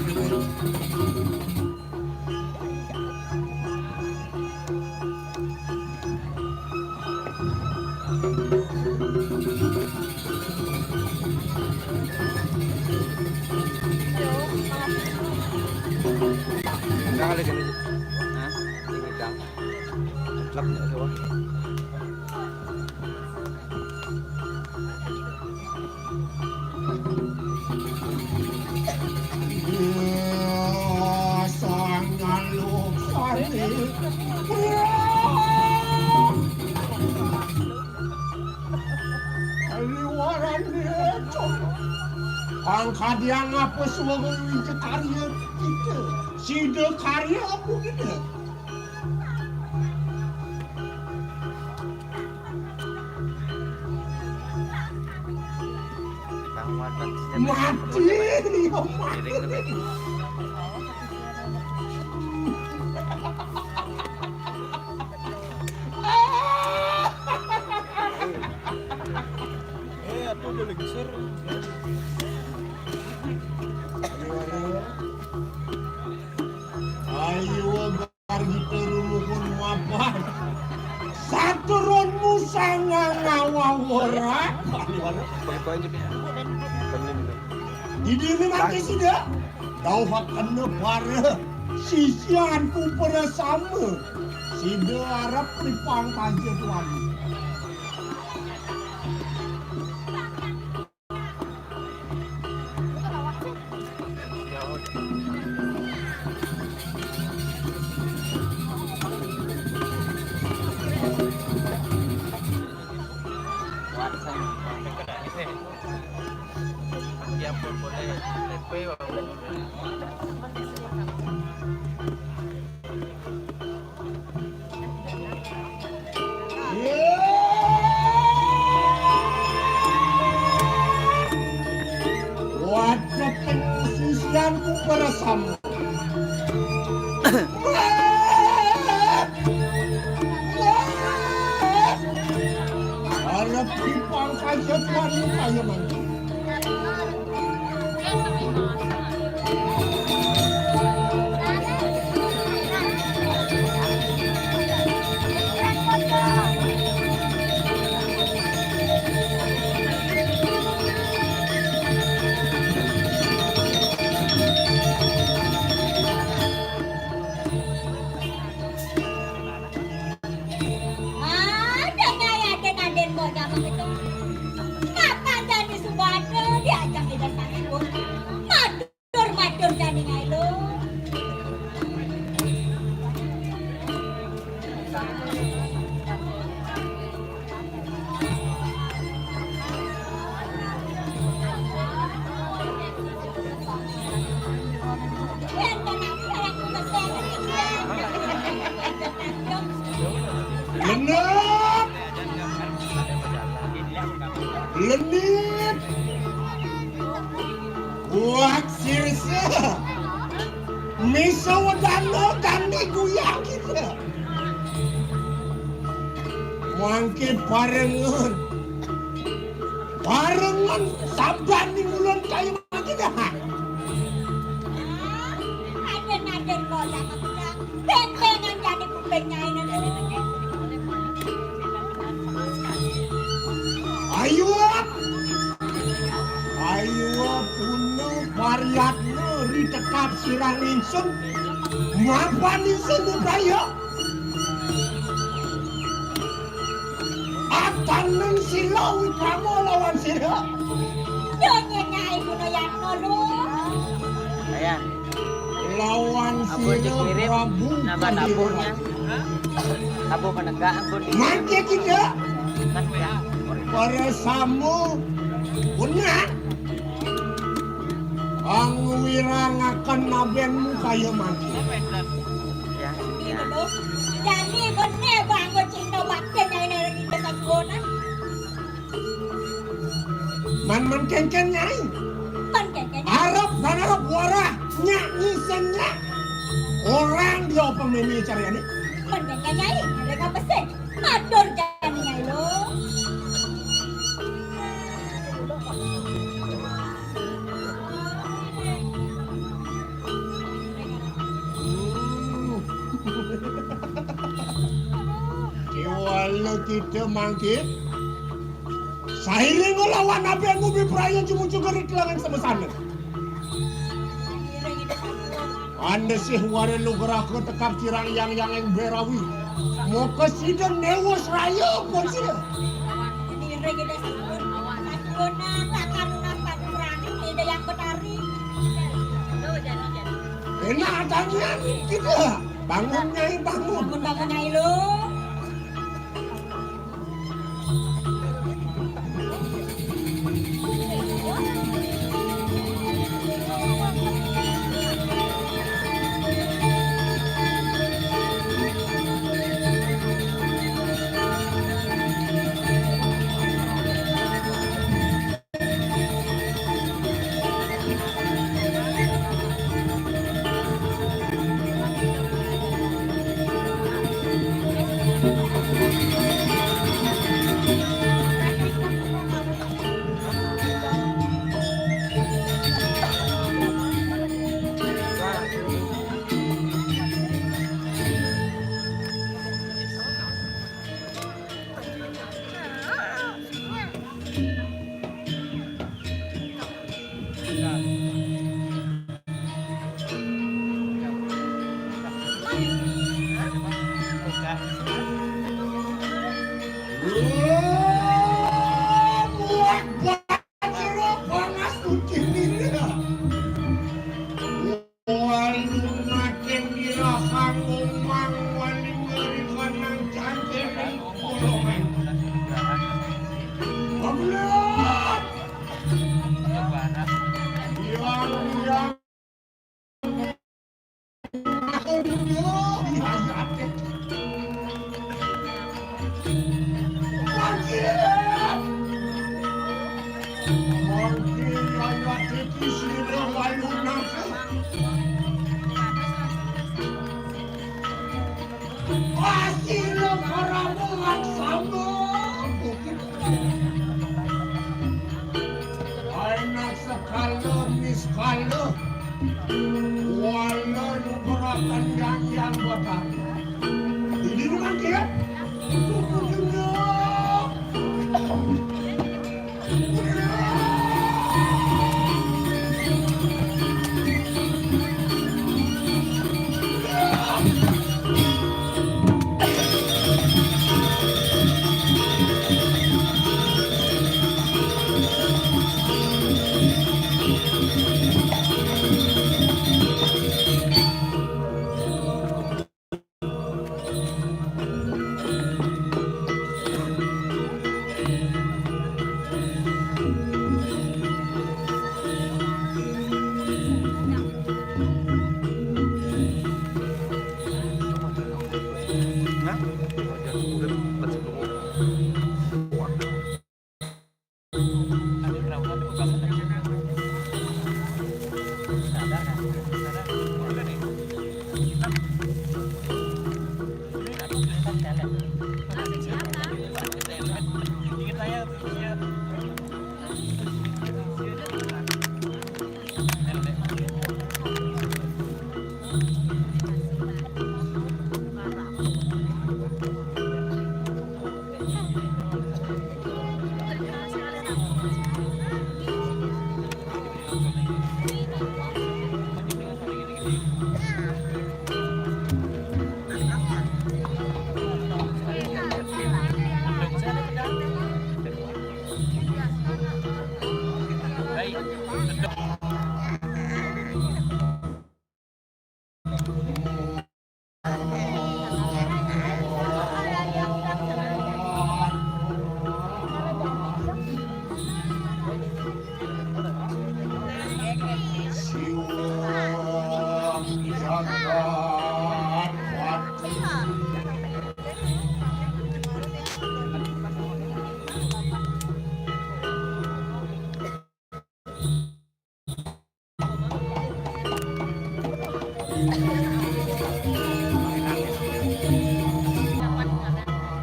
kene. Hah? Ini hidang. Ceplok ya, coba. Pangkadiang apa suara wija karya kita? Sida karya apa kita? Mati, mati. Eh, aku boleh geser. Ayo, bar kita rumuhun mapan. Saturunmu sanga ngawawora. Di diri mati sida. Dauhakenna para sisianku para sama. Sida arep ripang panjatuan. Wadah tengah sisianku para sama. Arep dipangkat jadwal kaya mangkin. Ada nyai aden-aden kok jaman itu. Kapan jani subada diajak ida sakit? Matur-matur jani nyai lo. Genep. Lenit. Buat sirsa. Miso wedana kami guyang kita. Mangke parengan. Parengan sabdaning ulun kaya mangke dah. Aden-aden bola kepedang. Bentengan jani kuping nyai nang. Ayo. Ayo, punna pariatna ri tekap sirang ingsun. Mapan ingsun upaya. Ataneng sila wikrama lawan sira. Donya nyai guna yatna lu. Saya. Lawan ampun sira dikirim Prabu nama Kandil tabuhnya. Raja. Tabuh penegak ampun dikirim. Mangke kita. Kan ya. Para samu. Benar. Angwirangaken nabenmu kaya mangke. Ya, ya. Jani bener banget cinta bakti nyai nang di desa Kuonan. Man, man kenken nyai. Man kenken nyai. Arep, man arep warah, nyak ngisen nyak. Orang dia pemene cariane. Man kenken nyai, mereka pesen. Matur jani nyai lo. Kewala kita mangke. Sairing lawan abenmu bipraya jumuju gerit langan semesana. Anda sih wara lugraka tekap cirang yang yang ing berawi. Moka sida newos raya pun sida. Ngiring kita sampun. Sampun takar nang padu berani ida yang betari. Enak tanian kita. Bangun nyai bangun. Bangun bangun nyai lo. Kini ya. Walu ngaceng dirahang umang wali ngerikanang canceling golongan. Pembelut! Yang, yang Anak sekala niskala, wala nugrakan yang yang bakal. Ini dengan dia.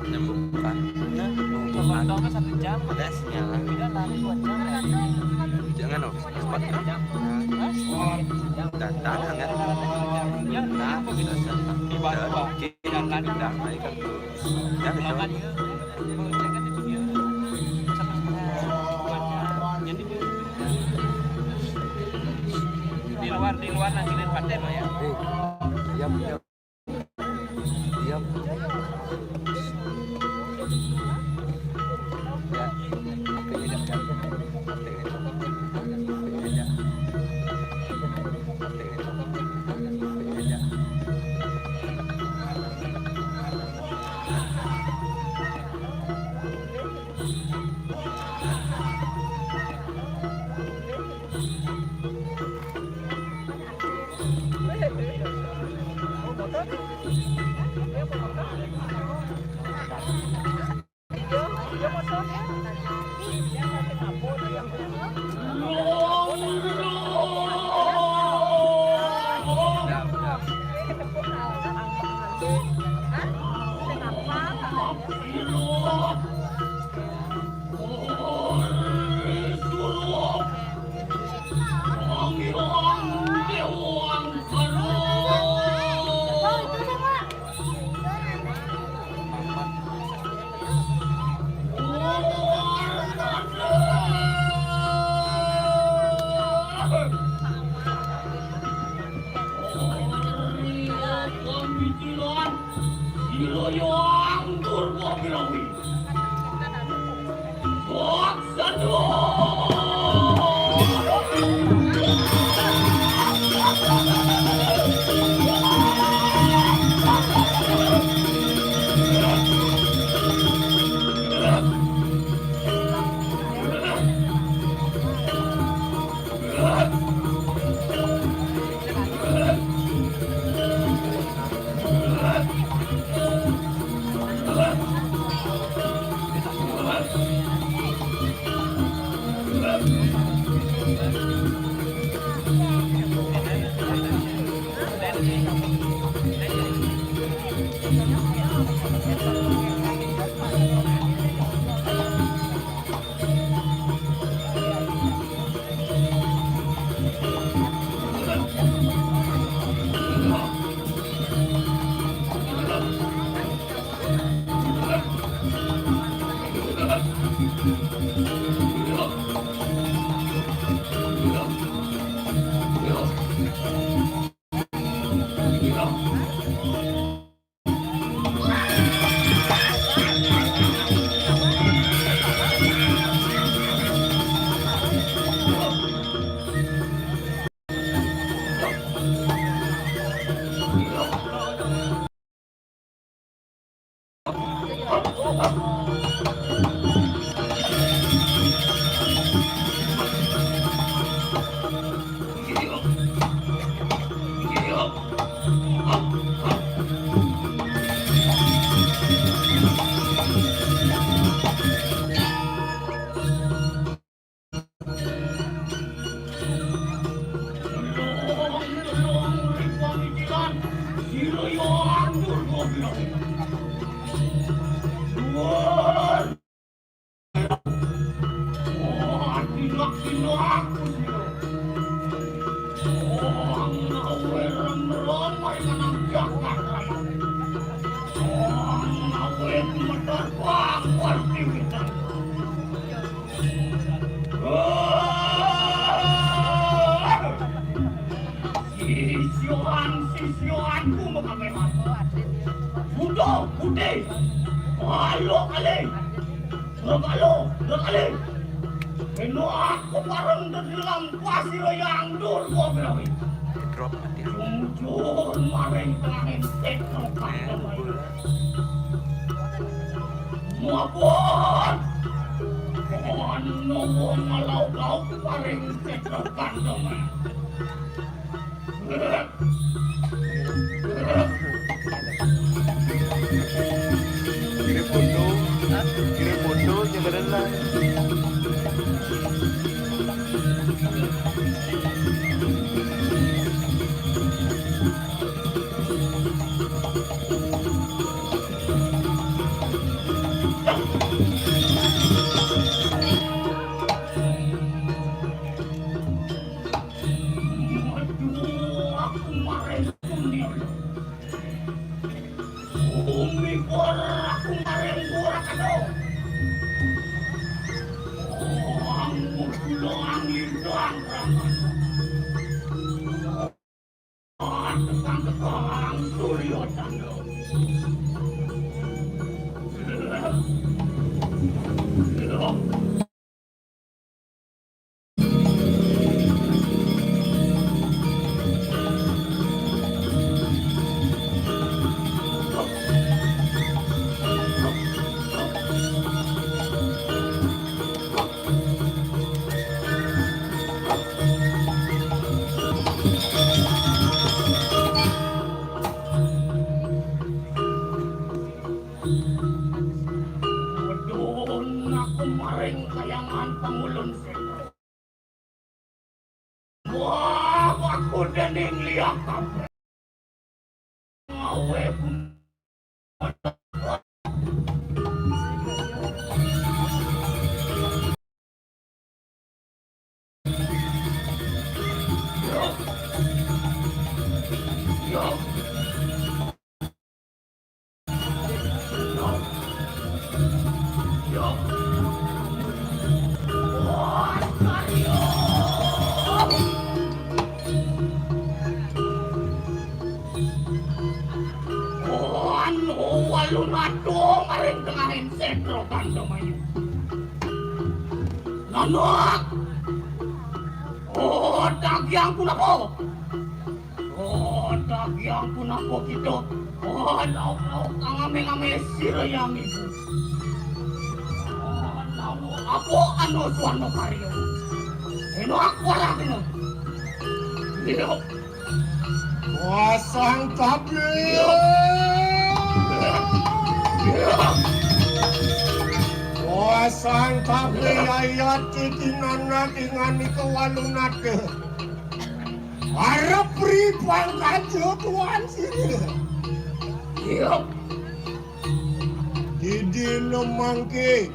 Nyambungkan. Nyambungkan. Ada sinyal. Jangan, oh, cepat, kan? Datang, kan? Nah, kita siap. Kita bikin, kita naik, kan? Ya, gitu. Di luar, di luar nasi dan paten, Pak, ya? Iya, iya. Iya. Ya, oke, ya, ya. Oke, ya. Oke, ya. Oke, ya. Sisyoanku makamehan. Budo, bude. Alo kali. Regalo, regale. Eno aku bareng di dalam pasir yang dur gua berawi. Jujur maring tengahing tekno kandang. Mabon. Ono wong malau-lau paring tekno kandang. Kirim foto, kirim foto, jangan dengar. Waduh, aku marah itu nih. Umi korak kumareng korak aduh. Ang musulo ang lintang raman. Ang tekang-tekang suryo tando. Wedhun aku maring kayangan pangulun sing. Wah, aku dening liak kabeh. Ngawe. Anu, walu nado maring tengahing sedro Kandamayu. Nanuk! Oh, dagiang punapa? Oh, dagiang punapa kita? Oh, lauk-lauk kang ame-ame sira yang ibu. Oh, lauk apa anu suwana karya? Eno aku ora kena. Iya. Wasang kabeh. Wasang tapi ayat titinana dengan ika walunata. Arep ri pangkajo tuan sira. Iya. Didina mangke,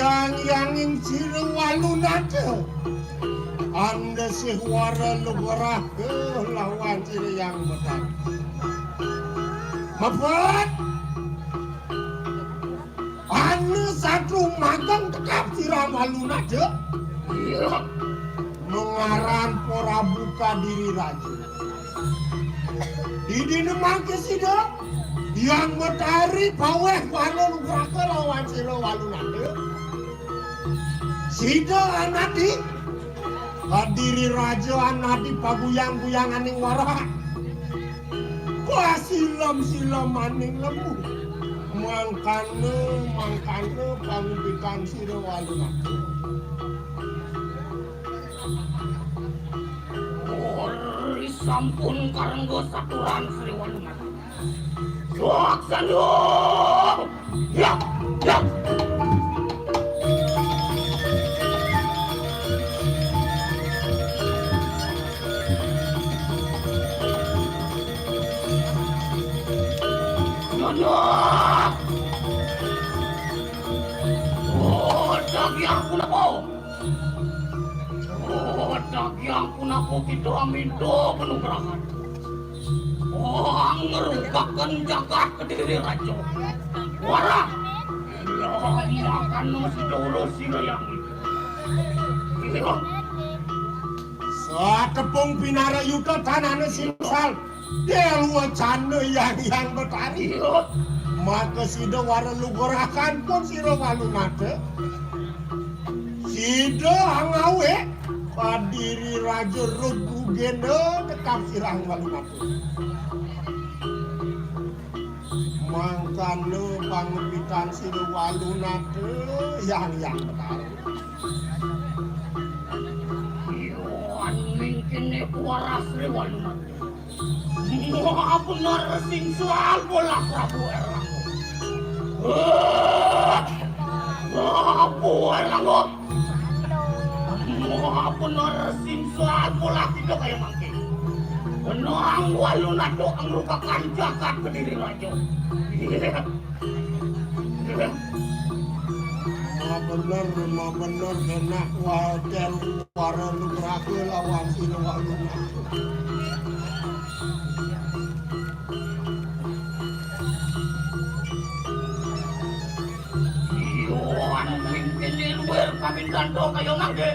yang yanging sira walunata. Anda sih wara lugraha lawan sira yang betan. Mepet. Anu satu magang tekap sira walunata. Iya. Mengaran Prabu Kadiri Raja. Didina mangke sida, yang Betari paweh wara lugraha lawan sira walunata. Sida anadi, Kadiri Raja anadi paguyang-guyanganing wara. Pasilem-silemaning lembu. Mangkana, mangkana pangupitan sira walunata. Ori sampun karengga saturan Sri Walunata. Suaksana! Ya, ya. Nyonya. Oh, daging aku napa? Oh, daging aku napa kita minta penugrahan? Oh, ngerugaken jagat Kediri Raja. Warah. Lah, makan nasi dulu sira yang. Satepung pinara yuta tanane singsal. Dewa canda yang yang betari. Maka sida wara lugrahan pun sira walunata. Sida angawe Kadiri Raja Rugugena tekap sira walunata. Mangkana pangupitan sira walunata yang yang betari. Iya, ning kene waras Sri Walunata. Wah, bener sing selalu lah Prabu Erlangga. Wah, Prabu Erlangga. Wah, bener sing selalu lah kita kaya mangke. Benang Walunata angrukakan jagat Kediri Raja. Iya. Ma bener, ma bener, enak wajar wara lugraha lawan sira walunata. Iya, anu mingkene luwir kami gandha kaya mangke.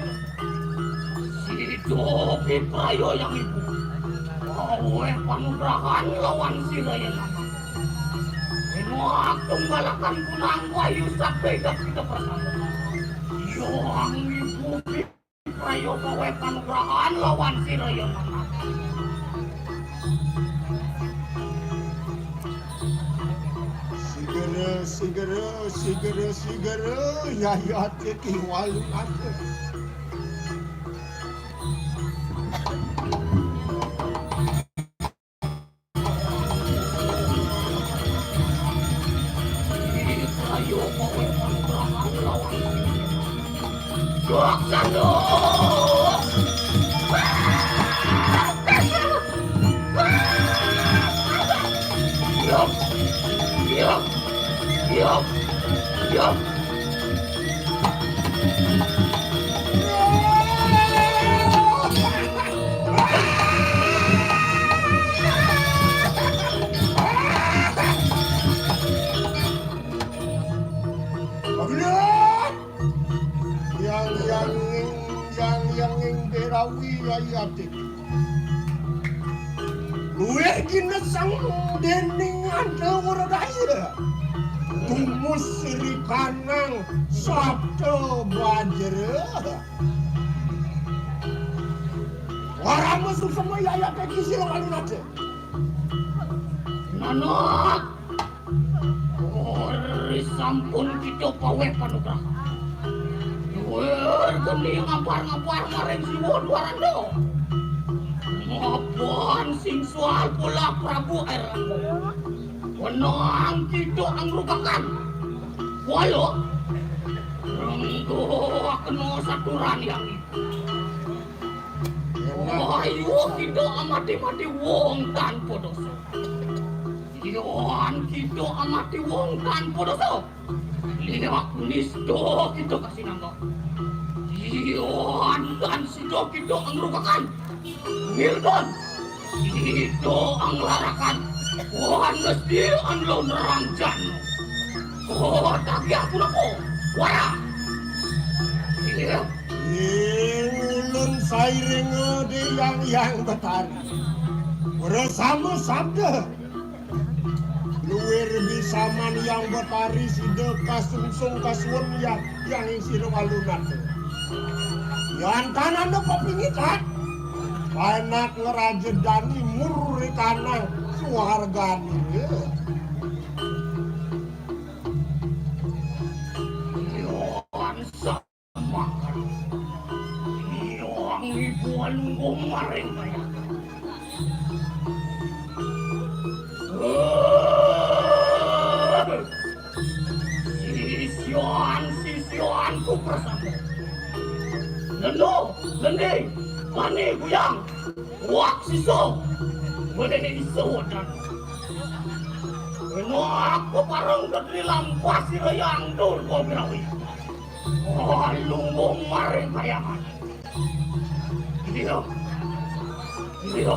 Sida piprayo yang ibu. Aweh panugrahan lawan sira yang anak. Eno tunggalakan kunang wayu sabda idap kita bersama. Yang ibu piprayo aweh panugrahan lawan sira yang anak. Sigera, sigera, sigera, sigera, yayate ki walunata. Ayo, kowe mau perang lawan. Dok, satu. Yop, yop, yop, yop. Abdullah! Yang yanging, yang yanging berawi rayatik. Luwih ginesang dening Anta Wardaya. Tumus sirikanang sabda bajra. Ora mesu semua yayate kisil walunate. Nanut. Ori sampun kita paweh panugrahan. Duwer geni ngampar-ngampar maring Siwa Dwaranda. Mapan sing soal polah Prabu Air Langga. Wenang kita angrukakan. Waluh. Doa kena saturan yang itu. Ayo kita amati-mati wong tanpa dosa. Yan kita amati wong tanpa dosa. Liak nista kita kasih nangga. Yan tan sida kita angrukakan. Ngirdan, kita anglarakan. Wan mesti anlo neranjan. Oh, tagi aku nako. Wara. Iya. Ing ulun sairinga di yang yang betari. Bersama sabda. Luwir bisaman yang betari sida kasungsung kasuwun yang yang ing sira walunan. Yan tananda pepingitan. Panak ngeraja dani murri kanang suargani. Makan. Iya, ibu alunggung maring kaya. Sisyan, sisyanku bersama. Lendo, lendi, bani guyang, wak siso. Boleh iso dan. Kena aku parang kedri lampas sira yang dur kau berawi. Oh, lumbung maring kayangan. Iya. Iya.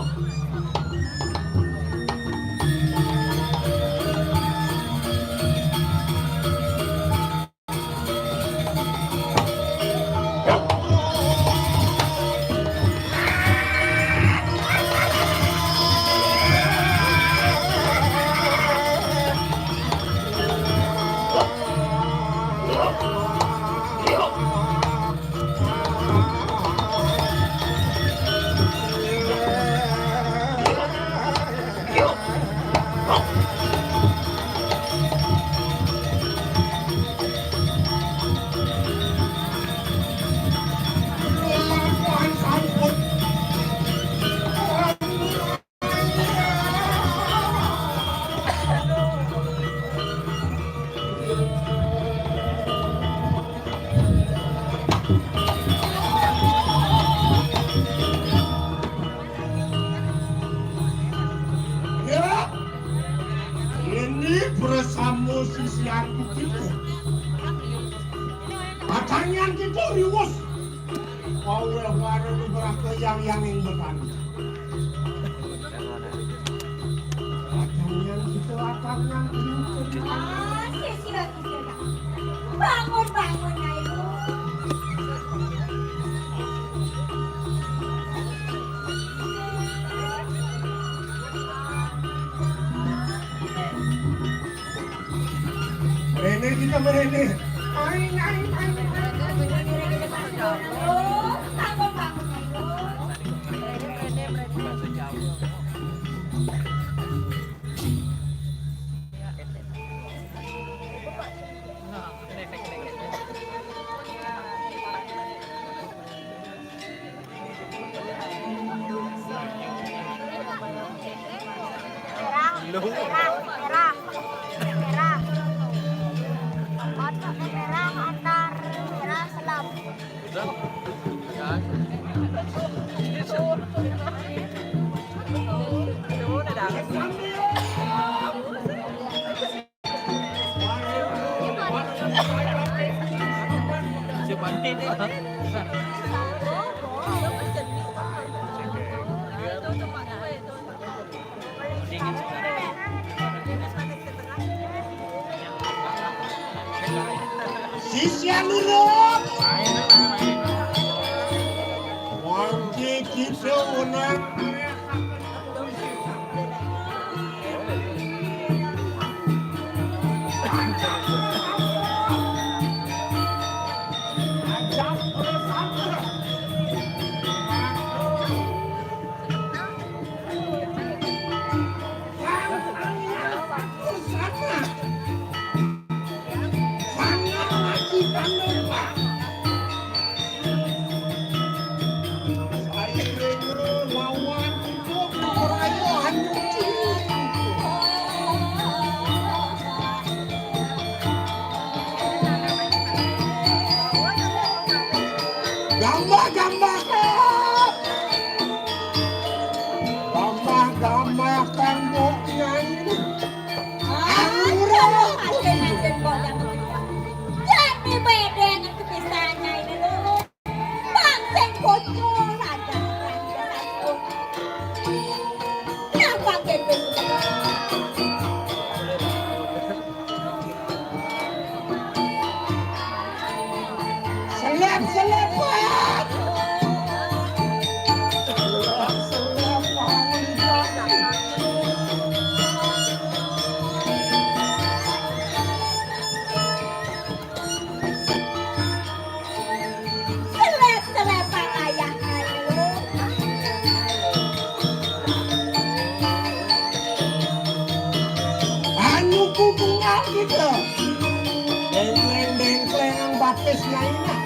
Ya, ini bersama sisian kita. Pertanyaan kita riwus. Paweh wara nubraka yang yang ing betani. Atangan kita, atangan kita. Ah, sira, sira, sira. Bangun, bangun, ayo. Mrene kita mrene. Aing, aing, aing, aing. Oh, bangun, bangun, ayo. Perang, perang, perang, perang. Otak perang antar perang selam. Sisya nurut. Wangke kita wenang. Gamah-gamah kang mbok nyai. Aduh, aduh, aduh, mbok nyai. Dadi bedeng kepisah nyai lho. Bang sing bocor aja. Kenapa kene? Selep-selepan. Selep-selepan ayah ayu. Anu kudu kita. Dengkleng-dengkleng batis naina.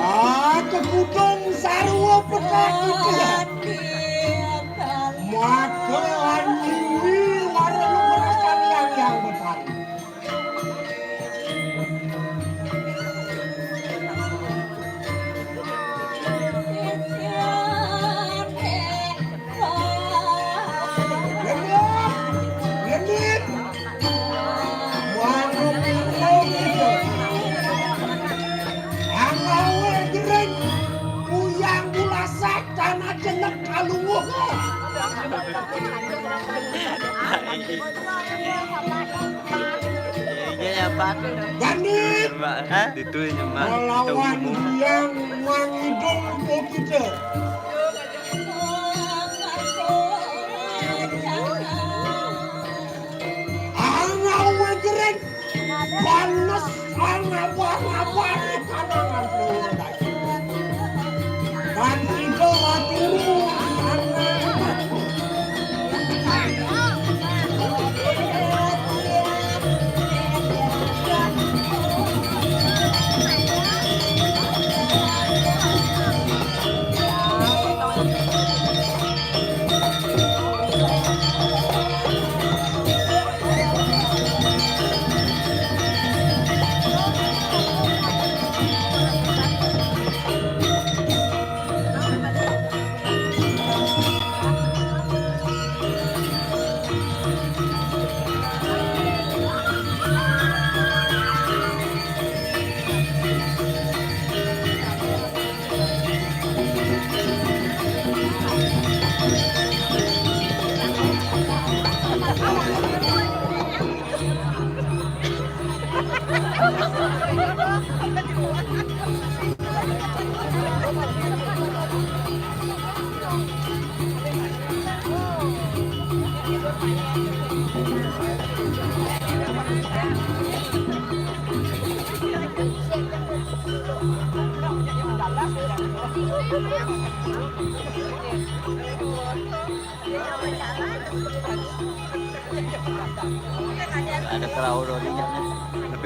Ah, kekudung sarwa petak iki. Maka anjing warna merah kalian yang betari. Ana wé jering, kuyang bulasak, tanah jenek kalunguh. Iya, iya, Pak. Bandit. Hah? Itu yang nyemak. Melawan yang mangidul kita. Ana wé jering, panes, ana wah-wah, ana ngantuk. Kan itu aturan. Ada perahu doni, ada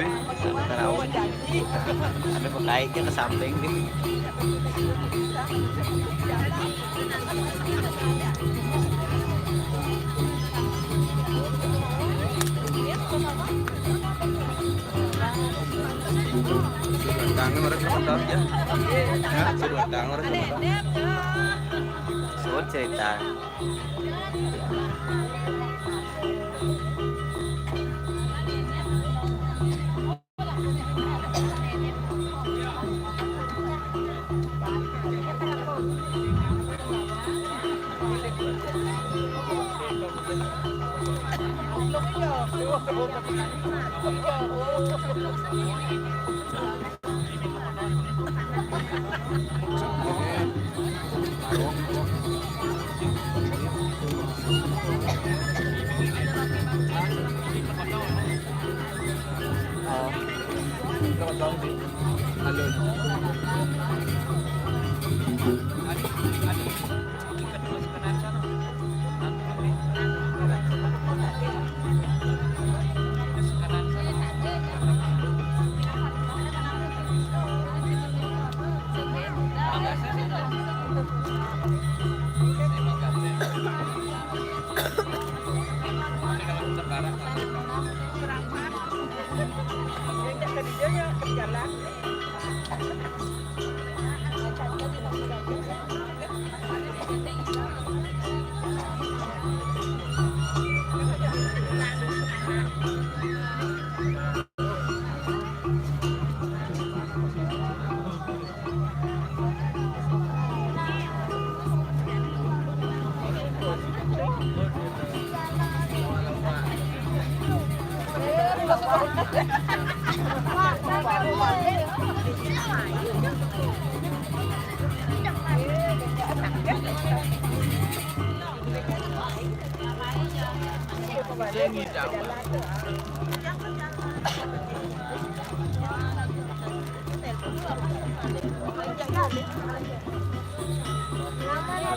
perahu. Ada pekaiknya ke samping nih. Ini mereka tahu ya. Hah? Suruh datang, mereka tahu. Suruh cerita.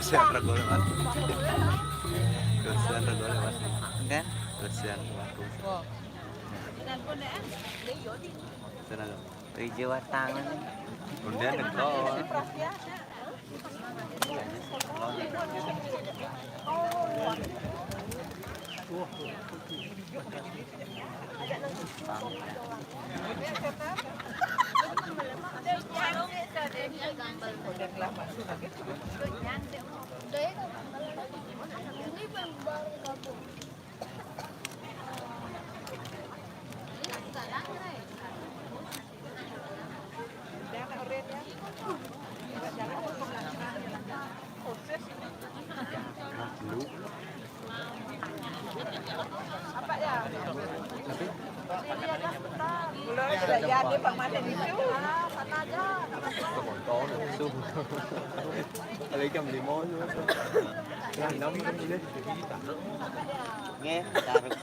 Kasihan rego lewat. Kasihan rego lewat. Kan? Kasihan waktu. Tenang. Ri Jawa Tangan. Kemudian negor. Apa ya? Apa? Mulai sudah jadi pamanen itu. Ah, sana aja. Kontol, susu. Ada ikan lima juga. Yang enam kan boleh. Nggih, taruh.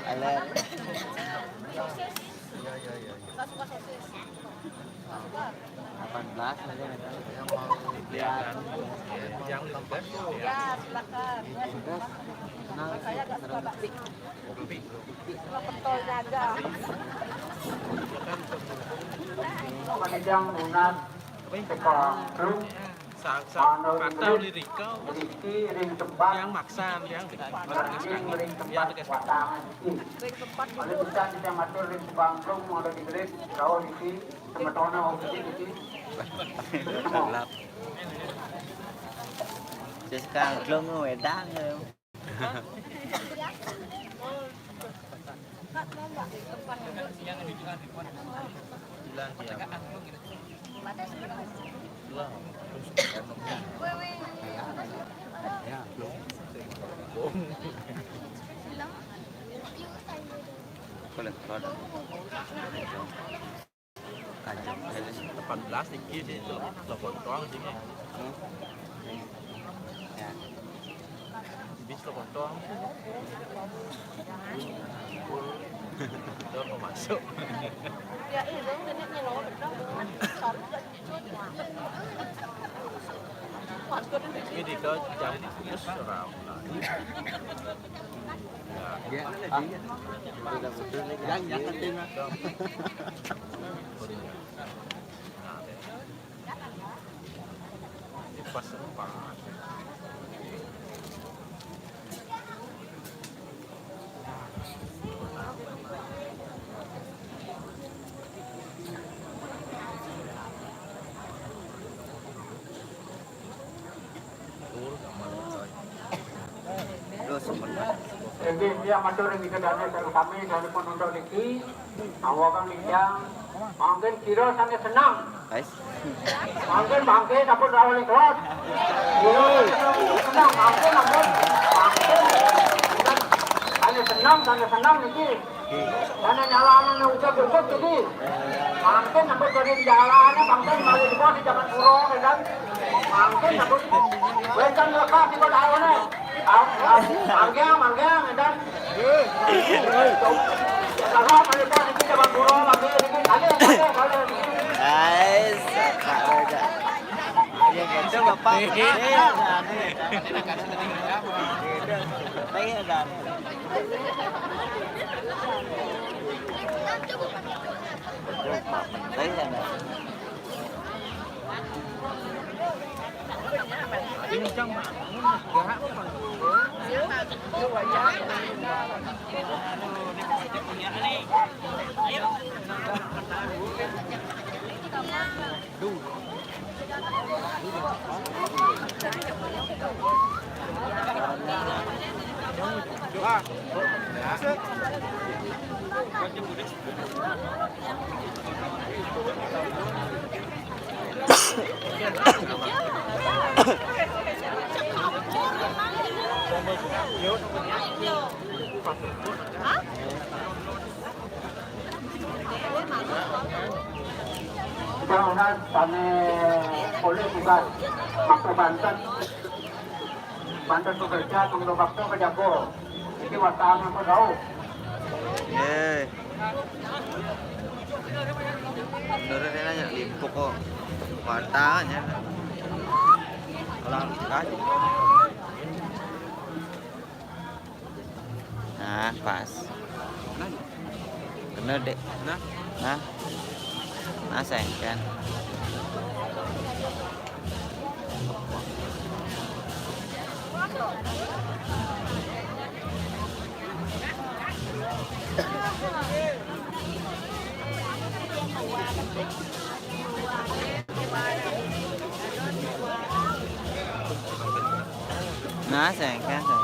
Aler. Iya, iya, iya. Delapan belas aja, ya. Yang mau kelihatan. Yang lima belas tuh, ya. Ya, silakan. Lima belas. Nah, saya agak suka bakmi. Kopi. Cuma pentolnya aja. Panjang lunas, tukang truk, Sa-, sa-, manut patah lirika, berisi ring tempat, yang maksan, yang berhenti ring tempat, yang tegas. Watangan iki. Ring tempat. Oleh bukan kita matur ring tukang truk, mau digelis, kau iki, semetona, oke, iki. Gelap. Terus kang Glong wedang. Delapan belas iki sih, lo, lo potong sih. Ya. Bis lo potong. Lo mau masuk. Ya, iya, lo ini nih, lo betul. Ini di kau jam terus seram. Ya. Ya, ah. Sudah betul nih. Yang, yang penting, Mas. Nah, deh. Ini pas, pas. Nggih, nggih, matur ing Ida Dané sami-sami sampun untuk niki. Awakang linjang. Mangkin sira sané seneng. Guys. Mangkin bangké sampun rawuh ing kelas. Sira sané seneng, mangkin ampun. Mangkin. Sané seneng, sané seneng niki. Sané nyalahno ucap-ucap niki. Mangkin sampun dadi nyalahno bangsa malih di zaman pura, kan? Mangkin sampun. Wétan lekas iku lawané. Mangga, mangga, ngénten. Salah, kalau tak, ini coba guru, mangga, ini, ayo, ayo, ayo. Guys, Pak Roja. Iya, betul, Bapak. Iya, ada. Iya, ada. Iya, ada. Kita unas sané polih tugas maksa banten. Banten bekerja, tunggu waktu ke jago. Iki wartawan apa tahu? Nggih. Menurut saya nanya lipuk kok. Wartawan ya. Kalau kaji. Nah, pas. Kena, Dek. Nah. Nah. Nah, sayang kan. Nah, sayang kan, sayang.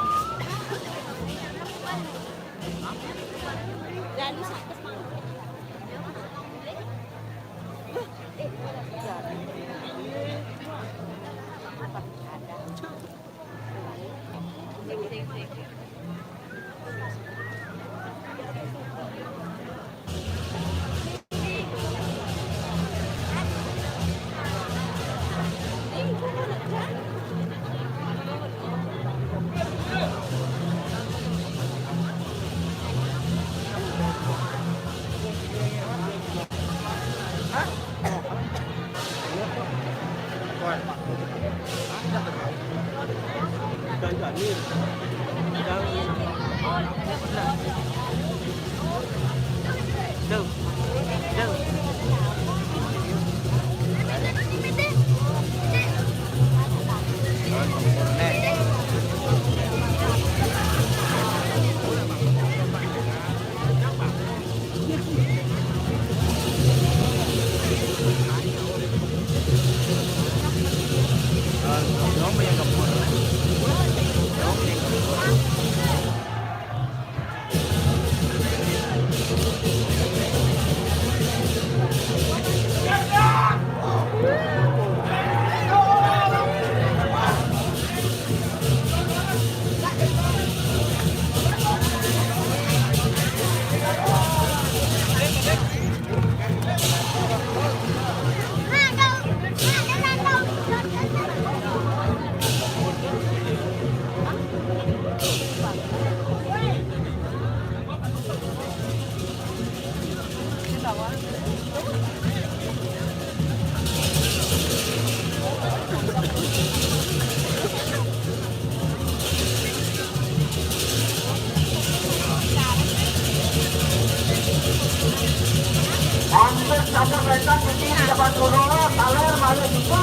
Hampir satu meter kecil dapat turun, taler balik itu.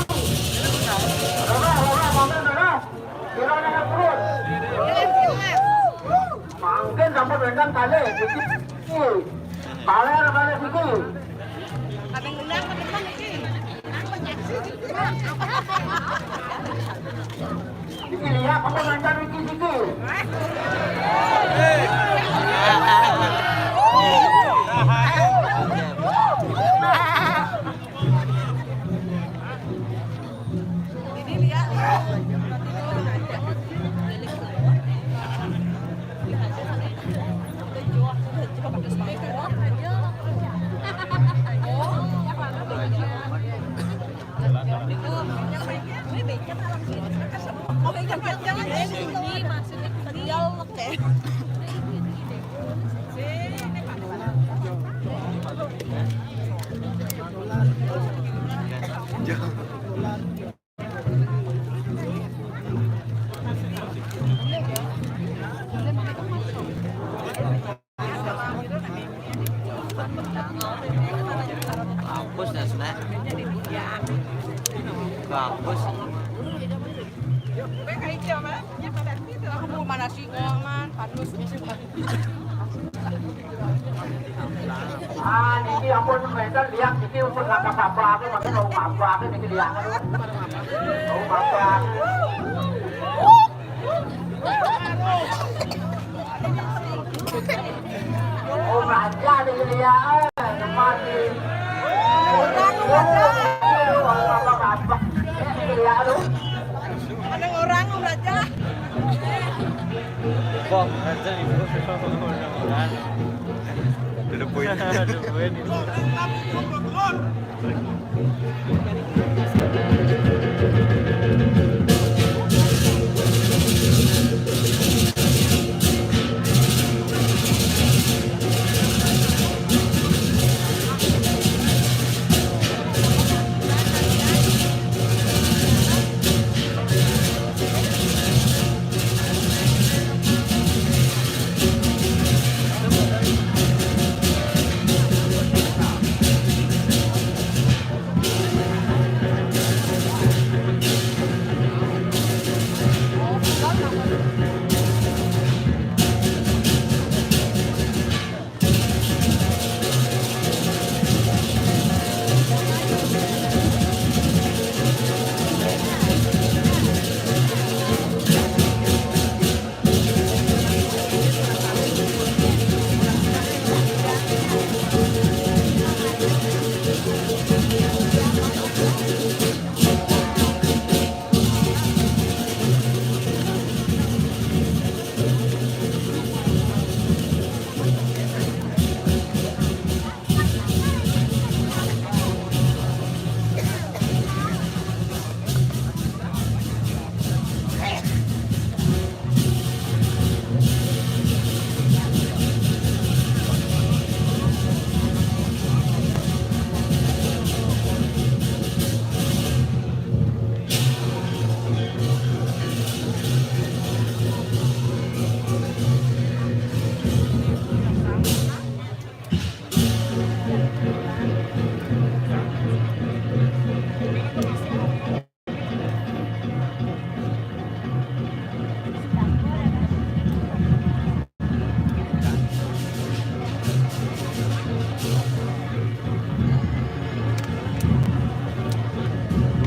Rara, rara, bangun, rara. Kira dengan perut. Mangkin sampun wénten kalih, iki. Balik, balik iki. Kaping undang apa teman iki? Iki lihat apa mantan iki iki. Oke, jangan, jangan, jangan. Ini maksudnya. Dia lelek ya. Kampus ya, Snek. Kampus. Aku mana sih, man? Padus. Ah, niki ampun, wénten liang niki pun nggak apa-apa, aku maksud mau apa, aku niki liang. Mau apa? Oh, raja niki liang, eh, tempat di. Orang raja. Oh, apa-apa. Niki liang, aduh. Ada orang raja. Bom, raja ibu. Orang. Ada poin. Ada poin.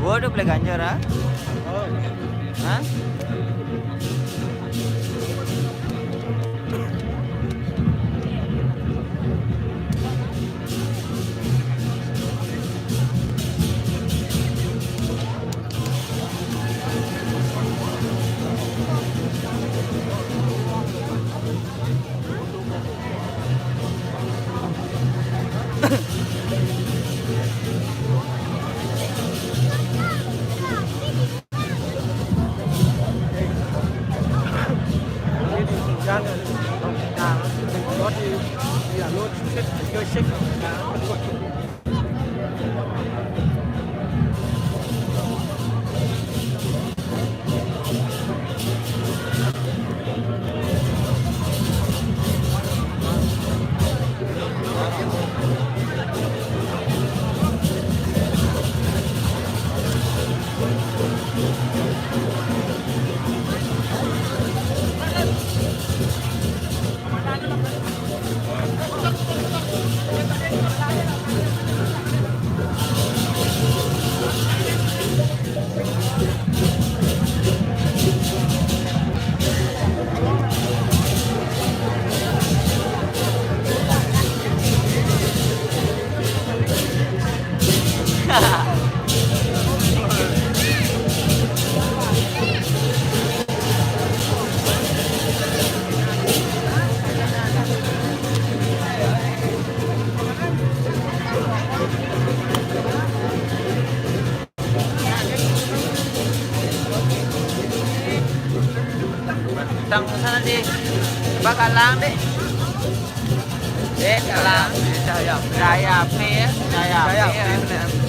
Dua udah boleh ganjar, ah? Hah? Tang sana di bakalang deh. Eh, kalang. Daya, daya, daya, daya.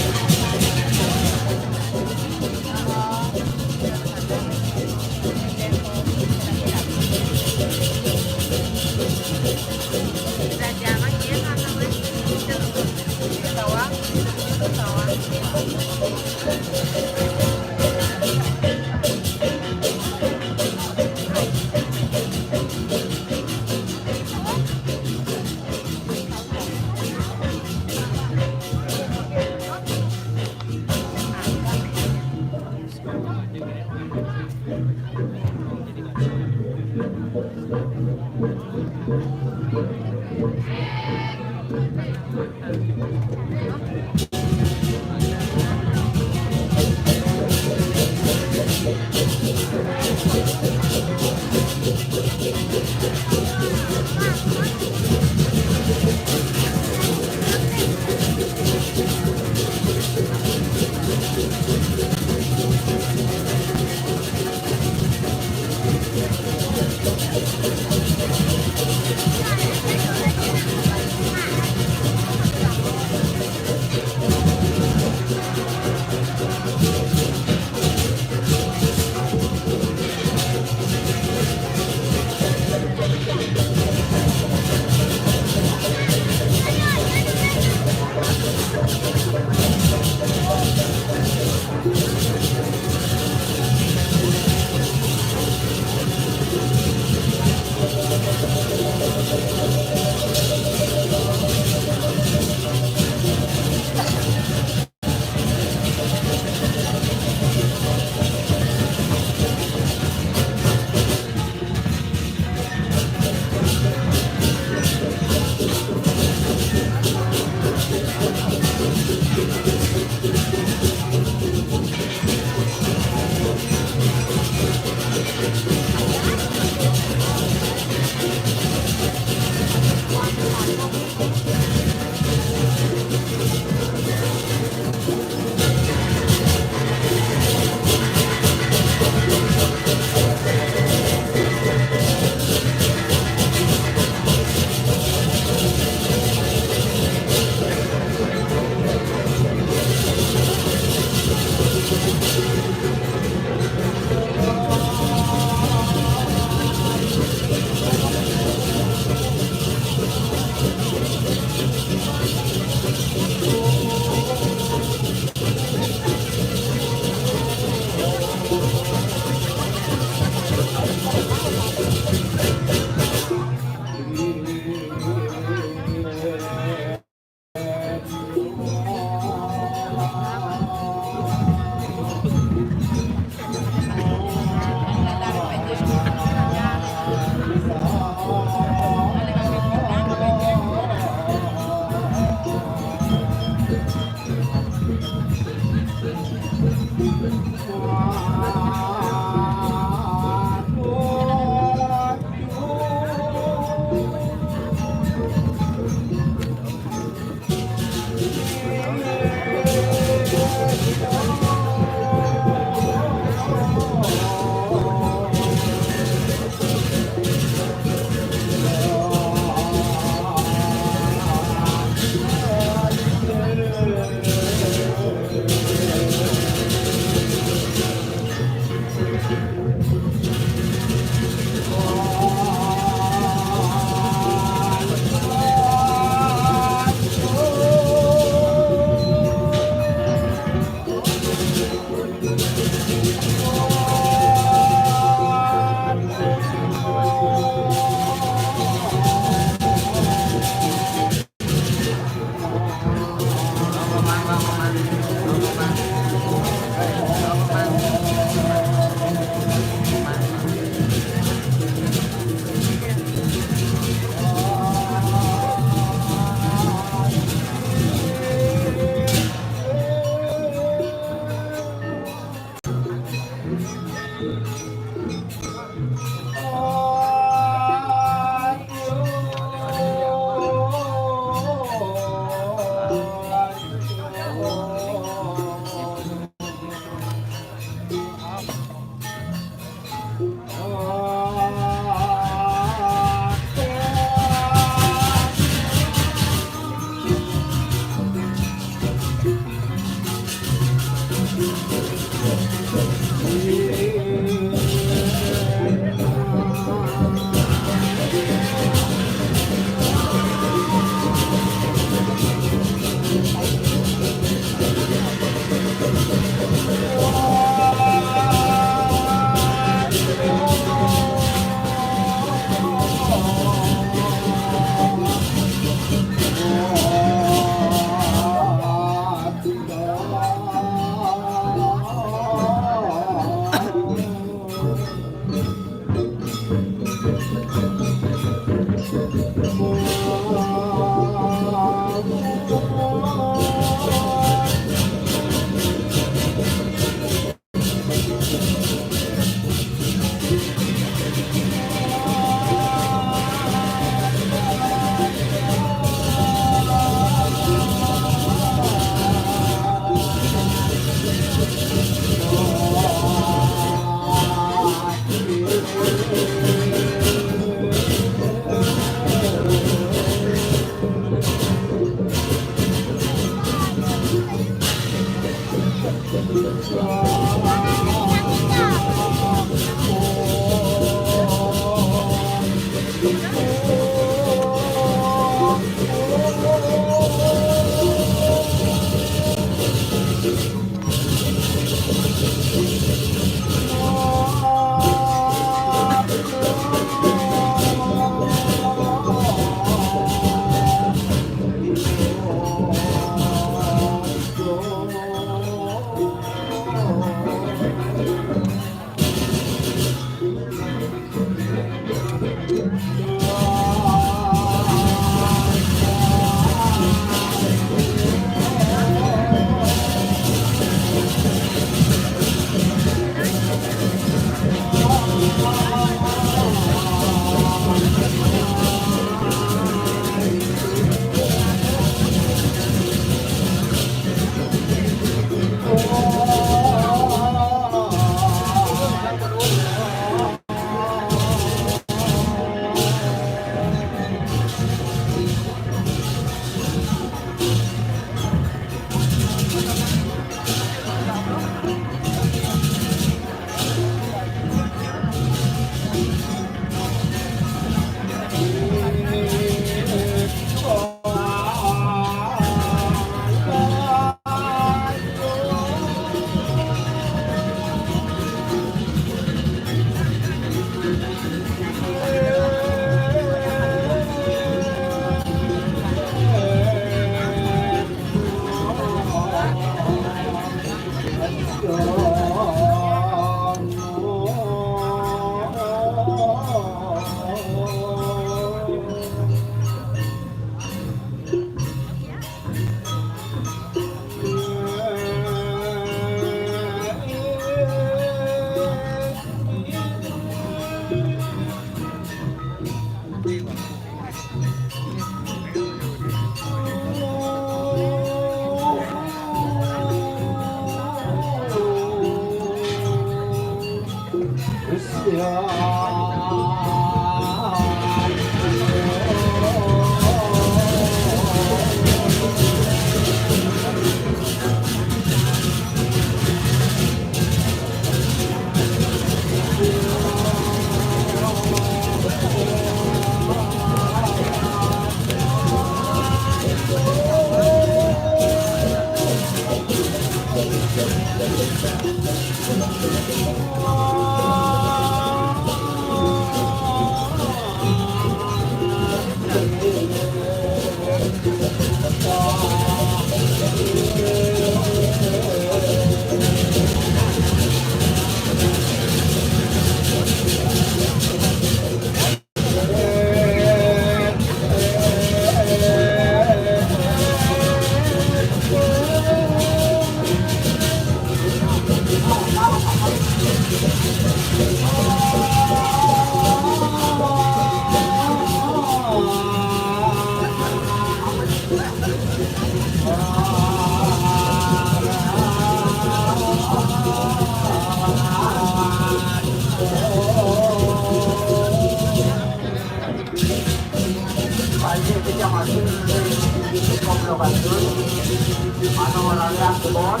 Yang kedua,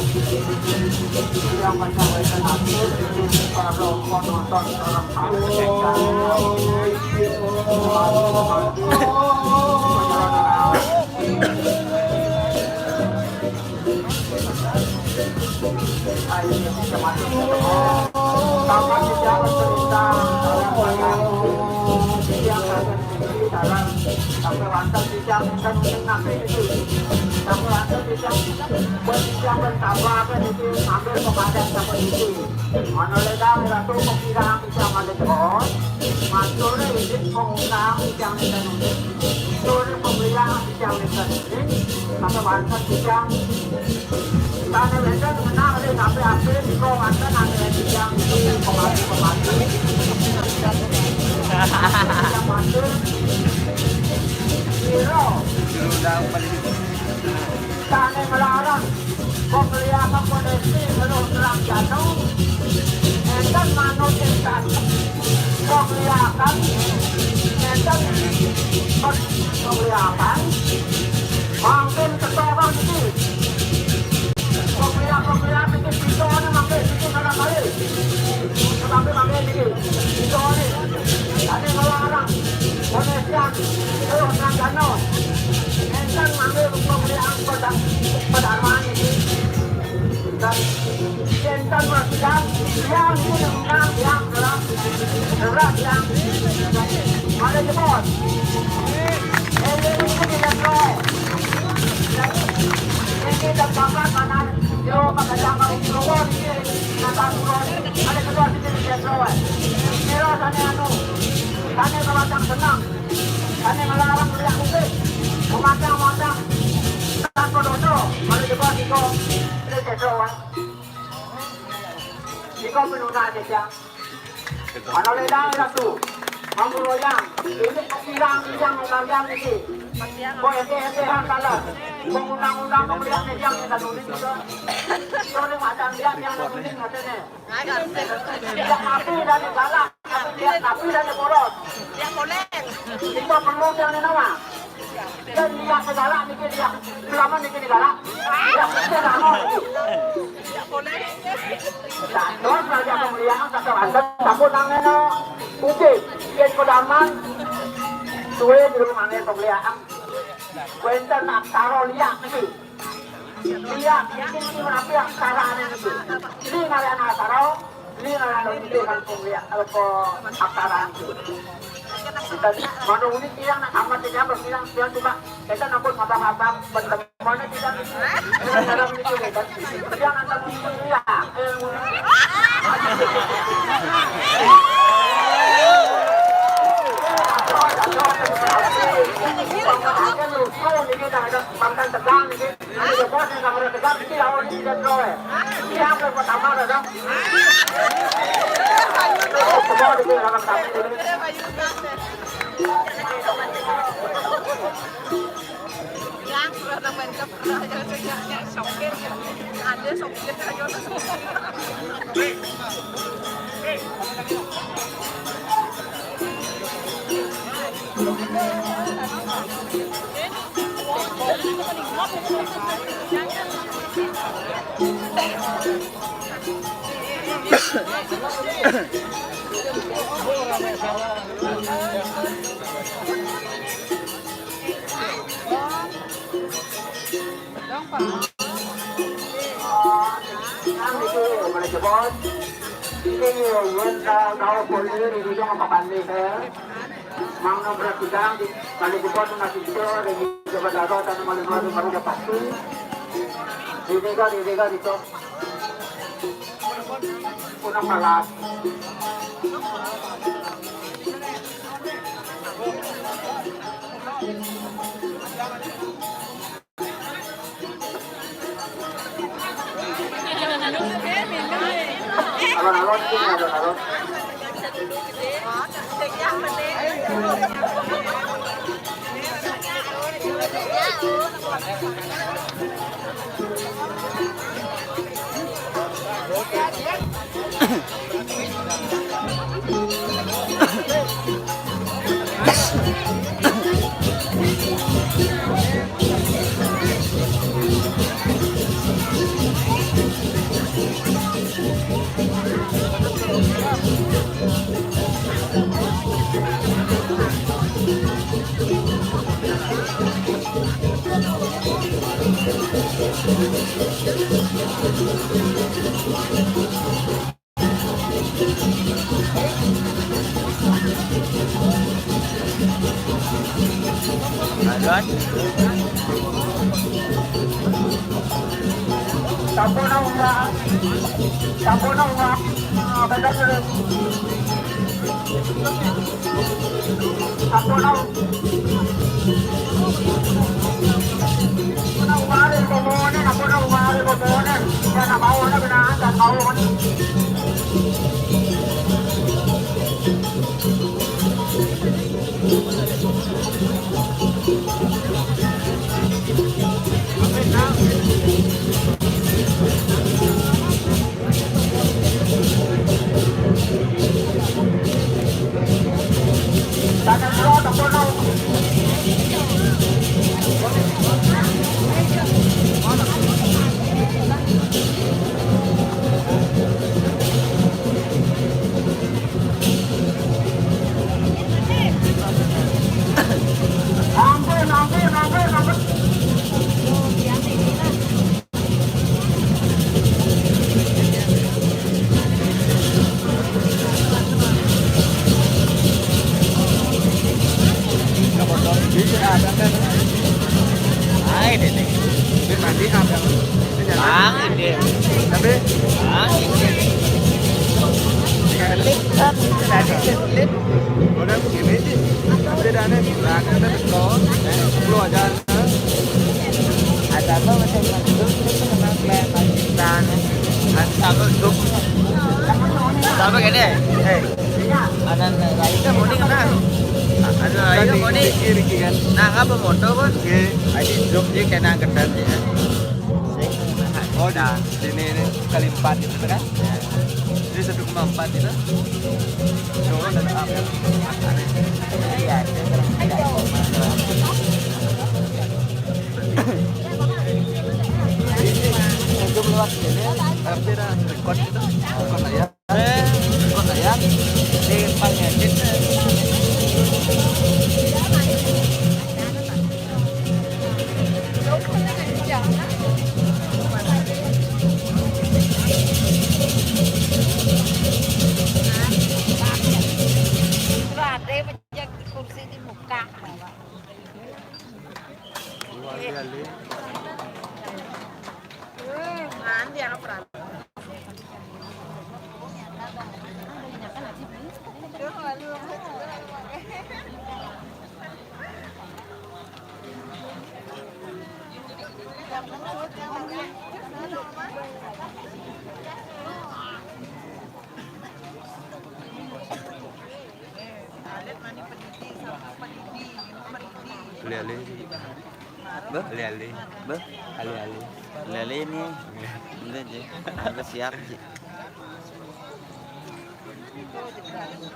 yang macam wénten atur, para penonton, para Manolédang Ratu Pokirang Ijang Malih Terus, matur izin pengundang Ijang Ida Nuni, tur pemilihan Ijang Ida Nuni, maka wonten Ijang Ida Nuni, menang oleh sampai akhir, jika wonten ane Ijang Nuni, pemati, pemati, Ijang Matur, Ira, Ida Nuni melarang. Pemeliharaan kondisi Gunung Selanjana, enten manut insan. Pemeliharaan, enten pemeliharaan, mangkin ketorong iki. Pemeliharaan, pemeliharaan iki bisa ne mangkin iki sana kali. Tetapi mangkin iki bisa ne. Tadi melarang. Kondisi Gunung Selanjana, enten ngambil pemeliharaan pada, pada arwah ini. Dan Jentan Mas Bidang, yang ini menang, yang telah, telah, yang mana jebot. Ini, ini tidak tahu. Ini dan bapak mana, yo, pakai jangkau keluar, ini, kata keluar, ada keluar, ini tidak tahu. Kira sana anu, sana kalau senang. Kami melarang melihat musik, memandang-mandang tanpa dosa, kalau jebot iko, ini dosa, Wan. Iko penuna aja, Cang. Kalau ledang ratu, mampu loyang, ini pirang yang melarang ini. Kok ente-ente han kalah, kok undang-undang pemilihan yang kita tulis itu. Itu ada macam dia yang kita tulis katanya. Tidak api dan galak, tapi dia api dan boros. Dia boleh. Kita perlu yang nama. Dan dia segala niki dia, selama niki dia galak. Dia mesti nama. Dia boleh. Satu saja pemilihan, satu ada, satu nangena. Oke, yang pertama, suwe belum nangena pemilihan. Kuentan nak taruh lihat niki. Iya, ini merapi aksara ane niku. Ini ngaran aksara, ini ngaran itu kan pemilihan apa aksara niku. Kita mana unik yang nak amat ini apa bilang dia cuma kita nampun ngabang-ngabang bertemuannya kita niku. Kita dalam niku kan. Dia ngantar niku ya. Eh, unik. Pangkat tegang niki. Anu, ya, bos, yang kamera tegang, iki lawan iki dan kowe. Iki yang pertama, dah, dong. Semua di dalam kami ini. Yang sudah main ke pernah aja, aja, ya, sopir, ya. Ada sopir aja, udah semua. Ini, yen tau, tau polisi di ujung apa banding, eh? Mang nomor tiga di kali buka tu nasi hijau, ada di Jawa Barat, ada malu-malu baru dapat tu. Di tiga, di tiga, di top. Kuna malas. Alon-alon, alon-alon. Sampun, Mbak. Sampun, Mbak. Ah, bener, bener. Sampun, Mbak. Sampun, Mbak. Sampun, Mbak. Ya, nak mau, nak mau, nak mau. Ay, dede. Bang, ide. Tapi? Bang, ide. Lip, kan? Tadi lip. Udah begini sih. Tapi dia aneh. Nah, kita sekolah. Lu aja. Ada apa macam itu? Itu kenal kelihatan kita, nih. Ada apa, grup? Ada apa gini? Eh. Ada, ada, itu muni kena. Ada, ayo, muni. Kiri, kiri, kan? Nah, apa motor, Bos? Oke. Ayo, grup dia kena ketat, ya. Oh, dah. Sini, ini kali empat itu, kan? Ini satu koma empat itu. Cowok dan apa? Iya, itu kurang tiga koma dua. Untuk luar sini, hampir record itu. Bukan lah ya. Record lah ya. Di pangedit. Ada yang kursi di muka. Mandi apa? Ale-ale. Bah, ale-ale. Bah, ale-ale. Ale-ale ini. Enggak, Ji. Ada siap, Ji. Ale-ale.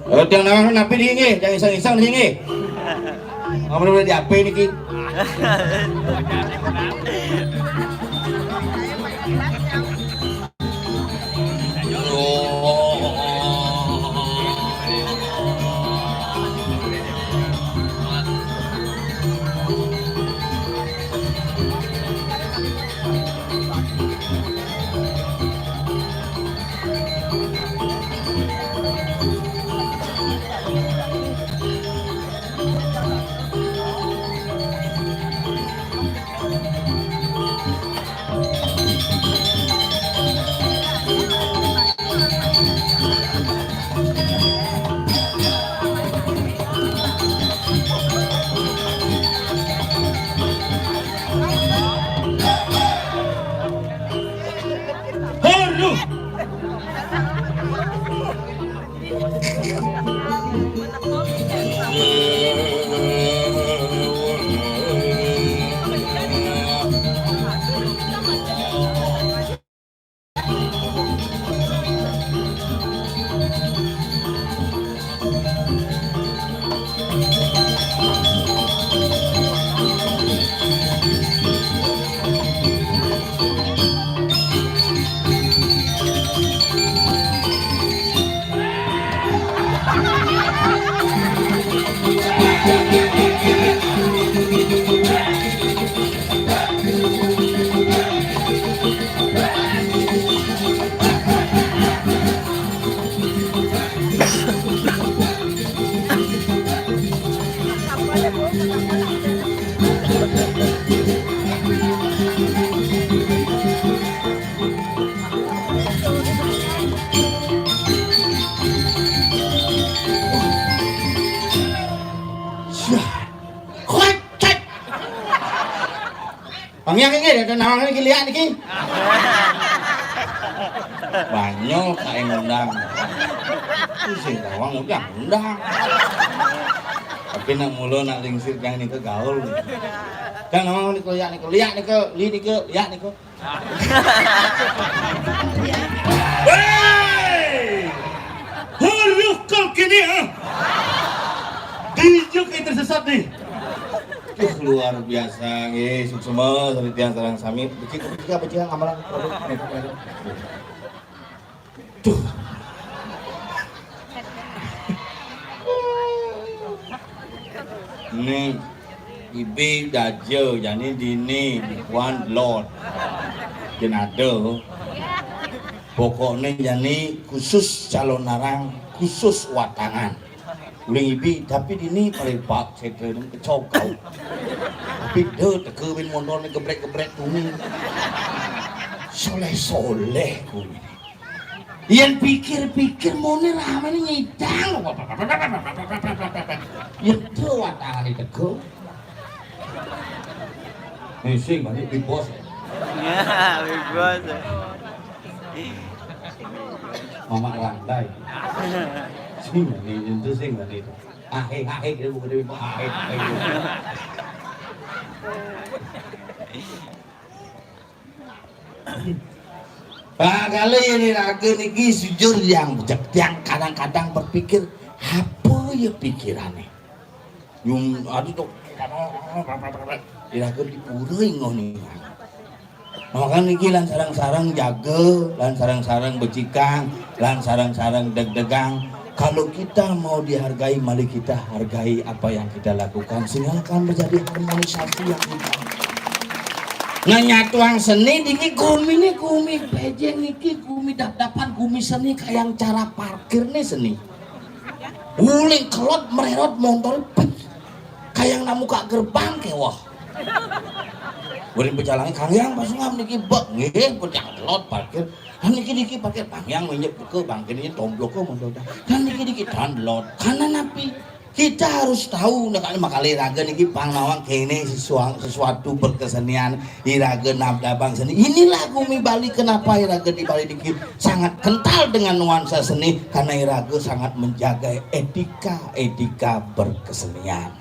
Eh, tiang nawang napi niki nggih, tiang iseng-iseng niki nggih. Amun udah di H P niki. Nanging ya nawang niki liak niki. Banyol kae ngundang. Sing nawang udah ngundang. Tapi nak mulu nak lingsir kang nika gaul. Kang nawang niku liak niku, liak niku, li niku, liak niku. Hei! Huruf kal kini ah. Dijuk itu sesat nih. Duh, luar biasa nggih, suksema sareng tiyang sareng sami. Becik becik becik amalan. Duh. Nih, ibi daja jani dini buan lot. Jenado. Pokoknya jani khusus calon narang, khusus watangan. Uling ibi, tapi dini paling pak sekre kecau kau. Tapi de teke bin mondor ni gebrek-gebrek tuni. Soleh-soleh ku. Yen pikir-pikir mone ramene nyidang. Yen tu watangane teke. Nih sing balik Big Boss. Ya, Big Boss. Mamak Randai. Sing balik itu sing balik. Ahe ahe dia bukan dia ahe ahe. Nah, kalau ini raga niki sujur yang yang kadang-kadang berpikir apa ya pikirannya. Yung aduh tuh iraga di pura ngono. Maka niki lan sarang-sarang jaga, lan sarang-sarang becikang, lan sarang-sarang deg-degang. Kalau kita mau dihargai, mari kita hargai apa yang kita lakukan sehingga akan menjadi harmonisasi yang kita. Nah, nyatuang seni niki gumi nih gumi bejeng niki gumi dap-dapan gumi seni kayak cara parkir nih seni. Uling kelot mererot motor pet. Kayak nak muka gerbang kewah. Uling pejalan kangyang pas ngam niki bek nggih pecah kelot parkir. Kan niki niki parkir pangyang minjek buka bangkirnya tomblok ke motor. Kan niki niki download. Karena napi? Kita harus tahu nek makale raga niki pang nawang kene sesuatu, sesuatu berkesenian iraga nabdabang seni. Inilah gumi Bali kenapa iraga di Bali niki sangat kental dengan nuansa seni karena iraga sangat menjaga etika-etika berkesenian.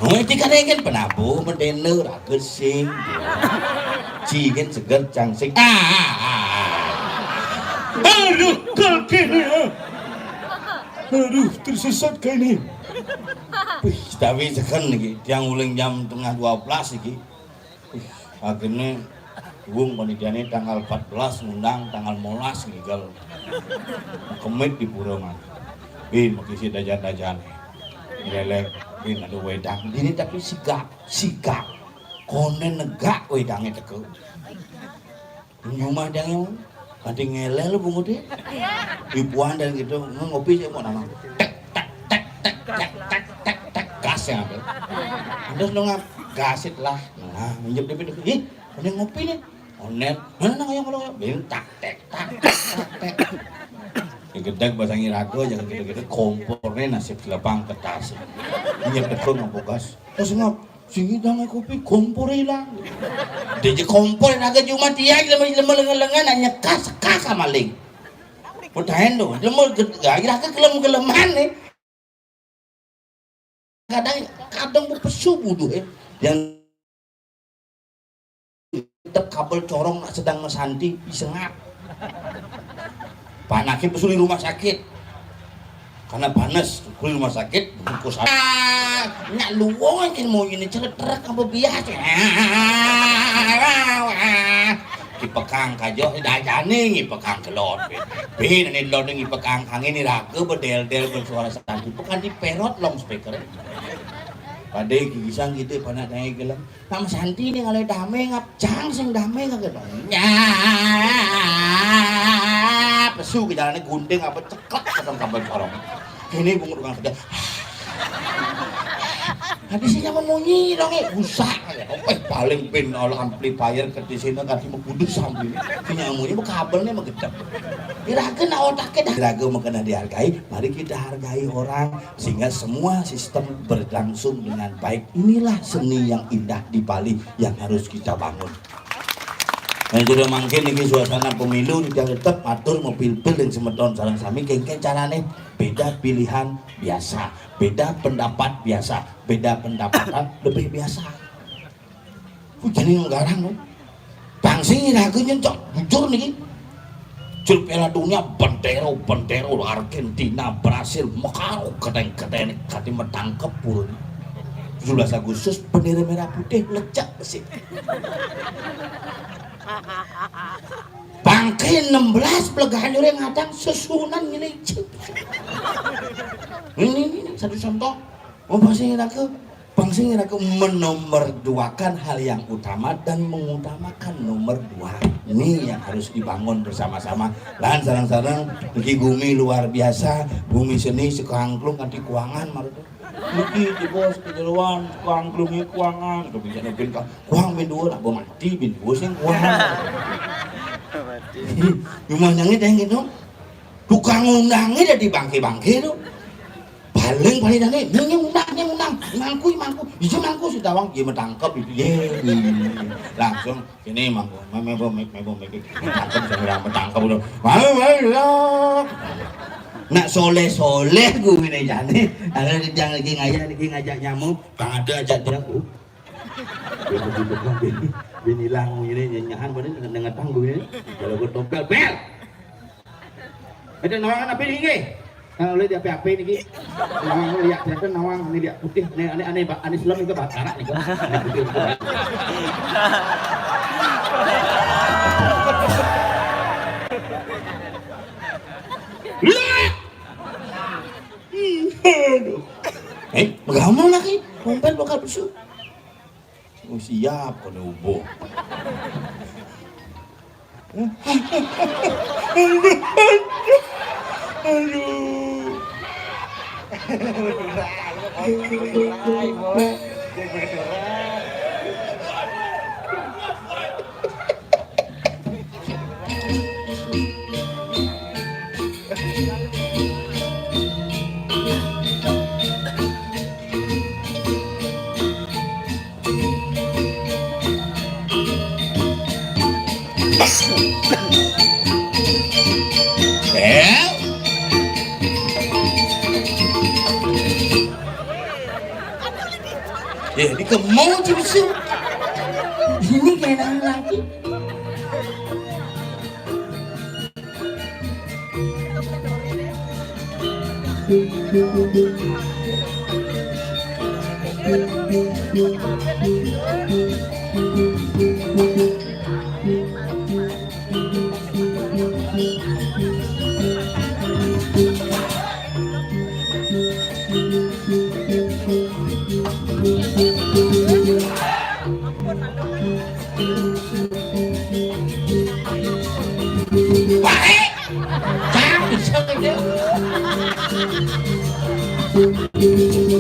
Oh, etika kan penabuh, mendena, raga sing. Ci kan seger cang sing. Ah, ah, ah, ah. Aduh, kal kene. Aduh, tersesat kene. Wih, tapi seken iki, tiang uling jam tengah dua belas iki. Ih, akhirnya wong panitiane tanggal empat belas ngundang tanggal molas ngigal. Kemit di pura mah. Bin makisi dajan-dajan. Lelek bin ada wedang. Ini tapi sigak, sigak. Konen negak wedange teko. Nyuma dang yang kanti ngelel bungut e. Ibuan dan gitu ngopi sih mau nama. Tek tek tek tek tek tek tek tek gas ya apa. Terus nungap gasit lah. Nah, minjem demi demi. Ih, ada ngopi nih. Onet. Mana nang yang kalau beli tak tek tak tek tak tek. Ya gedeg bahasa ngirago jangan gitu-gitu kompornya nasib selepang kertas. Minjem deko ngompo gas. Terus ngap sing idang kopi kompor ilang. Deje kompor naga cuma tiang lema lema lengan lengan nanya kas kas maling. Pertanyaan tu, lema gaya ke kelem keleman ni. Kadang kadang bu pesu buduh eh. Yang tetap kabel corong nak sedang mesanti disengat. Panaknya pesu di rumah sakit. Karena panas, di rumah sakit bungkus. Ah, nyak luwung kan mau ini ceretrek apa biasa. Di pekang kajo dajane ngi pekang kelot. Bin ini lo ngi pekang kangin ni raga bedel-del bersuara santi. Bukan di perot long speaker. Pada gigisang gitu panak naik gelem. Nama santi ni kalau dame ngap cang sing dame kagak dong. Nyap, pesu ke jalannya gunting apa ceklek ketemu kabel corong. Ini bungut tukang kerja. Hati sing nyamun munyi dong, eh, rusak. Eh, paling pin ol amplifier kedisina kadi mebudus sambil. Sing nyamun munyi kabelnya megedep. Iraga nak otaknya dah. Iraga makana dihargai, mari kita hargai orang sehingga semua sistem berlangsung dengan baik. Inilah seni yang indah di Bali yang harus kita bangun. Nah, sudah mangkin niki suasana pemilu, kita tetap matur mepilpil dan semeton sareng sami kengken carane beda pilihan biasa, beda pendapat biasa, beda pendapatan lebih biasa. Ku jane nggarang no. Bangsi ragu nyentok bujur niki. Jur Piala Dunia bentero bentero Argentina Brasil mekaro keteng keteng kati metangkep purun. Tujuh belas Agustus bendera merah putih lecek sih. Bangke enam belas pelegahan jure ngatang susunan ngelicik. Ini, ini satu contoh. Oh, pasti aku, pangsi aku menomorduakan hal yang utama dan mengutamakan nomor dua. Ini yang harus dibangun bersama-sama. Lan sareng-sareng niki gumi luar biasa, gumi seni sekangklung kanthi kuangan maksudnya. Niki di bos kejeroan kuangklungi kuangan, udah bisa nubin ka kuang bin dua lah mati bin dua sing kuangan. Cuma nyangi teh gitu. Tukang undange dadi bangke-bangke to. Paling paling dane, "Ning, ning undang, ning undang. Mangku, mangku. Ijo mangku si tawang ye metangkep itu. Ye." Langsung ini mangku. Mebo mek mebo mek. Metangkep sambil metangkep udah. Malu malu. Nak soleh-soleh ku ngene jane. Ada yang lagi ngajak lagi ngajak nyamuk. Kang ada ajak dia ku. Dia begitu kan bin, bin hilang ini nyenyahan bener dengan tangguh ini. Kalau gue tompel, bel. Ada nawangan apa ini? Nah, oleh dia P H P niki. Nawang lihat dia kan nawang ini lihat putih. Nih aneh aneh ba- aneh selam itu batara nih. Aneh putih itu. Lihat. Hmm, aduh. Eh, bagaimana lagi? Kompel bakal besuk. Oh, siap kene ubuh. Aduh. Eh? Ya, di kemau sih bisa. Ini kayak lagi. Baik. Cang, bisa dia.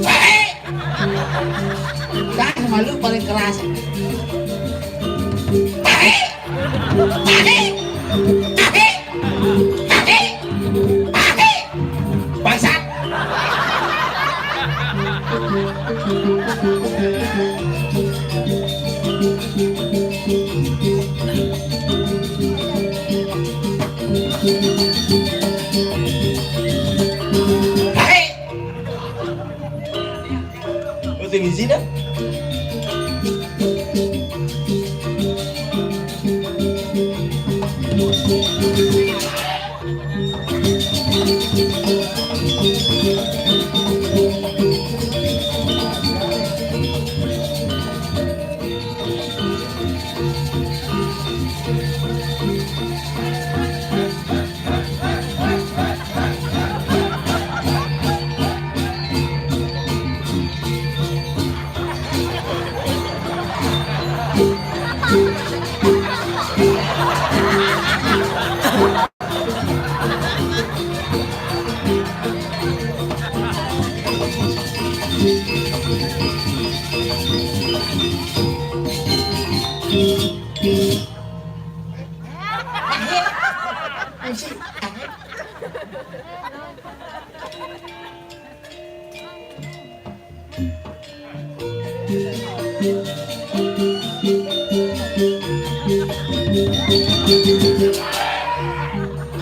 Baik. Cang, malu paling keras. Baik. Baik. Baik. Baik. Bangsat. Hai. Mesti misi dah.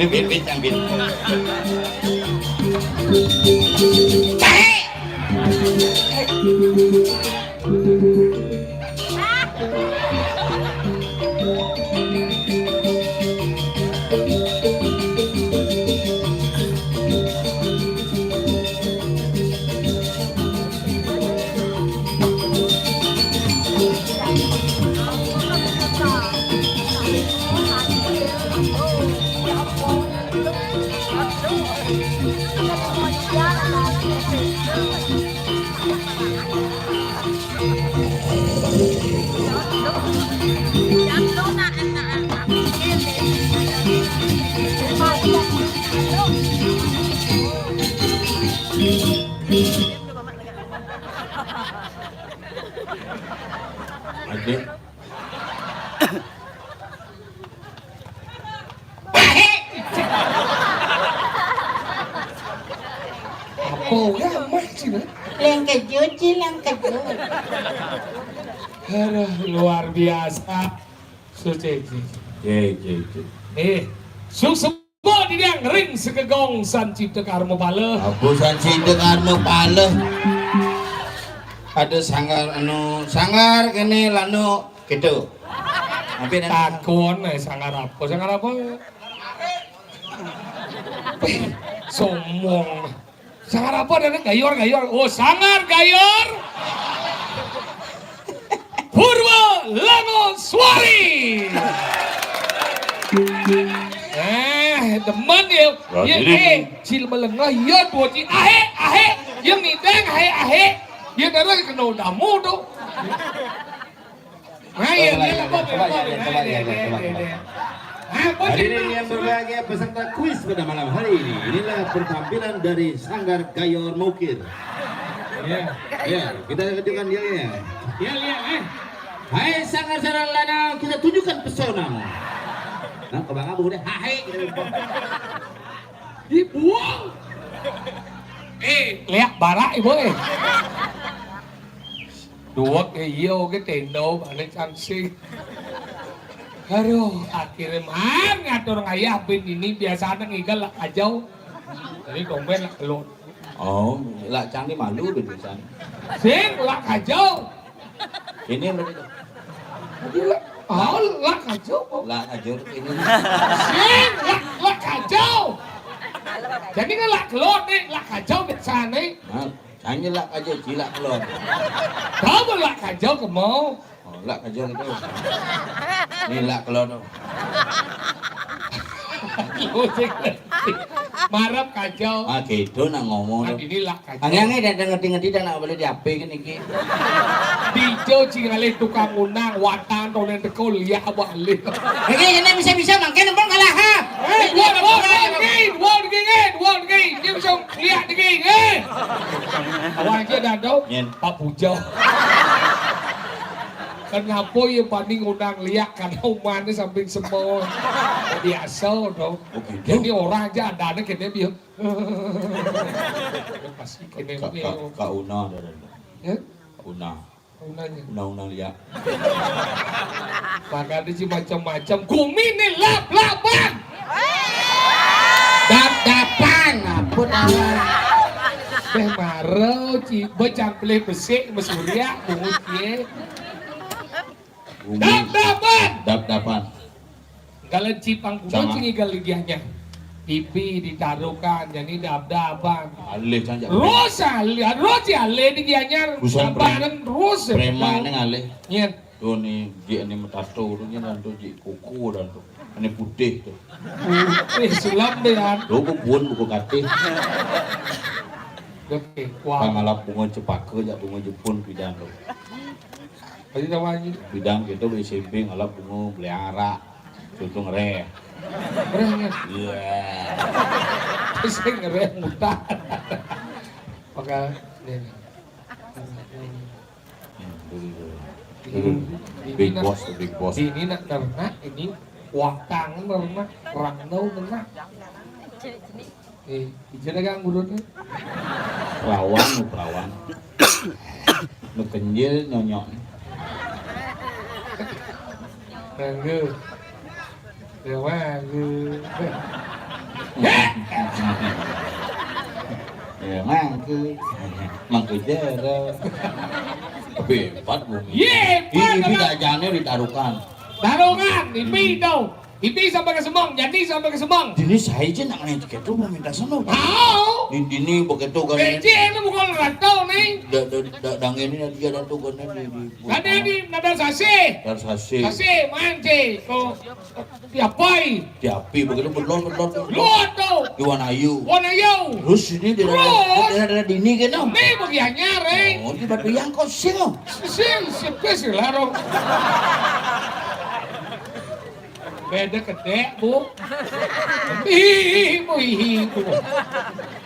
Bit, bit, bit, yang bit. Adik. Apa orang mah cina? Lengkejut, Ci, lengkejut. Aduh, luar biasa. Suci, ci. Ci, ci, ci. Eh, sukses. Kok didang ring segegong San Cipta Karma Pala. Apa San Cipta Karma Pala? Ada sanggar anu, sanggar kene lanu gitu. Tapi nanti takon, eh, sanggar apa? Sanggar apa? Sombong. Sanggar apa dia? Gayor, gayor. Oh, sanggar gayor. Purwa Lango Suari. Eh, demen ya. Ya, eh, cil melengah ya dua ci. Ahe, ahe. Yang nidang ahe, ahe. Ya darah kena damu tu. Nah, ya, coba, ya, coba, coba, coba, coba, coba. Hadirin yang berbahagia, peserta kuis pada malam hari ini, inilah penampilan dari Sanggar Gayor Mukir. Ya. Ya, kita tunjukkan dia ya. Ya, lihat, eh. Hai Sanggar Sarang Lanang, kita tunjukkan pesonamu. Nah, kebang apa udah? Hai. Dibuang. Eh, lihat barak ibu eh. Dua ke iya oke tendo balik cansing. Aduh, akhirnya man ngatur ngayah bin ini biasanya ngigal lah kajau. Jadi dompet lah kelut. Oh, lah cang ni malu bin pisan. Sing lah kajau. Ini berarti. Jadi lah, oh lah kajau. Lah kajau ini. Sing lah lah kajau. Jadi kan lah kelut ni, lah kajau biasa ni. Nah. Hanya lak aja cilak kelon. Kamu lak kajau ke mau? Oh, lak kajau itu. Ni lak kelon tu. Marap kajau. Ah, gitu nak ngomong tu. Ini lak kajau. Hanya ni dah ngerti-ngerti dah nak boleh diapakan ni. Dijau cing alih tukang undang, watan tolen tekol, ya abah alih. Lagi ini bisa-bisa makin pun kalah ha. Warning, warning, warning, warning. Dia bisa lihat daging, eh. Awak aja dah tahu. Nyen. Pak Bujau. Kenapa ya paning undang liak karena umarnya samping semua. Biasa dong. Oh, gitu. Jadi orang aja ada anak kita biar. Pasti kena Kak, Kak, Kak Una ada, ada. Ya? Kak Una. Undang-undang liak. Maka ada si macam-macam. Gumi ni lap-lapan. Dap-dapan. Apa nama? Teh maro ci becang pelih besik mesuriak bungut ye. Gumi. Dap-dapan. Dap-dapan. Kalau cipang kuda cing igal ligiahnya. Pipi ditaruhkan, jadi dap-dapan. Alih kan jak. Terus alih, terus alih di gianyar. Busan bareng terus. Preman yang alih. Iya. Tuh ni, dia ni metato tu ni dan tu jik kuku dan tu. Ini putih tu. Putih sulam dia. Tu pun buku katih. Oke, wah. Pangalap bunga cepaka jak bunga Jepun pidan tu. Tadi tahu lagi. Pidan kita beli simping alap bunga beli arak. Contoh ngereh. Ngereh, ngereh. Iya. Terus saya ngereh mutar. Maka dia ni. Hmm, betul, betul. Big boss, big boss. Ini nak ternak, ini wakang ternak, rangno ternak. Eh, ija dagang gurune. Perawan, perawan. Nu kenjil nyonyok. Mangga. Ya, mangga. Ya, mangga. Mangga jero. Tapi empat bumi. Ye, ini empat. Ini gajahnya ditaruhkan. Tarungan, ipi to. Ipi sampai ka Semong, jani sampai ka Semong. Dini saya aja nak nanya tiket tuh meminta sono. Tahu. Di dini begitu kan. Kecil ini bukan rantau nih. Da da da dang ini dia dan tuh kan di di. Ada di Nadar Sasi. Nadar Sasi. Sasi, main sih. Kok diapai? Diapai begitu belon belon. Lu tuh. Di Wanayu. Wanayu. Terus ini di daerah, daerah dini kan. Nih bagiannya, Reng. Oh, di Batu Yangkos sih, oh. Sing, siapa sih larang? Beda kedek, Bu. Hihi, Bu, hihi, Bu.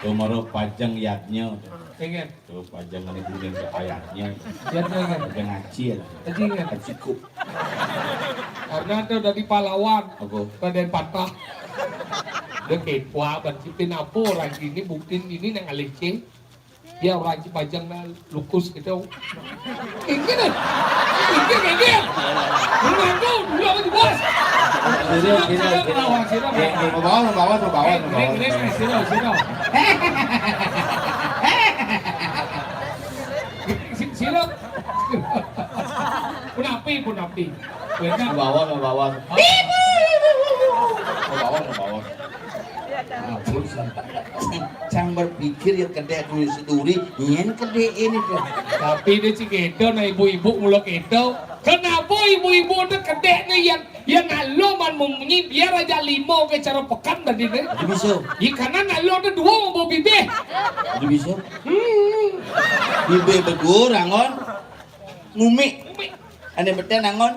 Tumaro pajang yadnya. Ingat. Tuh pajang ini kuning ke ayatnya. Yadnya ingat. Pajang ngaci ya. Ngaci ingat. Ngaci kup. Karena ada dari pahlawan. Apa? Raden Patah. Dia kepo, Bang Cipin apa orang ini buktiin ini nang alih, Cing. Dia orang Cipajang nah lukus gitu. Ini nih. Ini, ini. Menantu, dulu apa tuh, Bos? Sini, sini, sini. Bawah, sini, bawah. Mau bawa, mau bawa, mau bawa, mau bawa. Ini, ini, sini, sini. Sini, sini. Punapi, punapi. Mau bawa, mau bawa. Mau bawa, mau bawa. Ampun, cang berpikir ya kedek dulu seduri, nyen kedek ini tuh. Tapi dia si kedo, nah ibu-ibu mula kedo. Kenapa ibu-ibu tuh kedek nih yang yang nalo man munyi biar aja limo ke cara pekan tadi nih. Jadi bisa. Ikan nalo tuh dua mau bibih. Jadi bisa. Hmm. Bibih berdua rangon. Ngumik. Ane beten angon.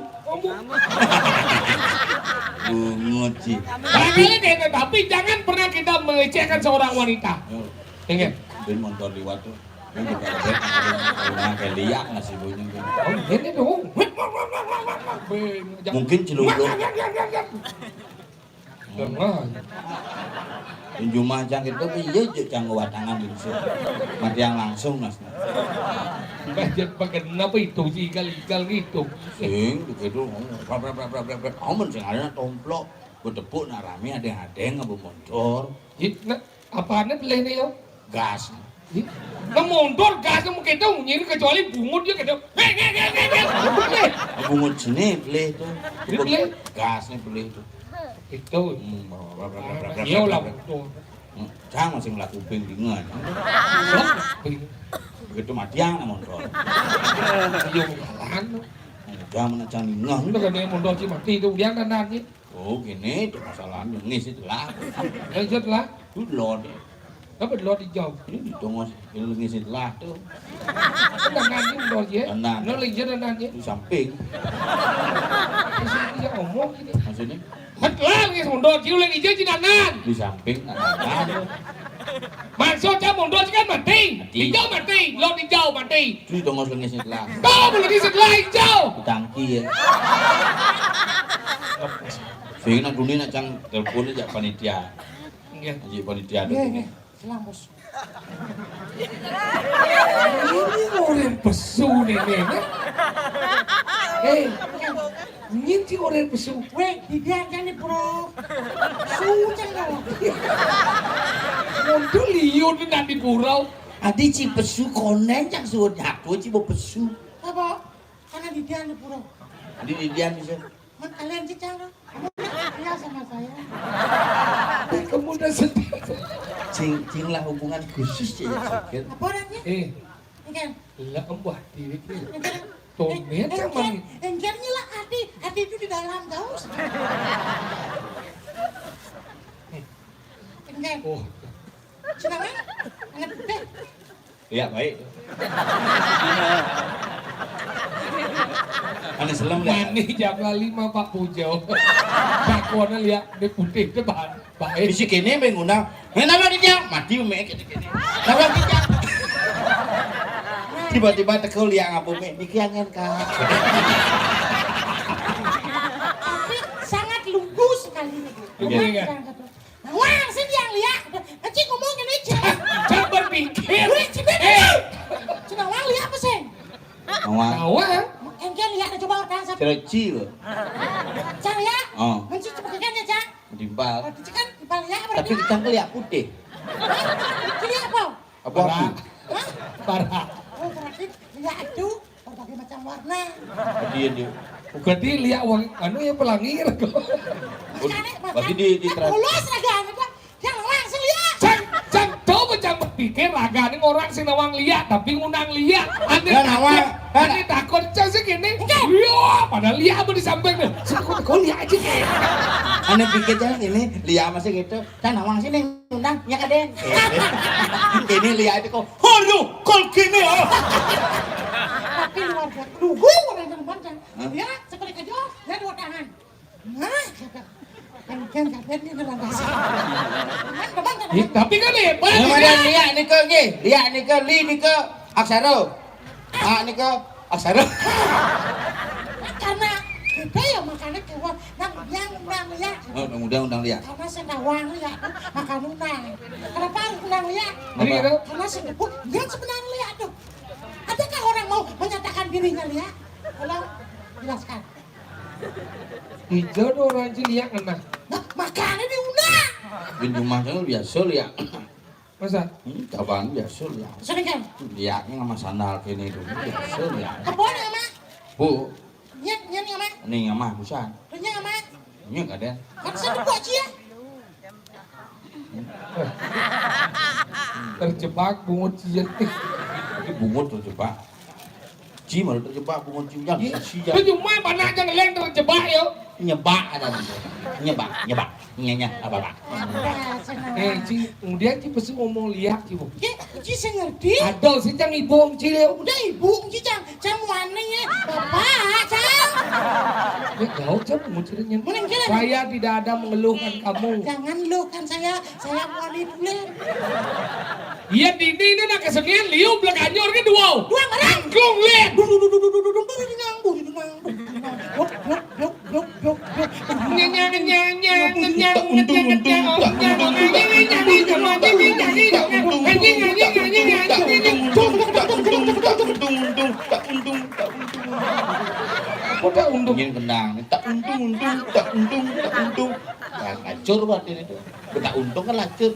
Bungut sih. Barangkali deh, tapi jangan pernah kita melecehkan seorang wanita. Ingat. Ben motor liwat tuh. Ben buka bebek, ben kayak liak nasi bunyi. Oh, ini dong. Mungkin celuluk. Dengar. Jumah cang itu iya je cang watangan di sini. Mati yang langsung mas. Mbah jet pakai apa itu sih igal-igal gitu. Sing begitu. Amun sing ada tomplok. Gue tepuk nak rame ada yang ada yang nggak motor. Apaan beli nih yo? Gas. Nang mondor gas nang kita nyiri kecuali bungut dia kata. Hei, hei, hei, hei, hei. Bungut sini beli itu. Beli? Gas nih beli itu. Itu. Hmm, iya lah betul. Hmm, cang masih ngelaku kuping dingan. Begitu matian nang mondor. Iya, malahan. Udah mana cang dingan. Udah kan yang mondor sih mati itu dia kan nanti. Oh, gini, itu masalahnya ngisi telah. Lanjut lah. Itu loh deh. Apa loh di jauh? Ini di tengah, ini ngisi telah tuh. Apa dandan ini loh ya? Dandan. Lo lagi dandan ya? Di samping. Di sini dia ngomong gini. Maksudnya? Betul, ngisi mundur, jiu lagi jadi dandan. Di samping, dandan. Maksudnya mundur sih kan mati. Mati. Hijau mati, lo hijau mati. Itu dong harus ngisi telah. Tahu belum ngisi telah hijau? Di tangki ya. Sing nak dulu nak cang telepon aja panitia. Nggih. Aja panitia ada. Nggih, ini. Nggih. Selam, Bos. Ini orang pesu nih, nih. Eh, ini orang pesu. Weh, di dia aja nih, Bro. Suceng kau. Mundur liun nanti burau. Adi ci pesu konen cang suwun aku ci mau pesu. Apa? Karena di dia nih, Bro. Di dia bisa. Kan kalian cicang kan? Kamu kenal sama saya. Kamu udah sedih. Cing, cing lah hubungan khusus ya, Cing. Apa orangnya? Eh, enggak. Lah, embah diri ki. Enggak. Tomen sama. Enggak, enggaknya lah hati. Hati itu di dalam, tahu? Enggak. Oh. Siapa? Enggak deh. Iya, baik. Ane selem lihat. Mani jam lima Pak Pujo. Bakone lihat di putih depan. Baik. Isi kene mengundang. Ngene apa dia? Mati mek kene kene. Apa dia? Tiba-tiba teka liak ngabuk, "Niki angin, Kak." Tapi sangat lugu sekali. Oke. Lugu sekali. Nawang sih yang liak. Kecil ngomong ini, Cik. Jangan berpikir. Wih, Cik. Eh. Cik Nawang liak apa sih? Nawang. Nawang. Engke liak, coba orang satu. Cereci lo. Cang liak. Oh. Mencuci pakaian ya, Cang. Timpal. Tapi kan timpal liak apa? Tapi kita liak putih. Hah? Liak apa? Apa? Parah. Hah? Parah. Oh, berarti liak itu berbagai macam warna. Dia, dia. Bukan dia liak wang, anu yang pelangi kok. Makanya, berarti makanya, di, di kan tra- polos aja, anu, Pak. Yang langsung liak. Cang, cang, coba cang berpikir, ragane orang sing nawang liak, tapi ngundang liak. Ane ya, nawang. Takut. Ane takut, cang sih gini. Enggak. Iya, padahal liak apa di samping nih. Sakut kok liak aja kayak. Ane pikir cang ini, liak masih gitu. Cang nawang sini ngundang, ya kaden. Ini liak itu kok. Aduh, kok gini ya? Tapi luar biasa. Duh, gue orang yang banteng. Hah? Ya, sekali aja, ya dua tangan. Nah, kata. Yang, yang kaden ini orang kasih. Nah, teman, teman. Ih, tapi kan hebat. Yang mana liak nika nggih? Liak nika, li nika, aksara. Ah, nika aksara. Karena kita ya makanya keluar nang yang undang liak. Oh, undang, undang liak. Karena sing nawang liak, maka undang. Kenapa harus undang liak? Kenapa? Karena sing nyebut, dia sebenarnya liak tuh. Adakah orang mau menyatakan dirinya liak? Tolong jelaskan. Ijo do orang ci liak ngenah. Nah, makanya diundang. Bin rumah kan biasa liak. Masa? Hmm, cobaan biasa liak. Sini kan? Liaknya sama sandal kene itu biasa liak. Kebon ya, Mak? Bu. Nyet, nyet ya, Mak? Nih, ya, Mak, busan. Punya ya, Mak? Nya kaden. Kan saya buat cia. Terjebak bungut cia. Ini bungut terjebak. Ci malah terjebak bungut ci, jangan. Iya. Sia. Itu cuma mana aja ngeleng terjebak ya. Nyebak ada. Nyebak, nyebak. Nyenya apa, Pak? Eh, Ci, kemudian Ci pasti ngomong liak, Ci, Bu. Ci, Ci sing ngerti. Ada sih, Cang, ibu, Ci, ya. Udah ibu, Ci, Cang. Cang wani ya. Bapak, Cang. Ya, jauh, Cang, mau ceritanya. Mending jalan. Saya tidak ada mengeluhkan kamu. Jangan luhkan saya. Saya wani tulen. Iya, dini ini nak kesenian liu belakanyur ke dua. Dua barang. Angklung, lihat. Duh, duh, duh, duh, duh, duh, duh, duh, duh, duh, duh, duh, duh, duh, duh, duh, duh, duh, duh, duh. Nyenyang, nyenyang, nyenyang, nyenyang, nyenyang, nyenyang. Apa tak untung? Nyen kendang, tak untung, untung, tak untung, tak untung. Nah, hancur berarti itu. Tak untung kan hancur.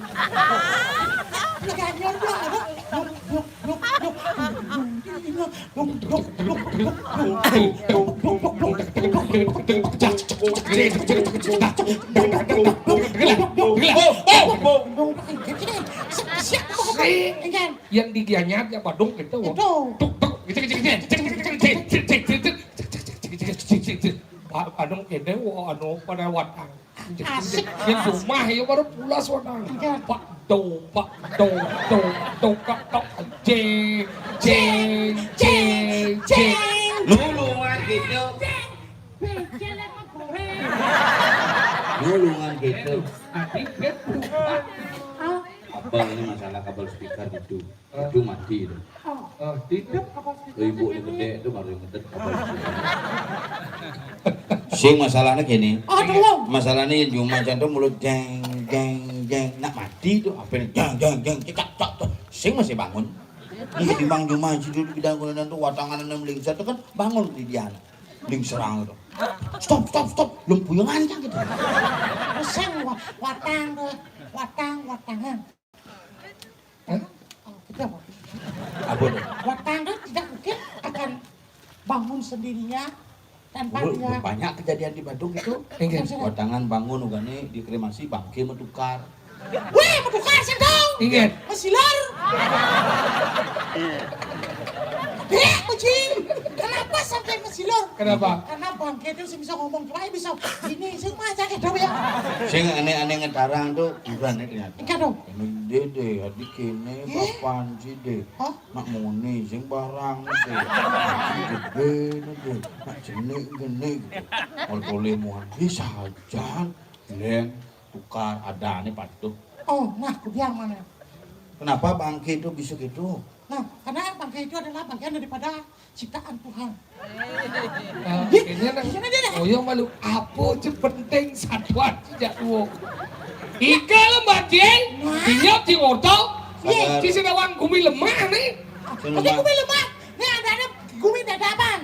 Yang digianyat ya padung gitu. Itu. Tuk, tuk, gitu, gitu, gitu. Pa-, padung kene, wo, anu, pada watang. Asik. Yang rumah ya baru pulas watang. Iya. Pak do, pak do, do, do, kak, tok, jeng, jeng, jeng, jeng. Lu luar gitu. Bejel emang goreng. Lu luar gitu. Adik, bet, berubah. Apa ini masalah kabel speaker itu? Itu mati itu. Oh, hidup apa sih? Ibu ini gede itu baru yang gede kabel speaker. Sing masalahnya gini. Oh, tolong. Masalahnya yang cuma jantung mulut jeng, jeng, jeng. Nak mati itu apa ini? Jeng, jeng, jeng. Cek, cek, cek, cek. Sing masih bangun. Ini ketimbang cuma situ di bidang kulinan tuh watangan enam lingsa itu kan bangun di dia. Ling serang itu. Stop, stop, stop. Lem puyangan cang gitu. Pusing, wa-, watang tuh. Watang, watangan. Hah? Oh, gitu apa? Apa tuh? Watang kan tidak mungkin akan bangun sendirinya tanpa dia. Banyak kejadian di Badung gitu. Inggih. Watangan bangun ugane dikremasi bangke metukar. Weh, metukar sing dong. Inggih. Mesilor. Dek, Uji. Kenapa sampai mesilor? Kenapa? Karena bangke itu sing bisa ngomong, cuma bisa gini, sing macam itu ya. Sing aneh-aneh ngetarang tuh hiburan ya ternyata. Enggak dong. Ini dede, adik ini, eh? Papan sih deh. Hah? Nak muni sing barang sih. Gede nih deh. Nak jenik gini gitu. Mau boleh mau bisa aja. Leng tukar ada nih patuh. Oh, nah, aku biar mana? Kenapa bangke itu bisa gitu? Nah, karena bangké itu adalah bagian daripada ciptaan Tuhan. Nah, ini nang, iya, iya, iya. Oh ya, malu apa aja penting satuan sejak dua. Iga lho, Mbak Dian. Nah. Iya, di orto. Iya. Di sini wong gumi lemah nih. Gumi lemah. Gumi lemah. Nih ada, ada gumi dadapan.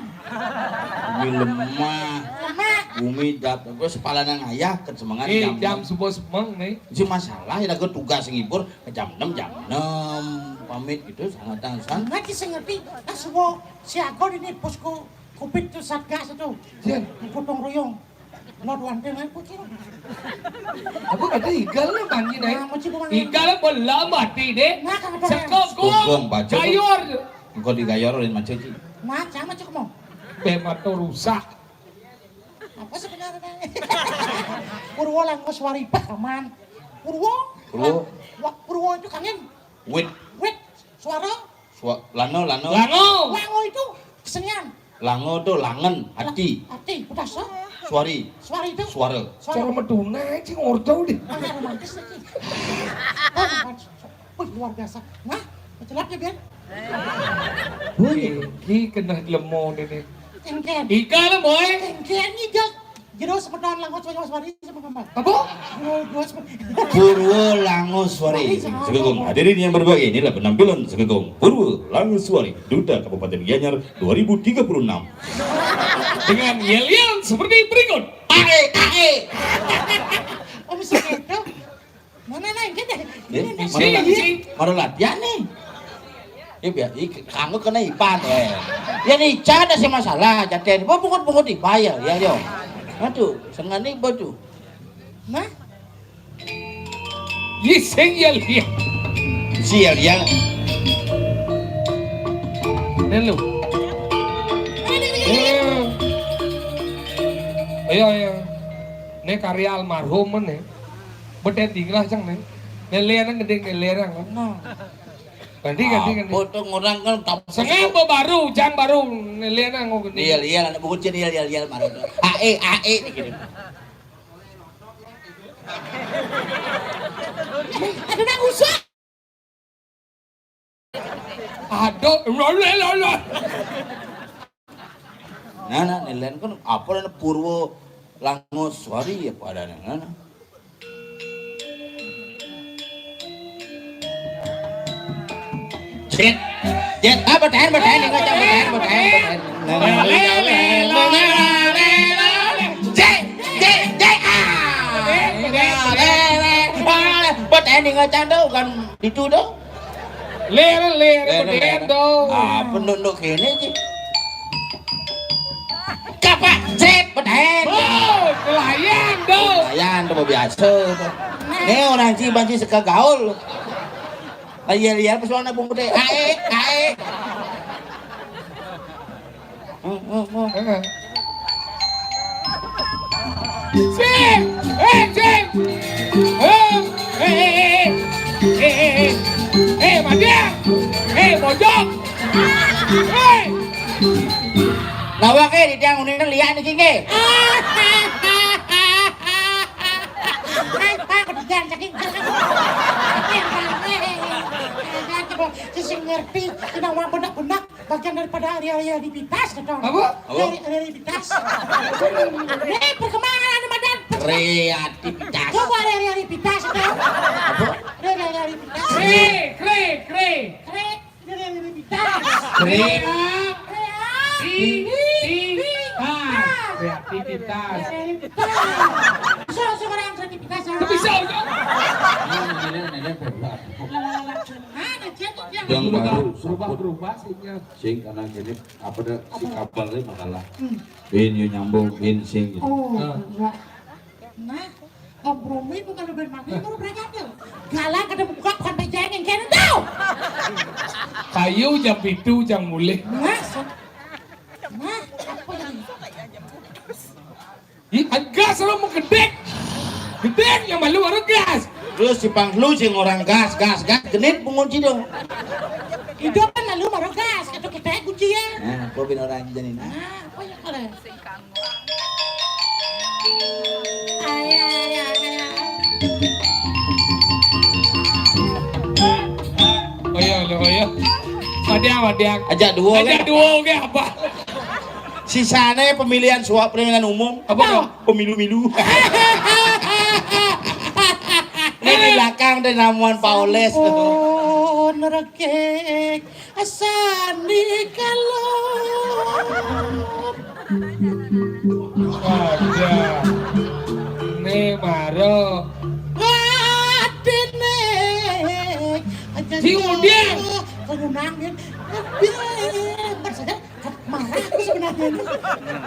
Gumi lemah. Lemah. Gumi dap-, apa, sepalana ngayah, kesemengan. Eh, jam jam enam. Subuh semeng nih. Itu masalah, ya, aku tugas ngibur, jam enam, jam enam, pamit gitu, sangat tangsan. Ngerti, saya ngerti. Nah, semua siaga ini posko covid itu, satgas itu. Iya. Gotong royong. Lo duan dengan kucing. Aku kata igal lah mangi, Nay. Nah, mau coba mangi. Igal lah bola mati deh. Nah, kang, sekokong. Sekokong, baca. Gayur. Engkau digayur oleh macam cik. Nah, sama cik mau. Be mata rusak. Apa sebenarnya? Purwo Langkoswari paman. Purwo. Purwo. Lang-, wa-, Purwo itu kangen. Wit. Wit. Suara. Sua-, lano, lano. Lango. Lango itu kesenian. Lango tuh langen, hati. Hati, putas, oh. Suari. Suari itu. Suara. Suara. Cara Maduna sing ordo deh. Masa romantis lagi. Oh, romantis. Wih, luar biasa. Nah, jelap ya, Bian. Iki kena lemo ini. Engken. Iga lho, Boy. Engken, iga. Jero semeton Langkoswari sama kembang. Apa? Jero dua semeton. Purwo Langkoswari. Segegung. Hadirin yang berbahagia, inilah penampilan Segegung Purwo Langkoswari, Duta Kabupaten Gianyar dua ribu tiga puluh enam. Dengan yel-yel seperti berikut. Ae, ae. Om Segedo. Mana, nah, ini deh. Ya, ini deh. Maro latihan, maro latihan nih. Ya, biar, iki, kanggo kena ipan, eh. Ya, nih, ada sih masalah, jaten. Apa pungut-pungut dibayar, ya, yo. Aduh, sengani baju. Nah. Yi, sing ya, liya. Sial, ya. Nih, lu. Ayo, ayo. Ini karya almarhum, nih. Beten dinglah, cang, nih. Lelean gedé, lelean. Nah. Ganti, ganti, ganti. Apa tuh orang kan tak sengaja baru, jang baru, lelean, ngomong gedé. Iya, iya, anak buku cil, iya, iya, iya, marah tuh. Ae, ae, gitu. Ada nang usah. Aduh, lho, lho, lho, lho. Nah, nah, lelean kan apa, nah, Purwo Langkoswari ya padahal, nah, nah. Jet, jet, ah, beten, beten, ini ngocang, beten, beten, beten. Nah, nah, nah, nah, nah, nah. Jet, jet, jet, ah. Beten, ini ngocang tuh, bukan itu tuh. Lir, lir, lir, beten lir. Dong. Ah, penduduk ini sih. Kapak, jep, beten. Oh, pelayan dong. Pelayan tuh biasa tuh. Nih orang Cibanci seka gaul. Iya, iya, pesuana bungut deh. Ae, ae. Hmm, hmm, hmm. Heeh. Sing! Eh, sing! Eh, eh, eh, eh. Eh, eh, eh. Eh, Madya! Eh, Bojong! Eh! Lawak, eh, di tiang unin liat niki, nggih. Hai, Pak, ketinggalan saking. Sing ngerti, kena uang benak-benak. Bagian daripada area-area di Pitas, gitu. Apa? Apa? Area, area di Pitas. Nih, perkembangan anu madan. Kreativitas. Coba area-area di Pitas, gitu. Apa? Area-area di Pitas. Kre, kre, kre. Kre, area-area di Pitas. Kre. Krea. Krea. Ti, ti, ta. Kreativitas. Area-area di Pitas. So, so, orang kreativitas, ya. Tapi bisa, ya. Ini, ini, ini, ini, ini. Lah, lah, lah, lah. Ada jadi dia. Yang baru, berubah, berubah, berubah, sehingga Sing, karena gini, apa dah, si kabelnya masalah. Hmm. Bin, yo nyambung, bin, sing, gitu. Oh, nah. Nah, kompromi bukan lebih mati, baru berangkat tuh. Galang kada buka, bukan pejalan yang kena tahu. Kayu jam pitu, jam mulih. Nah, so-, nah, apa ini? Ih, gas lo mau gedek. Gedek yang malu orang gas. Terus si panglu sing orang gas, gas, gas, genit pungut sidung. Hidup kan lalu baru gas, atau kita kunci ya. Nah, gua bin orang aja nih, nah. Nah, apa ya kalau? Ayo, ayo, ayo. Oh iya, lo, oh iya. Dia, Madiang. Ajak duo, ajak kan? Duo, oke, apa? Sisane pemilihan suara, pemilihan umum. Apa, dong? Pemilu-milu. Ini di belakang deh, namuan Pak Oles. Sampun rekik sandikala. Wadah. Ini maro. Wadene. Si Udin. Pengunangin. Biar saja marah aku sebenarnya ini.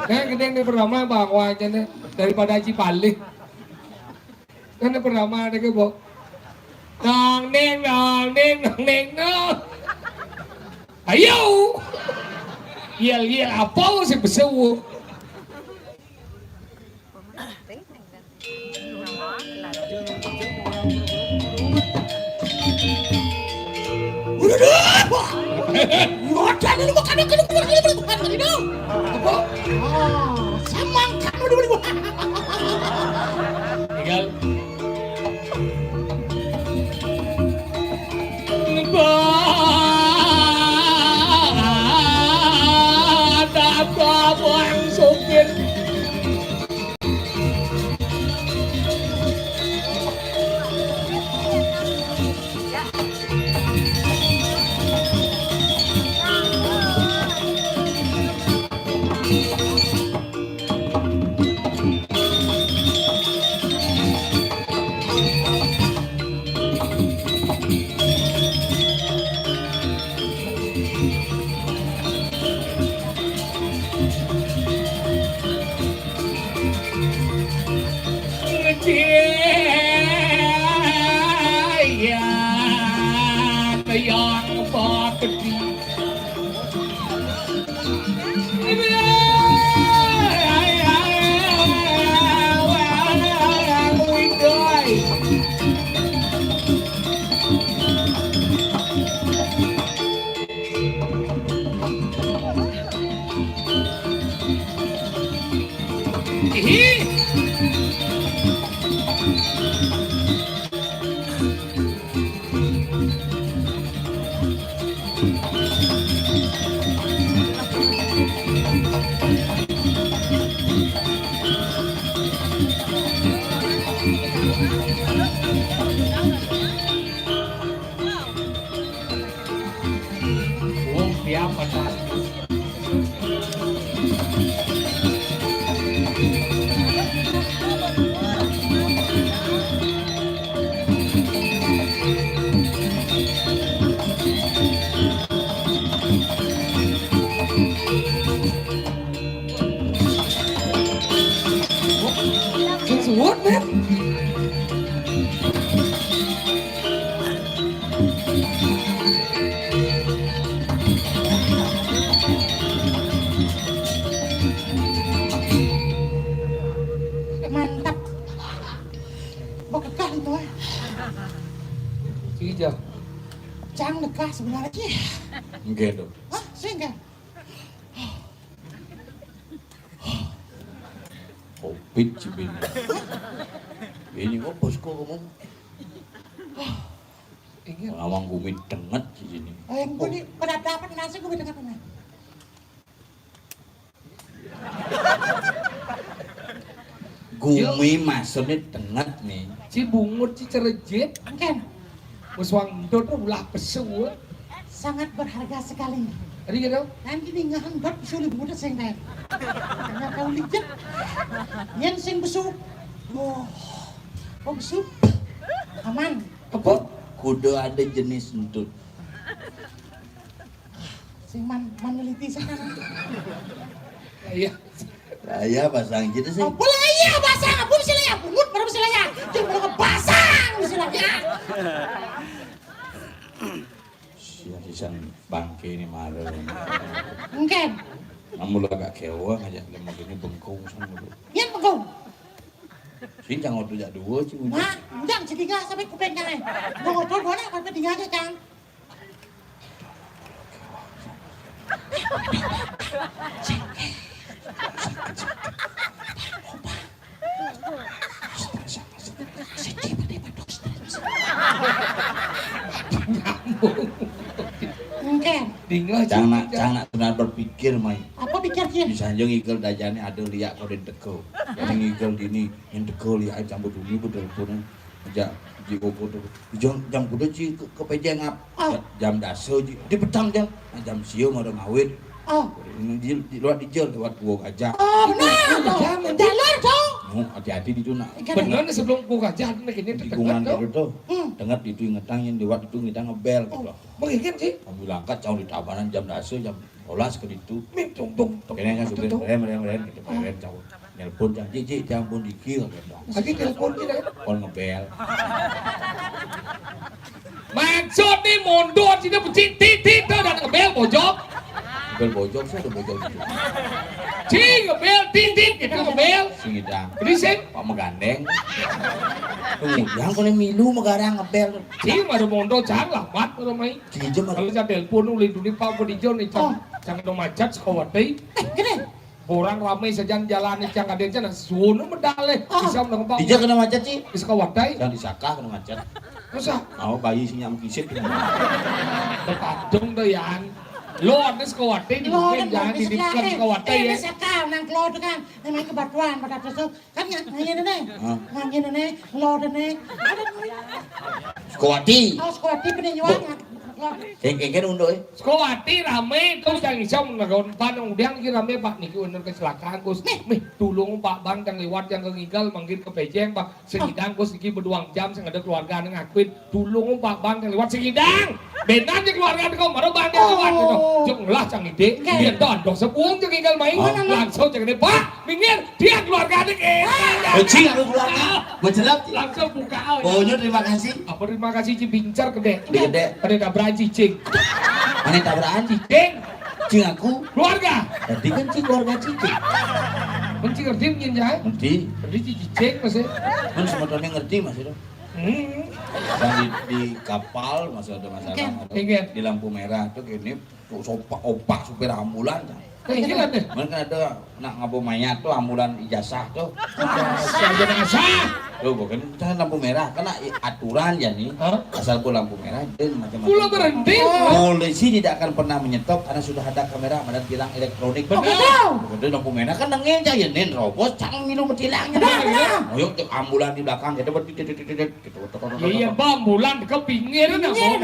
Kan gedeng ni pertama bang wajane daripada Haji Palih. Kan pertama ada ke, Bok? Dong ding, dong ding, dong ding, dong. Ayo. Yel, yel, apa sih besewu? Udah deh, Pak. Ngodan lu makan, makan, makan, makan, makan, makan, makan. Apa? Ah, samang kan udah, udah. Tinggal. Ada apa, Bang Sopir? Wong siap, Pak. Sing suwun, men. Mantap. Mbok kekah limo, eh. Siki, Jang. Jang nekah sebenarnya. Nggih, lho. Hah? Sing nggih? Covid sih, Bin. Ini kok bosku ngomong? Ini ngawang gumi denget di sini. Eh, engko ni pada apa nasi gumi denget, nah? Gumi maksudnya denget nih. Ci bungut, ci cerejit. Engken. Wis wong ndut ulah besu. Sangat berharga sekali. Tadi gitu. Nanti nih ngahan dot besu li bungut sing kae. Karena kau lijet. Yen sing besu. Wah. Kok besu? Aman. Apa? Kudu ada jenis entut. Sing man, man neliti sekarang. Iya. Lah iya, pasang gitu sih. Apa lah iya, pasang? Apa mesti lah ya? Bungut baru mesti lah ya. Jangan mau ngebasang mesti lah ya. Sia sisan bangke ini marah. Engken. Namun lah gak kewa ngajak lemah ini bengkung sama lu. Yen bengkung. Sing kang otu jak dua sih. Nah, ndang jadi nggak sampai kuping kan. Mau ngobrol gua nak sampai tinggal aja, Cang. Nyambung. Engke. Dingeh, cang nak, cang nak benar berpikir, Mai. Apa pikir, Cing? Bisa aja ngigel dajané ada liak kalau di teko. Jadi ngigel dini, yang teko liak campur dulu betul pun aja di koko tuh. Jam, jam kuda, Ci, ke, ke pejeng ap. Ah. Ja-, jam dasa, Ci. Di petang, jam. Nah, jam sia mara ngawit. Ah. Di, di luar dija lewat Gua Gajah. Oh, benar. Gua Gajah, tuh. Jalur, tuh. Oh, hati-hati di situ, nak. Bener nih, sebelum Gua Gajah, nih, kayaknya tikungan deket, tuh. Gitu tuh. Hmm. Dengar di situ ingetang yang lewat itu kita ngebel gitu. Oh. Mungkin sih. Ambil angkat, cang di Tabanan jam dasa, jam rolas ke situ. Ming, tung, tung, tung. Kene kan supir, tung. Rem, rem, rem, gitu, rem, cang. Nelpon, cang, "Cik, cik, cang pun dikir," gitu. Lagi telepon kita. Pon ngebel. Maksud nih mundur sini, becik, tit, tit, tuh, dan ngebel bojok. Ngebel bojok, saya ada bojok gitu. Cing, ngebel, tit, tit, gitu, ngebel. Sing idang. Berisik. Pak Megandeng. Tunggu, yang kalau milu megarang ngebel. Cing, ada mundur, cang, lambat, kalau main. Kalau saya telepon, ulih dulu, Pak, apa di John, nih, cang. Oh. Cang, ada macet, Sukawati. Eh, kene. Orang ramai sajan jalan, cang, ada cang, suno medale. Ah. Bisa menang, Pak. Dija kena macet, Ci? Di Sukawati. Yang di Sakah kena macet. Masa? Mau bayi sinyal kisip. Terpatung tuh, Yan. Lo ada Sukawati, di Lo mungkin ada jangan di Sukawati, dekat eh, Sukawati, eh, ya. Di Sakah, nang keluar tuh kan. Namanya kebatuan, pada tusuk. Kan nggak, nggak ini nih. Hah? Nggak ini nih, lo ada nih. Ada nih. Sukawati. Oh, Sukawati, Peninjauan, Bu. Nggak, lo. Keng-, keng-, keng unduk, eh. Sukawati rame tuh, cang, isau menegon pan, udah lagi rame, Pak, niki bener kecelakaan, Gus. Nih. Mih, tulung, Pak, Bang, cang liwat, cang ke ngigal, manggil ke pejeng, Pak. Sing idang, Gus, niki beduang jam, sing ada keluarga nih ngakuin. Tulung, Pak, Bang, cang liwat, sing idang. Benar aja keluarga nih, kok, mara Bang, cang liwat, gitu. Oh. Cang lah, cang ide. Oke. Dia tuh, dong, sepuang, cang ngigal main. Oh. Langsung, cang ide, "Pak, minggir, dia keluarga nih, gitu." Oh, cing, aku keluarga. Ah. Mencelap, cing. Langsung buka, oh, ya. Pokoknya terima kasih. Apa terima kasih, Ci, bincar gede. Gede. Ada tabrakan cicing. Mana tabrakan cicing? Cing aku. Keluarga. Tadi kan cing keluarga cicing. Cing ngerti, Cing, ya? Ngerti. Tadi cicing, Mas, ya? Kan semua ngerti, Mas, itu. Hmm. Dan di, di kapal masih ada masalah. Oke. Ada. Iya. Di lampu merah tuh gini, tuh sopak, opak supir ambulan. Nah, ini kan deh. Mana kan ada nak ngabo mayat tuh, ambulan ijazah tuh. Ijazah, ijazah. Tuh, bukan, misalnya lampu merah, kena i-, aturan ya nih. Hah? Asal pun lampu merah, dia macam-macam. Pula berhenti. Polisi tidak akan pernah menyetop karena sudah ada kamera dan tilang elektronik. Benar. Bukan, lampu merah kan nengin aja, ya, nen, robos, cang milu metilangnya. Benar, benar. Ayo, cek ambulan di belakang, kita ber-, tit, tit, tit, tit, gitu. Iya, Bang, ambulan ke pinggir, nah, Bang.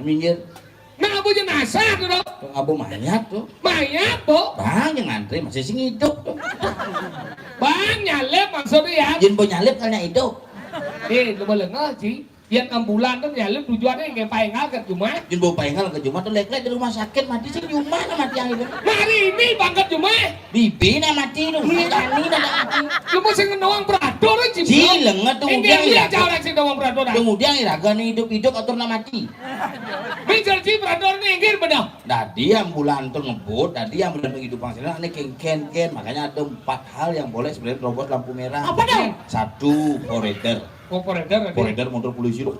Pinggir. Nah, apa jenazah tuh, dong? Tuh, ngabo mayat tuh. Mayat, Bu? Bang, yang ngantri masih sing hidup tuh. Bang, nyalip maksudnya ya? Yen bo nyalip karena hidup. Eh, lu boleh ngaji. Yang ambulan tuh nyalip tujuannya nggak paengal ke rumah. Yen bo paengal ke rumah tuh lek-lek di rumah sakit mati sing rumah, nah, mati yang itu. Hari ini bangkat rumah. Bibi nak mati tuh. Iya. Kami nak mati. Lu mesti ngenawang peraturan sih, Bro. Cileng tuh. Ini udah dia ya. Cara sih nawang peraturan. Kemudian iraga nih hidup-hidup atur nak mati. Misalji peraturan inggih benar. Dadi ambulan tuh ngebut, dadi ambulan penghidupan sini, ini kengken-ken. Makanya ada empat hal yang boleh sebenarnya terobos lampu merah. Apa dong? Satu, forader. Oh, forader, ada. Forader motor polisi tuh.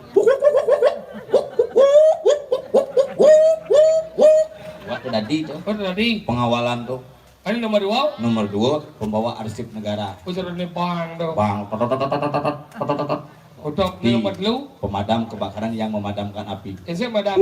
Waktu tadi tuh. Apa tadi? Pengawalan tuh. Ini nomor dua. Nomor dua, pembawa arsip negara. Oh, seru nih, Bang, tuh. Bang, tot, tot, tot. Udah, ini nomor telu. Pemadam kebakaran yang memadamkan api. Ese madam.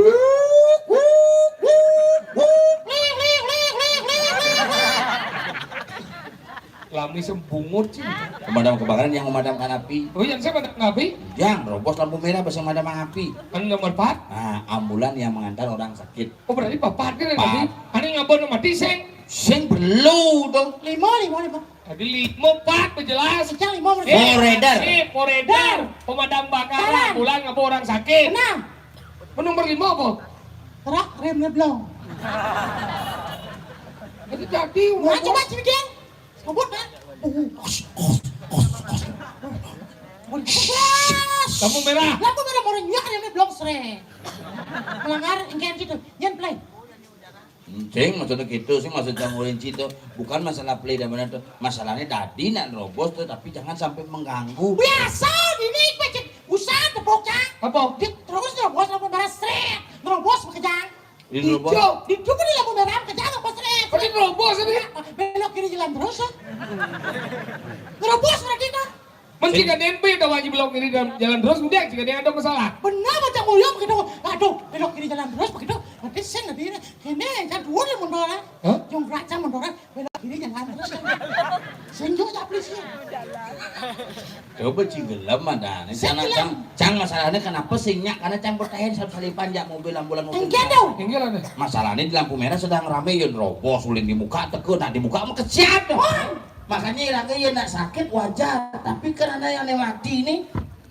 Lami sembungut sih. Pemadam kebakaran yang memadamkan api. Oh, yang saya madam api? Yang robos lampu merah bisa memadamkan api. Kan nomor empat? Nah, ambulan yang mengantar orang sakit. Oh, berarti papat kan tadi? Empat. Ada yang ngabon mati, seng? Seng perlu dong. Lima, lima, lima. Tadi lima, empat, jelas. Yang lima, lima. Eh, forader. Eh, forader. Pemadam kebakaran, ambulan ngabon orang sakit. Enam. Nomor lima apa? Rak rem ngeblong. Itu tadi. Wah, coba sih, Ding. Sebut, kan? Lampu merah. Lampu merah, mau nyak, rem ngeblong, srek. Melanggar, engke situ. Yen play. Cing, maksudnya gitu sih, maksud Cang Urin Ci tuh. Bukan masalah play dan benar tuh. Masalahnya dadi nak nerobos tuh, tapi jangan sampai mengganggu. Biasa, dini pecet. Usah tepuk, Cang. Apa? Di, terus nerobos lampu merah, srek. Nerobos, makejang. Di nerobos? Di, di, di lampu merah, makejang, apa, srek? Apa di nerobos ini? Belok kiri jalan terus, ya. Nerobos berarti, nah. Men jika D N P tahu Haji belok kiri dalam jalan terus, udah, jika dia ada masalah. Benar, macam uyang begitu. Aduh, belok kiri jalan terus begitu. Eh, sing ngendi? Kene, kan dhuwur ya montore. Hah? Yo nggrak cang montore, belok kiri jalan terus kan. Sing yo ya polisi. Coba cing gelem adane. Sing Cang, gelem. Cang, cang masalahnya kenapa sing nyak? Karena cang bertahan salipan jak mobil ambulan mobil. Enggak dong. Enggak lah nih. Masalahnya di lampu merah sedang rame, yo nerobos ulin di muka teke, nah di muka mah kesian dong. Wah. Makanya irake yo nak sakit wajar, tapi kan ada yang mati nih.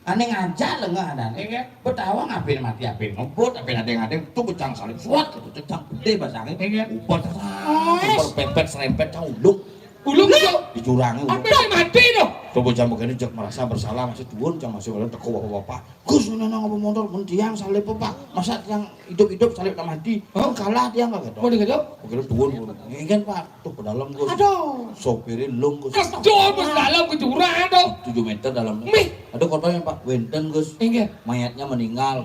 Ane ngajak lengah adane. Inggih. Betawa ngapain mati, apain ngebut, apain ada yang ada itu becang salib suat itu cecang gede basangnya. Inggih. Uber terus, Wes. Uber pepet serempet cang uluk. Uluk Lah. Itu. Dicurang uluk. Apa yang mati tuh? Tuh bocah begini cek merasa bersalah masih tuun cang masih ulun teko bapak-bapak. Gus mana nang apa motor mentiang salib apa? Masa yang hidup-hidup salib tak mati? Hah? Kan kalah dia nggak gitu. Mau dikejap? Begini tuun uluk. Ini kan Pak. Tuh, ke dalam, Gus. Aduh. Sopirnya lung, Gus. Kesul, Gus, dalam ke jurang, tuh. Tujuh meter dalamnya. Mih. Ada korbannya, Pak. Wenten, Gus. Inggih. Mayatnya meninggal.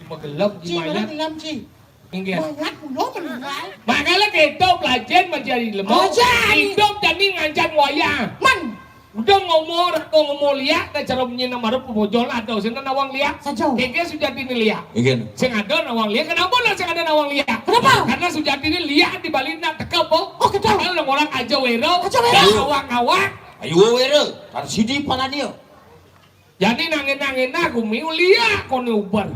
Magelem di Ci, mana mayat. Ngelam, Ci? Inggih. Mayat udah meninggal. Makanya kita belajar menjadi lemah. Aja. Hidup jadi ngancan wayang. Man. Udah ngomong, ngomong liak, tak cara bunyi nama rupa bojol atau sini nawang liak. Saja. Keke Sujati ini liak. Iya. Sing ada nawang liak. Kenapa lah sing ada nawang liak? Kenapa? Karena Sujati ini liak di Bali nak teka po. Oh, gitu. Padahal orang aja wero. Aja wero. Dah awak-awak. Ayo wero. Kan sidi pananio. Jadi nangin-nangin aku miu liak kone uber.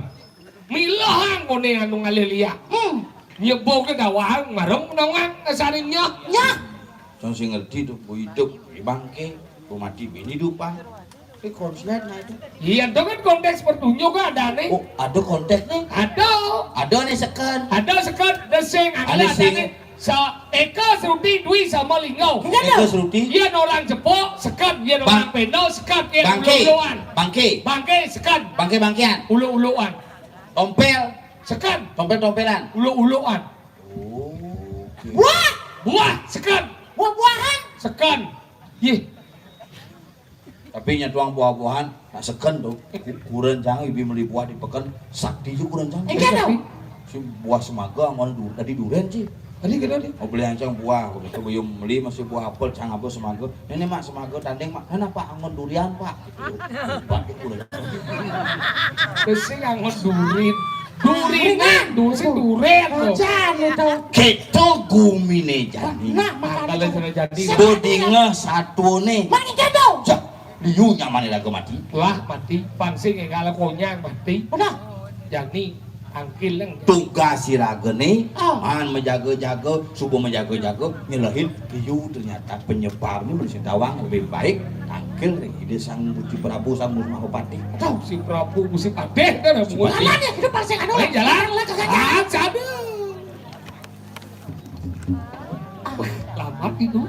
Milohang kone anu ngalih liak. Hmm. Nyebo ke gawang marung nawang kasarinnya. Ya. Cang sing ngerti tuh, bu hidup, bu bangke, bu mati, bini dupa. Ini konslet nah itu. Iya, itu kan konteks pertunjuk ada nih. Oh, ada konteks nih. Ada. Ada nih seken. Ada seken, desing, ada, ada sing. Nih. Sa-, Eka Sruti Dwi sama Linggo. Iya, Eka Sruti. Iya, orang Jepok, seken. Iya, orang Bang-, Pendo, seken. Iya, bangke. Ulu-uluan. Bangke. Bangke, seken. Bangke-bangkean. Ulu-uluan. Tompel. Seken. Tompel-tompelan. Ulu-uluan. Oh, oke. Buah. Buah, seken. Buah-buahan. Seken. Yih. Tapi nya tuang buah-buahan, nak seken tuh. Ku-, kurencang ibi meli buah di peken, sakti juga kurencang. Enggak dong. Si buah semaga, mau du-, tadi duren sih. Tadi kena di. Mau beli ancang buah, udah tuh belum beli masih buah apel, cang apa semaga. Ini mak semaga tanding mak, kenapa angon durian pak? Gitu. Pak itu kurencang. Terus sih angon durin. Durinan, duri sih duren tuh. Aja gitu. Kita gumine jani. Nah, makanya. Kalau sudah jadi. Bodinga satu nih. Mana gitu? Cak. Liu nyaman raga mati. Lah mati, pang sing enggal konyang mati. Benar. Jani angkil leng. Tugas si raga ni, ah, man menjaga-jaga, subuh menjaga-jaga, nyelahin liu ternyata penyebab ni mesti tawang lebih baik angkil ring ide sang Gusti Prabu sang Mahapati. Tahu si Prabu Gusti Patih kan. Si Patih. Aman ya, kita pang sing anu. Eh, jalan. Lah, kagak jalan. Ah, sabar. Wah, lama itu.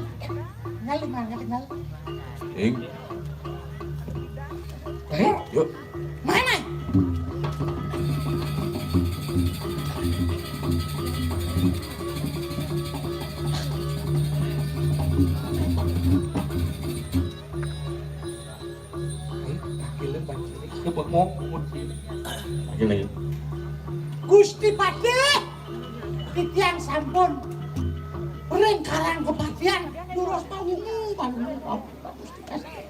Ngal, ngal, ngal. Ing. Eh? Yuk. Mana? Lagi lagi. Gusti Patih, titiang sampun ring karang kepatihan, durus pawungu, pawungu, pawungu, Gusti Patih.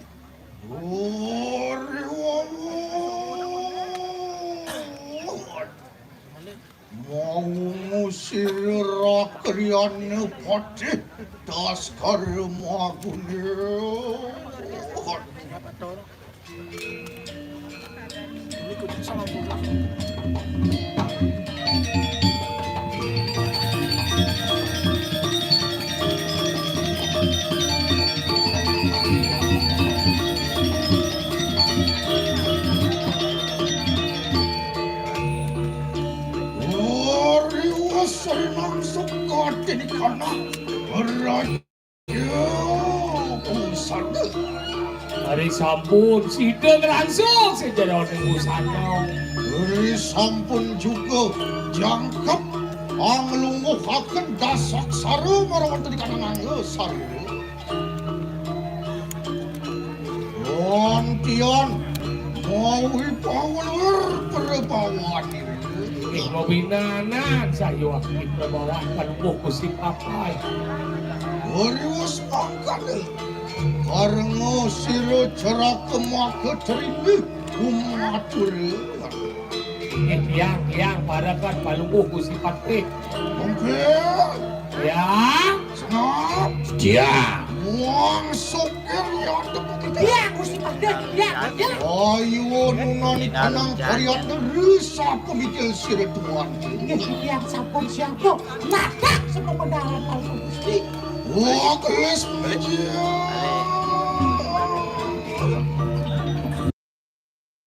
Ori wawu. Mau ngusir kriane patih daskar magune. Ori wis rinang suka dene kana. Raja pusana. Ari sampun sida ngrangsung sejerone pusana. Ari sampun juga jangkep anglungguhaken dasaksara marang wonten ing kanang angga sarira. Lantian mawi pawelur prabawan. Ing mawinanan sayuwakti prabawan panuwuh Gusti Papai. Wariwis mangkana karenga sira ceraka maka trimi umatur. Tiang, tiang, parekan Palungguh Gusti Patih. Mungkin. Ya. Senang. Tiang. Wong sopir ya ada begitu. Ya, Gusti Patih, ya, ya. Ayo nunani tenang varian deri sapa mikil sira tuan. Nggih, tiang sampun siap. Matak sepemenaran Palungguh Gusti. Wah, kelas meja.